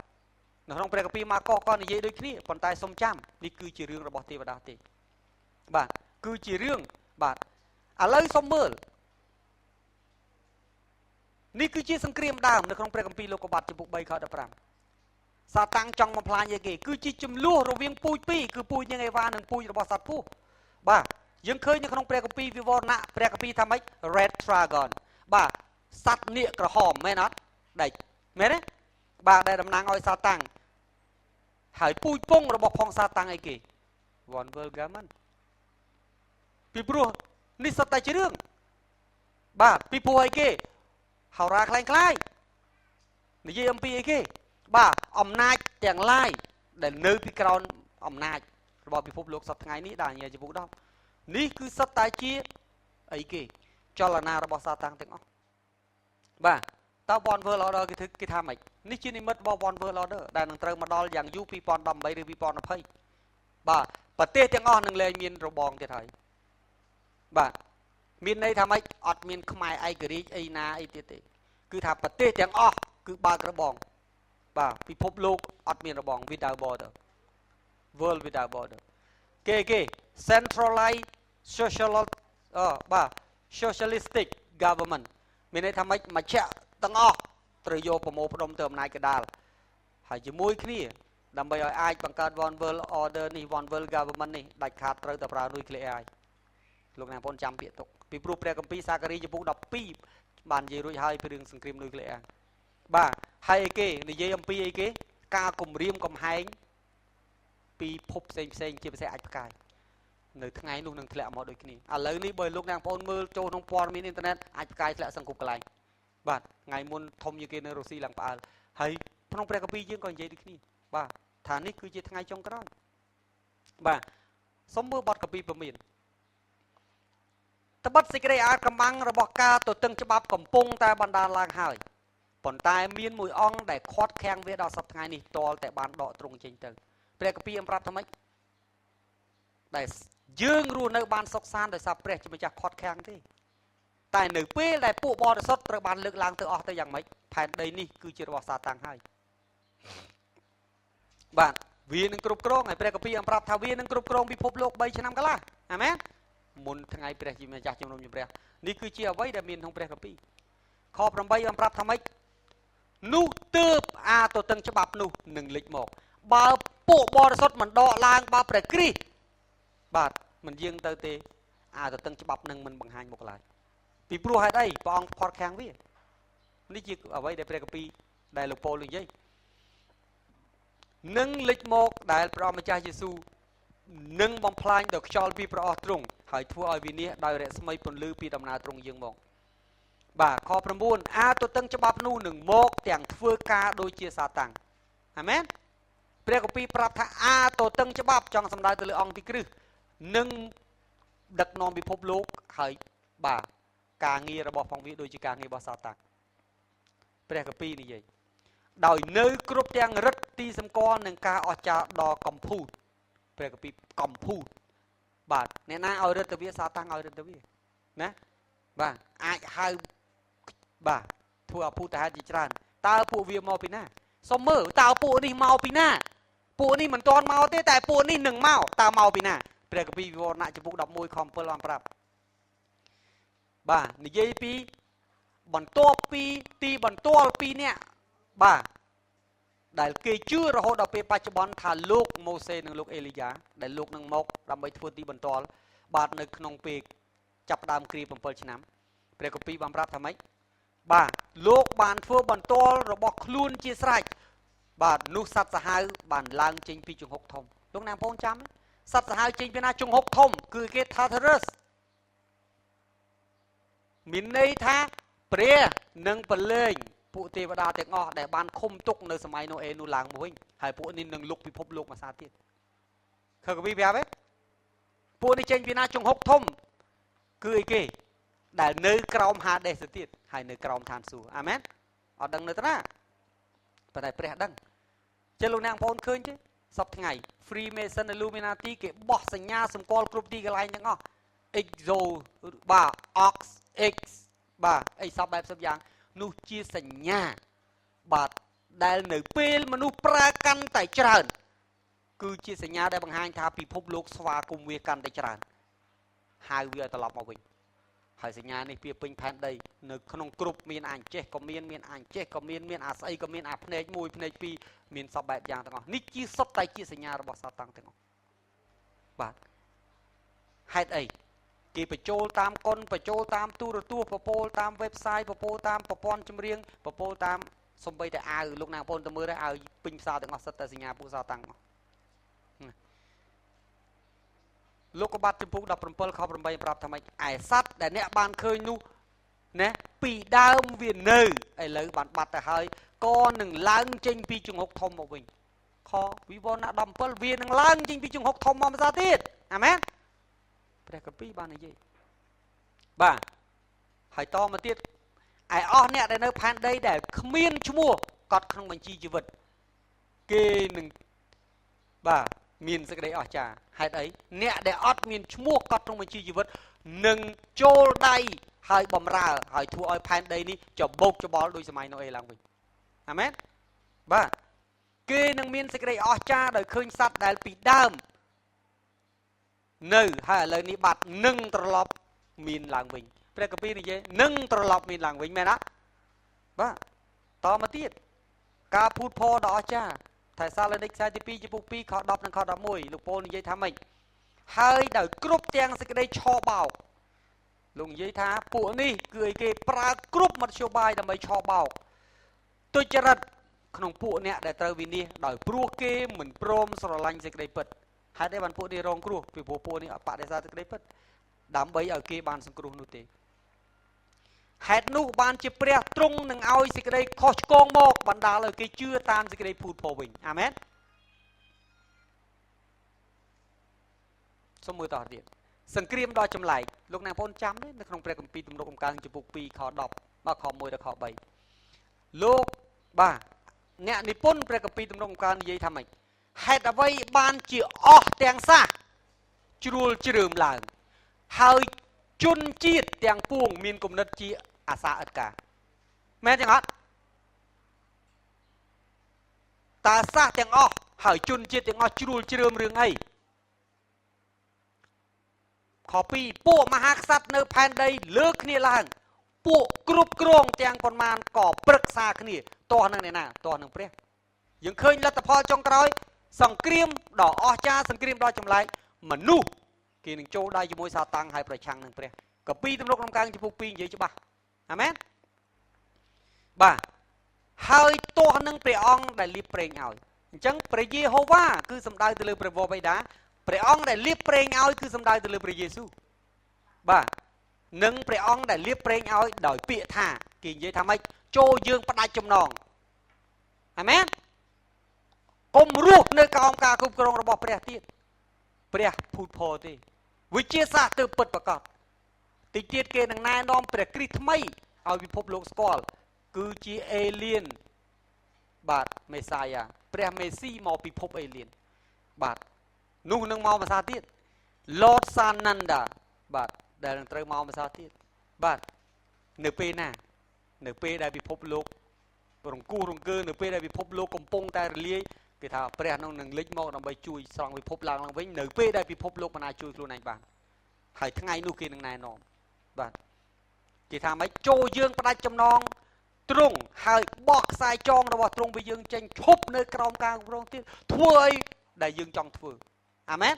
នៅក្នុងព្រះគម្ពីរម៉ាកុសក៏និយាយដូចគ្នាប៉ុន្តែសូមចាំនេះគឺជារឿងរបស់ទេវតាទេបាទគឺជារឿងបាទឥឡូវសូមមើលនេះគឺជាសង្គ្រាមដើមនៅក្នុងព្រះគម្ពីរលោកុបាទជំពូក3ខ15សាតាំងចង់បំផ្លាញអីគេគឺជាចំនួនរវាងពូជពីរគឺពូជនាងអេវ៉ានិងពូជរបស់សត្វពស់បាទយើងឃើញនៅក្នុងព្រះគម្ពីរវិវរណៈព្រះគម្ពីរថាម៉េច Red Dragon បាទសត្វនាគក្រហមមែនអត់ដែកមែនទេបាទដែលតំណាងឲ្យសាតាំងហើយពូជពងរបស់ផងសាតាំងអីគេ One World Government ពីព្រោះនេះសុទ្ធតែជារឿងបាទពីព្រោះអីគេហោរាคล้ายៗនិយាយអំពីអីគេបាទអំណាចទាំងឡាយដែលនៅពីក្រោមអំណាចរបស់ពិភពលោកសប្តាហ៍ថ្ងៃនេះដែលនិយាយចំពោះ10នេះគឺសុទ្ធតែជាអីគេចលនារបស់សាតាំងទាំងអស់បាទតើ One World Order គេធ្វើគេថាម៉េចនេះជានិមិត្តរបស់ One World Order ដែលនឹងត្រូវមកដល់យ៉ាងយូរ2018ឬ2020បាទប្រទេសទាំងអស់នឹងលែងមានរបងទៀតហើយបាទមានន័យថាម៉េចអត់មានខ្មែរឯករាជ្យអីណាអីទៀតទេគឺថាប្រទេសទាំងអស់គឺបើករបងបាទពិភពលោកអត់មានរបង without border world without border គេ centralized social បាទ socialistic government មានន័យថាម៉េចមជ្ឈៈទាំងអស់ ត្រូវយកប្រមូលផ្ដុំទៅអំណាចកដាលហើយជាមួយគ្នាដើម្បីឲ្យអាចបង្កើត One World Order នេះ One World Government នេះដាច់ខាតត្រូវតែប្រើ nuclear លោកអ្នកបងប្អូនចាំពាក្យទុកពីព្រោះព្រះគម្ពីរសាការីចំពុក12បាននិយាយរួចហើយពីរឿងសង្គ្រាម nuclear បាទហើយអីគេនិយាយអំពីអីគេការគំរាមកំហែងពីភពផ្សេងផ្សេងជាពិសេសអាចផ្កាយនៅថ្ងៃនោះនឹងធ្លាក់មកដូចគ្នាឥឡូវនេះបើលោកអ្នកបងប្អូនមើលចូលក្នុងព័ត៌មានអ៊ីនធឺណិតអាចផ្កាយធ្លាក់សឹងគ្រប់កន្លែងបាទថ្ងៃមុនធំជាងគេនៅរុស្ស៊ីឡើងផ្អើលហើយក្នុងព្រះគម្ពីរយើងក៏និយាយដូចគ្នាបាទថានេះគឺជាថ្ងៃចុងក្រោយបាទសូមមើលបទគម្ពីរពមានត្បិតសេចក្តីអាថ៌កំបាំងរបស់ការទទឹងច្បាប់កំពុងតែបណ្ដាលឡើងហើយប៉ុន្តែមានមួយអង្គដែលខាត់ខាំងវាដល់សប្តាហ៍ថ្ងៃនេះតលតែបានដកទ្រង់ចេញទៅព្រះគម្ពីរអំប្រាប់ថាម៉េចដែលយើងរស់នៅបានសុខសាន្តដោយសារព្រះជាម្ចាស់ខាត់ខាំងទេតែនៅពេលដែលពួកបរិសុទ្ធត្រូវបានលើកឡើងទៅអស់ទៅយ៉ាងម៉េចផែនដីនេះគឺជារបស់សាតាំងហើយបាទវានឹងគ្រប់គ្រងហើយព្រះគម្ពីរអំប្រាប់ថាវានឹងគ្រប់គ្រងពិភពលោក3ឆ្នាំកន្លះអាមែនមុនថ្ងៃព្រះជាម្ចាស់ជំនុំជម្រះនេះគឺជាអ្វីដែលមានក្នុងព្រះគម្ពីរខ8អំប្រាប់ថាម៉េចនោះទើបអាទទឹងច្បាប់នោះនឹងលេចមកបើពួកបរិសុទ្ធមិនដកឡើងបើព្រះគ្រីស្ទបាទមិនយាងទៅទេអាទទឹងច្បាប់នឹងមិនបង្ហាញមុខឡើយពីព្រោះហេតុអីព្រះអង្គផាត់ខាងវានេះជាអ្វីដែលព្រះគម្ពីរដែលលោកប៉ូលនិយាយនឹងលេចមកដែលព្រះម្ចាស់យេស៊ូវនឹងបំផ្លាញដោយខ្យល់ពីព្រះអស់ទ្រង់ហើយធ្វើឲ្យវិនាសដោយរស្មីពន្លឺពីដំណើរទ្រង់យាងមកបាទខ9អាទទឹងច្បាប់នោះនឹងមកទាំងធ្វើការដូចជាសាតាំងអាមែនព្រះគម្ពីរប្រាប់ថាអាទទឹងច្បាប់ចង់សំដៅទៅលើអង្គទីគ្រឹះនឹងដឹកនាំពិភពលោកហើយបាទការងាររបស់ផងវាដូចជាការងាររបស់សាតាំងព្រះគម្ពីរនិយាយដោយនៅគ្រប់ទាំងរិទ្ធទីសម្គាល់នឹងការអស្ចារ្យដ៏កំពូលព្រះគម្ពីរកំពូលបាទអ្នកណាឲ្យរិទ្ធវាសាតាំងឲ្យរិទ្ធវាណាបាទអាចហៅបាទធ្វើអភូតហេតុជាច្រើនតើពួកវាមកពីណាសុំមើលតើពួកនេះមកពីណាពួកនេះមិនទាន់មកទេតែពួកនេះនឹងមកតើមកពីណាព្រះគម្ពីរវិវរណៈចំពុក11ខ7បានប្រាប់បាទនិយាយពីបន្ទាប់ពីទីបន្ទាល់ពីអ្នកបាទដែលគេជឿរហូតដល់ពេលបច្ចុប្បន្នថាលោកម៉ូសេនិងលោកអេលីយ៉ាដែលលោកនឹងមកដើម្បីធ្វើទីបន្ទាល់បាទនៅក្នុងពេលចាប់ផ្ដើមគ្រា7ឆ្នាំព្រះគម្ពីរបានប្រាប់ថាម៉េចបាទលោកបានធ្វើបន្ទាល់របស់ខ្លួនជាស្រេចបាទនោះសត្វសាហាវបានឡើងចេញពីជង្ហុកធំលោកអ្នកបងចាំសត្វសាហាវចេញពីណាជង្ហុកធំគឺគេ Tartarus មានន័យថាព្រះនឹងប្រឡែងពួកទេវតាទាំងអស់ដែលបានឃុំទុកនៅសម័យណូអេនោះឡើងមកវិញហើយពួកនេះនឹងលុកពិភពលោកមួយសាទៀតឃើញកវីប្រាប់ទេពួកនេះចេញពីណាជង្ហុកធំគឺអីគេដែលនៅក្រោមហាដេសទៅទៀតហើយនៅក្រោមឋានសួគ៌អាមែនអត់ដឹងនៅតាណាប៉ុន្តែព្រះដឹងចេះលោកអ្នកបងប្អូនឃើញទេសប្តាហ៍ថ្ងៃ Freemason Illuminati គេបោះសញ្ញាសម្គាល់គ្រប់ទីកន្លែងទាំងអស់ Exo បាទ Ox X បាទអីសពបែបសពយ៉ាងនោះជាសញ្ញាបាទដែលនៅពេលមនុស្សប្រើកាន់តែច្រើនគឺជាសញ្ញាដែលបង្ហាញថាពិភពលោកស្វាគមន៍វាកាន់តែច្រើនហៅវាឲ្យត្រឡប់មកវិញហើយសញ្ញានេះវាពេញផែនដីនៅក្នុងគ្រប់មានអញចេះក៏មានមានអញចេះក៏មានមានអាស្អីក៏មានអាភ្នែកមួយភ្នែកពីរមានសពបែបយ៉ាងទាំងអស់នេះជាសុទ្ធតែជាសញ្ញារបស់សាតាំងទាំងអស់បាទហេតុអីគេបញ្ចូលតាមកុនបញ្ចូលតាមទូរទស្សន៍ប្រពោលតាម website ប្រពោលតាមប្រព័ន្ធចម្រៀងប្រពោលតាមសំបីតែអាវលោកណាបងប្អូនទៅមើលដែរអាវពេញផ្សារទាំងអស់សិតតែសញ្ញាពួកសាតាំងអស់លោកកបាត់ចំពុក17ខ8ប្រាប់ថាម៉េចឯសត្វដែលអ្នកបានឃើញនោះណាពីដើមវានៅឥឡូវបានបាត់ទៅហើយក៏នឹងឡើងចេញពីជង្ហុកធំមកវិញខវិវរណៈ17វានឹងឡើងចេញពីជង្ហុកធំមកម្ដងទៀតអាមែនព្រះគម្ពីរបាននិយាយបាទហើយតមកទៀតឯអស់អ្នកដែលនៅផែនដីដែលគ្មានឈ្មោះកត់ក្នុងបញ្ជីជីវិតគេនឹងបាទមានសេចក្តីអស្ចារ្យហេតុអីអ្នកដែលអត់មានឈ្មោះកត់ក្នុងបញ្ជីជីវិតនឹងចូលដៃហើយបំរើហើយធ្វើឲ្យផែនដីនេះច្បោកច្បល់ដោយសម័យណូអេឡើងវិញអាមែនបាទគេនឹងមានសេចក្តីអស្ចារ្យដោយឃើញសត្វដែលពីដើមនៅហើយឥឡូវនេះបាត់នឹងត្រឡប់មានឡើងវិញព្រះគម្ពីរនិយាយនឹងត្រឡប់មានឡើងវិញមែនទេបាទ តមកទៀតការភូតភរដ៏អស្ចារ្យថែសាឡូនីកខ្សែទី2ចំពុក2ខ10និងខ11លោកប៉ូលនិយាយថាម៉េចហើយដោយគ្រប់ទាំងសេចក្តីឆបោកលោកនិយាយថាពួកនេះគឺអីគេប្រើគ្រប់មធ្យោបាយដើម្បីឆបោកទុច្ចរិតក្នុងពួកអ្នកដែលត្រូវវិនាសដោយព្រោះគេមិនព្រមស្រឡាញ់សេចក្តីពិតហេតុអីបានពួកនេះរងគ្រោះពីព្រោះពួកនេះបដិសេធសេចក្តីពិតដើម្បីឲ្យគេបានសង្គ្រោះនោះទេហេតុនោះបានជាព្រះទ្រង់នឹងឲ្យសេចក្តីខុសឆ្គងមកបណ្ដាលឲ្យគេជឿតាមសេចក្តីភូតភរវិញអាមែនសូមមើលតទៀតសង្គ្រាមដ៏ចម្លែកលោកអ្នកបងប្អូនចាំទេនៅក្នុងព្រះគម្ពីរទំនុកកំកើងចំពុក2ខ10បាទខ1ដល់ខ3លោកបាទអ្នកនិពន្ធព្រះគម្ពីរទំនុកកំកើងនិយាយថាម៉េចហេតុអ្វីបានជាអស់ទាំងសះជ្រួលជ្រើមឡើងហើយជនជាតិទាំងពួងមានគំនិតជាអាសាឥតការមែនទេអត់តើសះទាំងអស់ហើយជនជាតិទាំងអស់ជ្រួលជ្រើមរឿងអីខ2ពួកមហាក្សត្រនៅផែនដីលើកគ្នាឡើងពួកគ្រប់គ្រងទាំងប៉ុន្មានក៏ប្រឹក្សាគ្នាទាស់នឹងអ្នកណាទាស់នឹងព្រះយើងឃើញលទ្ធផលចុងក្រោយសង្គ្រាមដ៏អស្ចារ្យសង្គ្រាមដ៏ចម្លែកមនុស្សគេនឹងចូលដៃជាមួយសាតាំងហើយប្រឆាំងនឹងព្រះកាពីទំនុកក្នុងកាងចំពុក2និយាយច្បាស់អាមែនបាទហើយទាស់នឹងព្រះអង្គដែលលាបប្រេងឲ្យអញ្ចឹងព្រះយេហូវ៉ាគឺសំដៅទៅលើព្រះវរបិតាព្រះអង្គដែលលាបប្រេងឲ្យគឺសំដៅទៅលើព្រះយេស៊ូវបាទនិងព្រះអង្គដែលលាបប្រេងឲ្យដោយពាក្យថាគេនិយាយថាម៉េចចូលយើងផ្ដាច់ចំណងអាមែនកុំរស់នៅក្រោមការគ្រប់គ្រងរបស់ព្រះទៀតព្រះភូតភរទេវិជាសាស្ត្រទើបពិតប្រាកដតិចទៀតគេនឹងណែនាំព្រះគ្រីស្ទថ្មីឲ្យពិភពលោកស្គាល់គឺជាអេលៀនបាទមេសាយ៉ាព្រះមេស៊ីមកពិភពអេលៀនបាទនោះនឹងមកភាសាទៀត Lord Sananda បាទដែលនឹងត្រូវមកភាសាទៀតបាទនៅពេលណានៅពេលដែលពិភពលោករង្គោះរង្គើនៅពេលដែលពិភពលោកកំពុងតែរលាយគេថាព្រះនោះនឹងលេចមកដើម្បីជួយស្រង់ពិភពឡើងឡើងវិញនៅពេលដែលពិភពលោកមិនអាចជួយខ្លួនឯងបានហើយថ្ងៃនោះគេនឹងណែនាំបាទគេថាម៉េចចូលយើងផ្ដាច់ចំណងទ្រង់ហើយបោះខ្សែចងរបស់ទ្រង់ពីយើងចេញឈប់នៅក្រោមការគ្រប់គ្រងទៀតធ្វើអីដែលយើងចង់ធ្វើអាមែន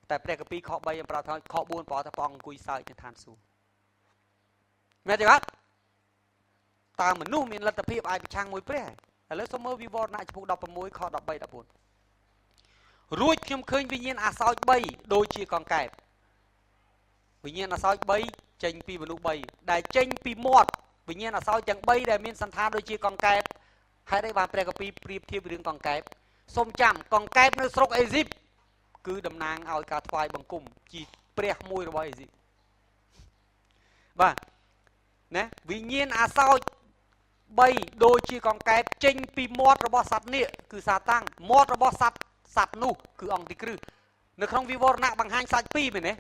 តែព្រះគម្ពីរខ3អំប្រាប់ថាខ4ប្រថាព្រះអង្គអង្គុយសើចនៅឋានសួគ៌មែនទេបាទតើមនុស្សមានលទ្ធភាពអាចប្រឆាំងមួយព្រះឥឡូវសូមមើលវិវរណៈចំពុក16ខ13 14រួចខ្ញុំឃើញវិញ្ញាណអាសោច3ដូចជាកង្កែបវិញ្ញាណអាសោច3ចេញពីមនុស្ស3ដែលចេញពីមាត់វិញ្ញាណអាសោចទាំង3ដែលមានសន្តានដូចជាកង្កែបហេតុអីបានព្រះគម្ពីរប្រៀបធៀបរឿងកង្កែបសូមចាំកង្កែបនៅស្រុកអេស៊ីបគឺតំណាងឲ្យការថ្វាយបង្គំជាព្រះមួយរបស់អេស៊ីបបាទណាវិញ្ញាណអាសោច3ដូចជាកង្កែបចេញពីមាត់របស់សត្វនាគគឺសាតាំងមាត់របស់សត្វនោះគឺអង្គទីគ្រឹះនៅក្នុងវិវរណៈបង្ហាញសាច់ពីរមែនទេ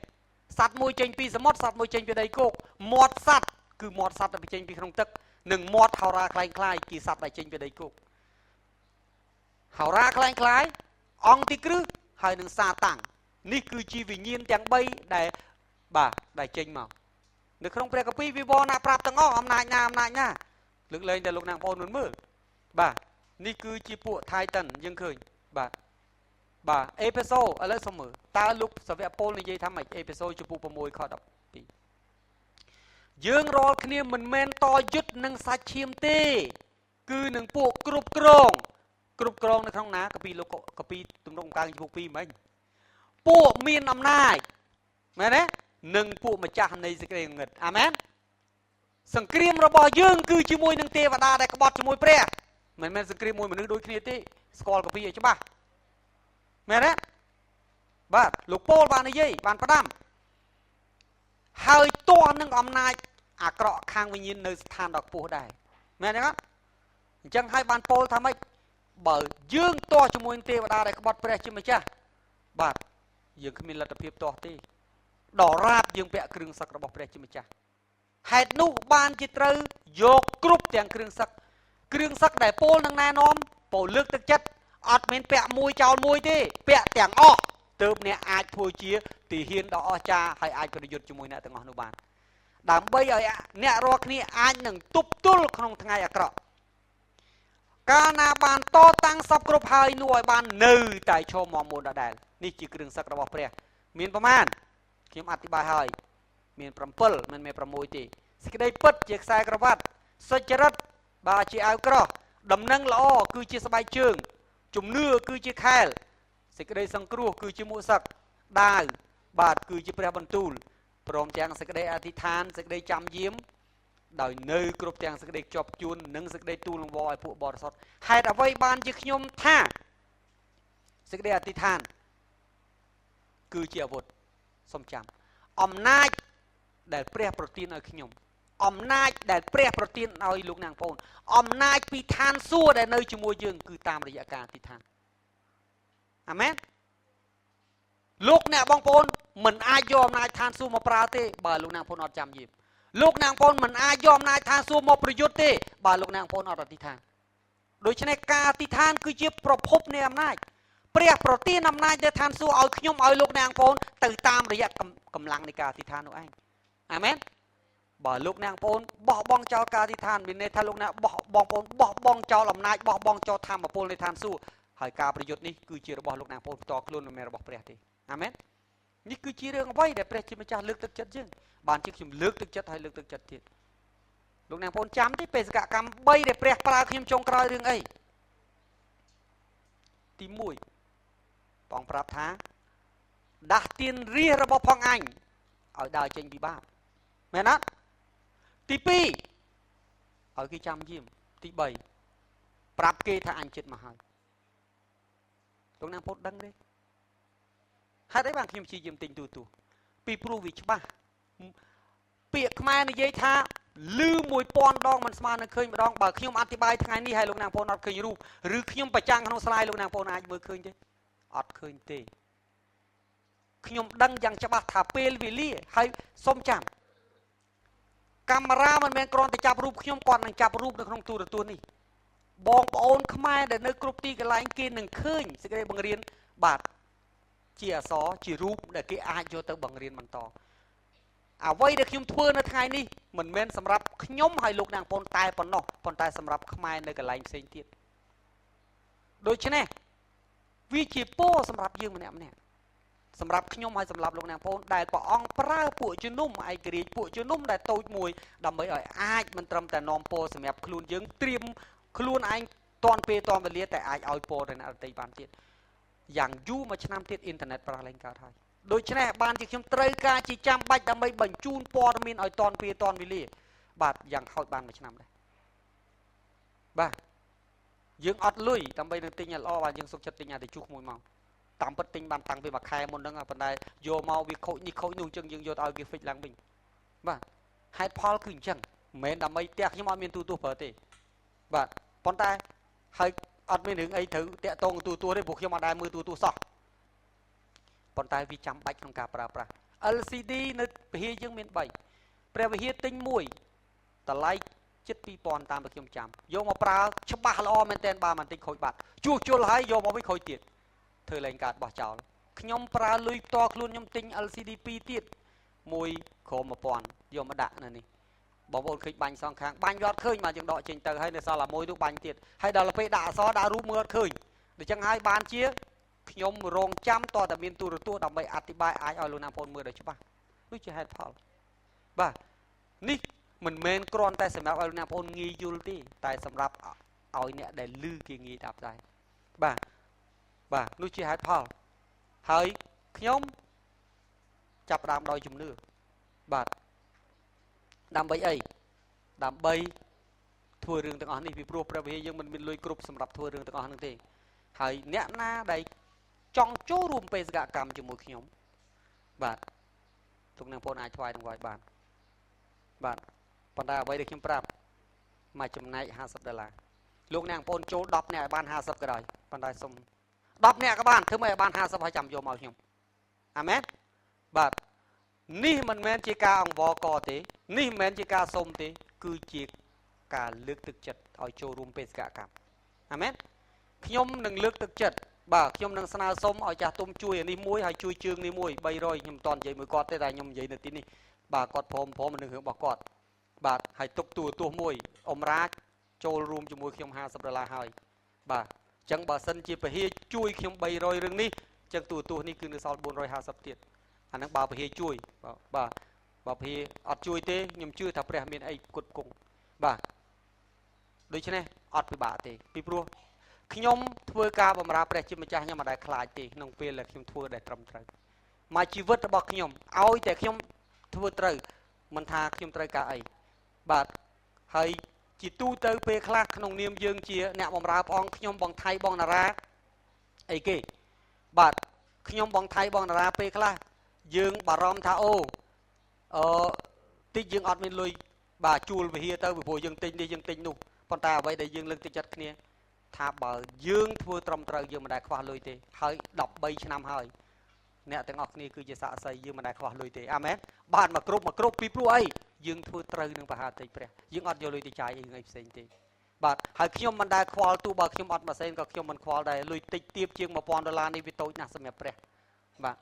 សត្វមួយចេញពីសមុទ្រសត្វមួយចេញពីដីគោកមាត់សត្វគឺមាត់សត្វដែលចេញពីក្នុងទឹកនិងមាត់ហោរាក្លែងក្លាយជាសត្វដែលចេញពីដីគោកហោរាក្លែងក្លាយអង្គទីគ្រឹះហើយនឹងសាតាំងនេះគឺជាវិញ្ញាណទាំង3ដែលបាទដែលចេញមកនៅក្នុងព្រះគម្ពីរវិវរណៈប្រាប់ទាំងអស់អំណាចណាអំណាចណាលើកលែងតែលោកអ្នកបងប្អូនមិនមើលបាទនេះគឺជាពួក Titan យើងឃើញបាទបាទអេផេសូឥឡូវសូមមើលតើលោកសាវកពលនិយាយថាម៉េចអេផេសូចំពុក6ខ12យើងរាល់គ្នាមិនមែនតយុទ្ធនឹងសាច់ឈាមទេគឺនឹងពួកគ្រប់គ្រងគ្រប់គ្រងនៅក្នុងណាកាពីលោកកាពីទំនុកកំកើងចំពុក2មិញពួកមានអំណាចមែនទេនិងពួកម្ចាស់នៃសេចក្តីងងឹតអាមែនសង្គ្រាមរបស់យើងគឺជាមួយនឹងទេវតាដែលក្បត់ជាមួយព្រះមិនមែនសង្គ្រាមមួយមនុស្សដូចគ្នាទេស្គាល់កាពីឲ្យច្បាស់មែនទេបាទលោកប៉ូលបាននិយាយបានផ្ដាំហើយទាស់នឹងអំណាចអាក្រក់ខាងវិញ្ញាណនៅស្ថានដ៏ខ្ពស់ដែរមែនទេครับអញ្ចឹងហើយបានពោលថាម៉េចបើយើងទាស់ជាមួយនឹងទេវតាដែលក្បត់ព្រះជាម្ចាស់បាទយើងគ្មានលទ្ធភាពទាស់ទេដរាបយើងពាក់គ្រឿងសឹករបស់ព្រះជាម្ចាស់ហេតុនោះបានជាត្រូវយកគ្រប់ទាំងគ្រឿងសឹកគ្រឿងសឹកដែលពោលនឹងណែនាំពោលលើកទឹកចិត្តអត់មានពាក់មួយចោលមួយទេពាក់ទាំងអស់ទើបអ្នកអាចធ្វើជាទាហានដ៏អស្ចារ្យហើយអាចប្រយុទ្ធជាមួយអ្នកទាំងអស់នោះបាន ដើម្បីឲ្យអ្នករាល់គ្នាអាចនឹងទប់ទល់ក្នុងថ្ងៃអាក្រក់កាលណាបានតតាំងសពគ្រប់ហើយនោះឲ្យបាននៅតែឈរមាំមួនដដែលនេះជាគ្រឿងសឹករបស់ព្រះមានប្រមាណខ្ញុំអធិប្បាយហើយមាន7មិនមែន6ទេសេចក្តីពិតជាខ្សែក្រវ៉ាត់សុចរិតបាទជាអាវក្រោះដំណឹងល្អគឺជាស្បែកជើងជំនឿគឺជាខែលសេចក្តីសង្គ្រោះគឺជាមួកសឹកដាវបាទគឺជាព្រះបន្ទូលព្រមទាំងសេចក្តីអធិដ្ឋានសេចក្តីចាំយាមដោយនៅគ្រប់ទាំងសេចក្តីជាប់ជួននិងសេចក្តីទូលអង្វរឲ្យពួកបរិសុទ្ធហេតុអ្វីបានជាខ្ញុំថាសេចក្តីអធិដ្ឋានគឺជាអាវុធសូមចាំអំណាចដែលព្រះប្រទានឲ្យខ្ញុំអំណាចដែលព្រះប្រទានឲ្យលោកអ្នកបងប្អូនអំណាចពីឋានសួគ៌ដែលនៅជាមួយយើងគឺតាមរយៈការអធិដ្ឋានអាមែនលោកអ្នកបងប្អូនមិនអាចយកអំណាចឋានសួគ៌មកប្រើទេបើលោកអ្នកបងប្អូនអត់ចាំយាមលោកអ្នកបងប្អូនមិនអាចយកអំណាចឋានសួគ៌មកប្រយុទ្ធទេបើលោកអ្នកបងប្អូនអត់អធិដ្ឋានដូច្នេះការអធិដ្ឋានគឺជាប្រភពនៃអំណាចព្រះប្រទានអំណាចនៅឋានសួគ៌ឲ្យខ្ញុំឲ្យលោកអ្នកបងប្អូនទៅតាមរយៈកម្លាំងនៃការអធិដ្ឋាននោះឯងអាមែនបើលោកអ្នកបងប្អូនបោះបង់ចោលការអធិដ្ឋានមានន័យថាលោកអ្នកបោះបងប្អូនបោះបង់ចោលអំណាចបោះបង់ចោលធម៌ពលនៃឋានសួគ៌ហើយការប្រយុទ្ធនេះគឺជារបស់លោកអ្នកបងប្អូនផ្ទាល់ខ្លួនមិនមែនរបស់ព្រះទេអាមែននេះគឺជារឿងអ្វីដែលព្រះជាម្ចាស់លើកទឹកចិត្តយើងបានជាខ្ញុំលើកទឹកចិត្តហើយលើកទឹកចិត្តទៀតលោកអ្នកបងប្អូនចាំទេបេសកកម្ម3ដែលព្រះប្រើខ្ញុំចុងក្រោយរឿងអីទី1បងប្រាប់ថាដាស់ទៀនរាសរបស់ផងអញឲ្យដើរចេញពីបាបមែនអត់ទី2ឲ្យគេចាំយាមទី3ប្រាប់គេថាអញចិត្តមកហើយលោកអ្នកបងប្អូនដឹងទេហេតុអីបានខ្ញុំព្យាយាមទិញទូទស្សន៍ពីព្រោះវាច្បាស់ពាក្យខ្មែរនិយាយថាលឺ1000ដងមិនស្មើនឹងឃើញម្ដងបើខ្ញុំអធិប្បាយថ្ងៃនេះហើយលោកអ្នកបងប្អូនអត់ឃើញរូបឬខ្ញុំប្រចាំងក្នុងស្លាយលោកអ្នកបងប្អូនអាចមើលឃើញទេអត់ឃើញទេខ្ញុំដឹងយ៉ាងច្បាស់ថាពេលវេលាហើយសូមចាំកាមេរ៉ាមិនមែនគ្រាន់តែចាប់រូបខ្ញុំគាត់នឹងចាប់រូបនៅក្នុងទូរទស្សន៍នេះបងប្អូនខ្មែរដែលនៅគ្រប់ទីកន្លែងគេនឹងឃើញសេចក្តីបង្រៀនបាទជាអក្សរជារូបដែលគេអាចយកទៅបង្រៀនបន្តអ្វីដែលខ្ញុំធ្វើនៅថ្ងៃនេះមិនមែនសម្រាប់ខ្ញុំហើយលោកអ្នកបងប្អូនតែប៉ុណ្ណោះប៉ុន្តែសម្រាប់ខ្មែរនៅកន្លែងផ្សេងទៀតដូច្នេះវាជាពរសម្រាប់យើងម្នាក់ម្នាក់សម្រាប់ខ្ញុំហើយសម្រាប់លោកអ្នកបងប្អូនដែលព្រះអង្គប្រើពួកជំនុំឯករាជ្យពួកជំនុំដែលតូចមួយដើម្បីឲ្យអាចមិនត្រឹមតែនាំពរសម្រាប់ខ្លួនយើងត្រៀមខ្លួនឯងតាន់ពេលតាន់វេលាតែអាចឲ្យពរដល់អ្នកដទៃបានទៀតយ៉ាងយូរមួយឆ្នាំទៀតអ៊ីនធឺណិតប្រើលែងកើតហើយដូច្នេះបានជាខ្ញុំត្រូវការជាចាំបាច់ដើម្បីបញ្ជូនព័ត៌មានឲ្យតាន់ពេលតាន់វេលាបាទយ៉ាងហោចបានមួយឆ្នាំដែរបាទយើងអត់លុយដើម្បីនឹងទិញឲ្យល្អបាទយើងសុខចិត្តទិញអាតិជុះមួយមកតាមពិតទិញបានតាំងពីមួយខែមុនហ្នឹងប៉ុន្តែយកមកវាខូចនេះខូចនោះអញ្ចឹងយើងយកទៅឲ្យគេហ្វិចឡើងវិញបាទហេតុផលគឺអញ្ចឹងមិនមែនដើម្បីផ្ទះខ្ញុំអត់មានទូទស្សន៍ប្រើទេបាទប៉ុន្តែហើយអត់មានរឿងអីត្រូវតាក់ទងទូទស្សន៍ទេព្រោះខ្ញុំអត់ដែលមើលទូទស្សន៍សោះប៉ុន្តែវាចាំបាច់ក្នុងការប្រើប្រាស់ LCD នៅពហិយើងមាន3ព្រះវិហារទិញមួយតម្លៃជិត2000តាមដែលខ្ញុំចាំយកមកប្រើច្បាស់ល្អមែនទែនបាទបន្តិចខូចបាត់ជួសជុលហើយយកមកវិញខូចទៀតធ្វើលែងកើតបោះចោលខ្ញុំប្រើលុយផ្ទាល់ខ្លួនខ្ញុំទិញ LCD 2ទៀតមួយក្រុម1000យកមកដាក់នៅនេះបងប្អូនឃើញបាញ់សងខាងបាញ់វាអត់ឃើញបាទយើងដកចេញទៅហើយនៅសល់តែមួយនោះបាញ់ទៀតហើយដល់ពេលដាក់អក្សរដាក់រូបមើលអត់ឃើញដូច្នេះហើយបានជាខ្ញុំរងចាំតតែមានទូរទស្សន៍ដើម្បីអធិប្បាយអាចឲ្យលោកអ្នកបងប្អូនមើលដល់ច្បាស់នោះជាហេតុផលបាទនេះមិនមែនគ្រាន់តែសម្រាប់ឲ្យលោកអ្នកបងប្អូនងាយយល់ទេតែសម្រាប់ឲ្យអ្នកដែលឮគេងាយដាប់ដែរបាទបាទនោះជាហេតុផលហើយខ្ញុំចាប់ផ្ដើមដោយជំនឿបាទដើម្បីអីដើម្បីធ្វើរឿងទាំងអស់នេះពីព្រោះព្រះវិហារយើងមិនមានលុយគ្រប់សម្រាប់ធ្វើរឿងទាំងអស់ហ្នឹងទេហើយអ្នកណាដែលចង់ចូលរួមបេសកកម្មជាមួយខ្ញុំបាទលោកអ្នកបងប្អូនអាចថ្វាយដង្វាយបានបាទប៉ុន្តែអ្វីដែលខ្ញុំប្រាប់មួយចំណែក50ដុល្លារលោកអ្នកបងប្អូនចូល10នាក់ឲ្យបាន50ក៏ដោយប៉ុន្តែសុំ10នាក់ក៏បានធ្វើម៉េចឲ្យបាន50ហើយចាំយកមកខ្ញុំអាមែនបាទនេះមិនមែនជាការអង្វរកទេនេះមិនមែនជាការសុំទេគឺជាការលើកទឹកចិត្តឲ្យចូលរួមបេសកកម្មអាមែនខ្ញុំនឹងលើកទឹកចិត្តបាទខ្ញុំនឹងស្នើសុំឲ្យចាស់ទុំជួយអានេះមួយហើយជួយជើងនេះមួយ300ខ្ញុំមិនតន់និយាយមួយគាត់ទេតែខ្ញុំនិយាយនៅទីនេះ បាទគាត់ព្រមព្រមនឹងរឿងរបស់គាត់បាទហើយទុកទូរទស្សន៍មួយអមរាជចូលរួមជាមួយខ្ញុំ50ដុល្លារហើយបាទអញ្ចឹងបើសិនជាពហិជួយខ្ញុំ300រឿងនេះអញ្ចឹងទូរទស្សន៍នេះគឺនៅសល់450ទៀតអាហ្នឹងបើពហិជួយបាទបើពហិអត់ជួយទេខ្ញុំជឿថាព្រះមានអីគុតគង់បាទដូច្នេះអត់ពិបាកទេពីព្រោះខ្ញុំធ្វើការបម្រើព្រះជាម្ចាស់ខ្ញុំមិនដែលខ្លាចទេក្នុងពេលដែលខ្ញុំធ្វើដែលត្រឹមត្រូវមកជីវិតរបស់ខ្ញុំឲ្យតែខ្ញុំធ្វើត្រូវមិនថាខ្ញុំត្រូវការអីបាទហើយជាទូទៅពេលខ្លះក្នុងនាមយើងជាអ្នកបម្រើព្រះអង្គខ្ញុំបងថៃបងតារាអីគេបាទខ្ញុំបងថៃបងតារាពេលខ្លះយើងបារម្ភថាអូអឺតិចយើងអត់មានលុយបាទជួលវិហារទៅពីព្រោះយើងទិញនេះយើងទិញនោះប៉ុន្តែអ្វីដែលយើងលើកទឹកចិត្តគ្នាថាបើយើងធ្វើត្រឹមត្រូវយើងមិនដែលខ្វះលុយទេហើយ13ឆ្នាំហើយអ្នកទាំងអស់គ្នាគឺជាសាក្សីយើងមិនដែលខ្វះលុយទេអាមែនបាទមកគ្រប់មកគ្រប់ពីព្រោះអីយើងធ្វើត្រូវនឹងបហាតិព្រះយើងអត់យកលុយទៅចាយអីថ្ងៃផ្សេងទេបាទហើយខ្ញុំមិនដែលខ្វល់ទោះបើខ្ញុំអត់ម៉ាសេនក៏ខ្ញុំមិនខ្វល់ដែរលុយតិចទៀបជាង1000ដុល្លារនេះវាតូចណាស់សម្រាប់ព្រះបាទ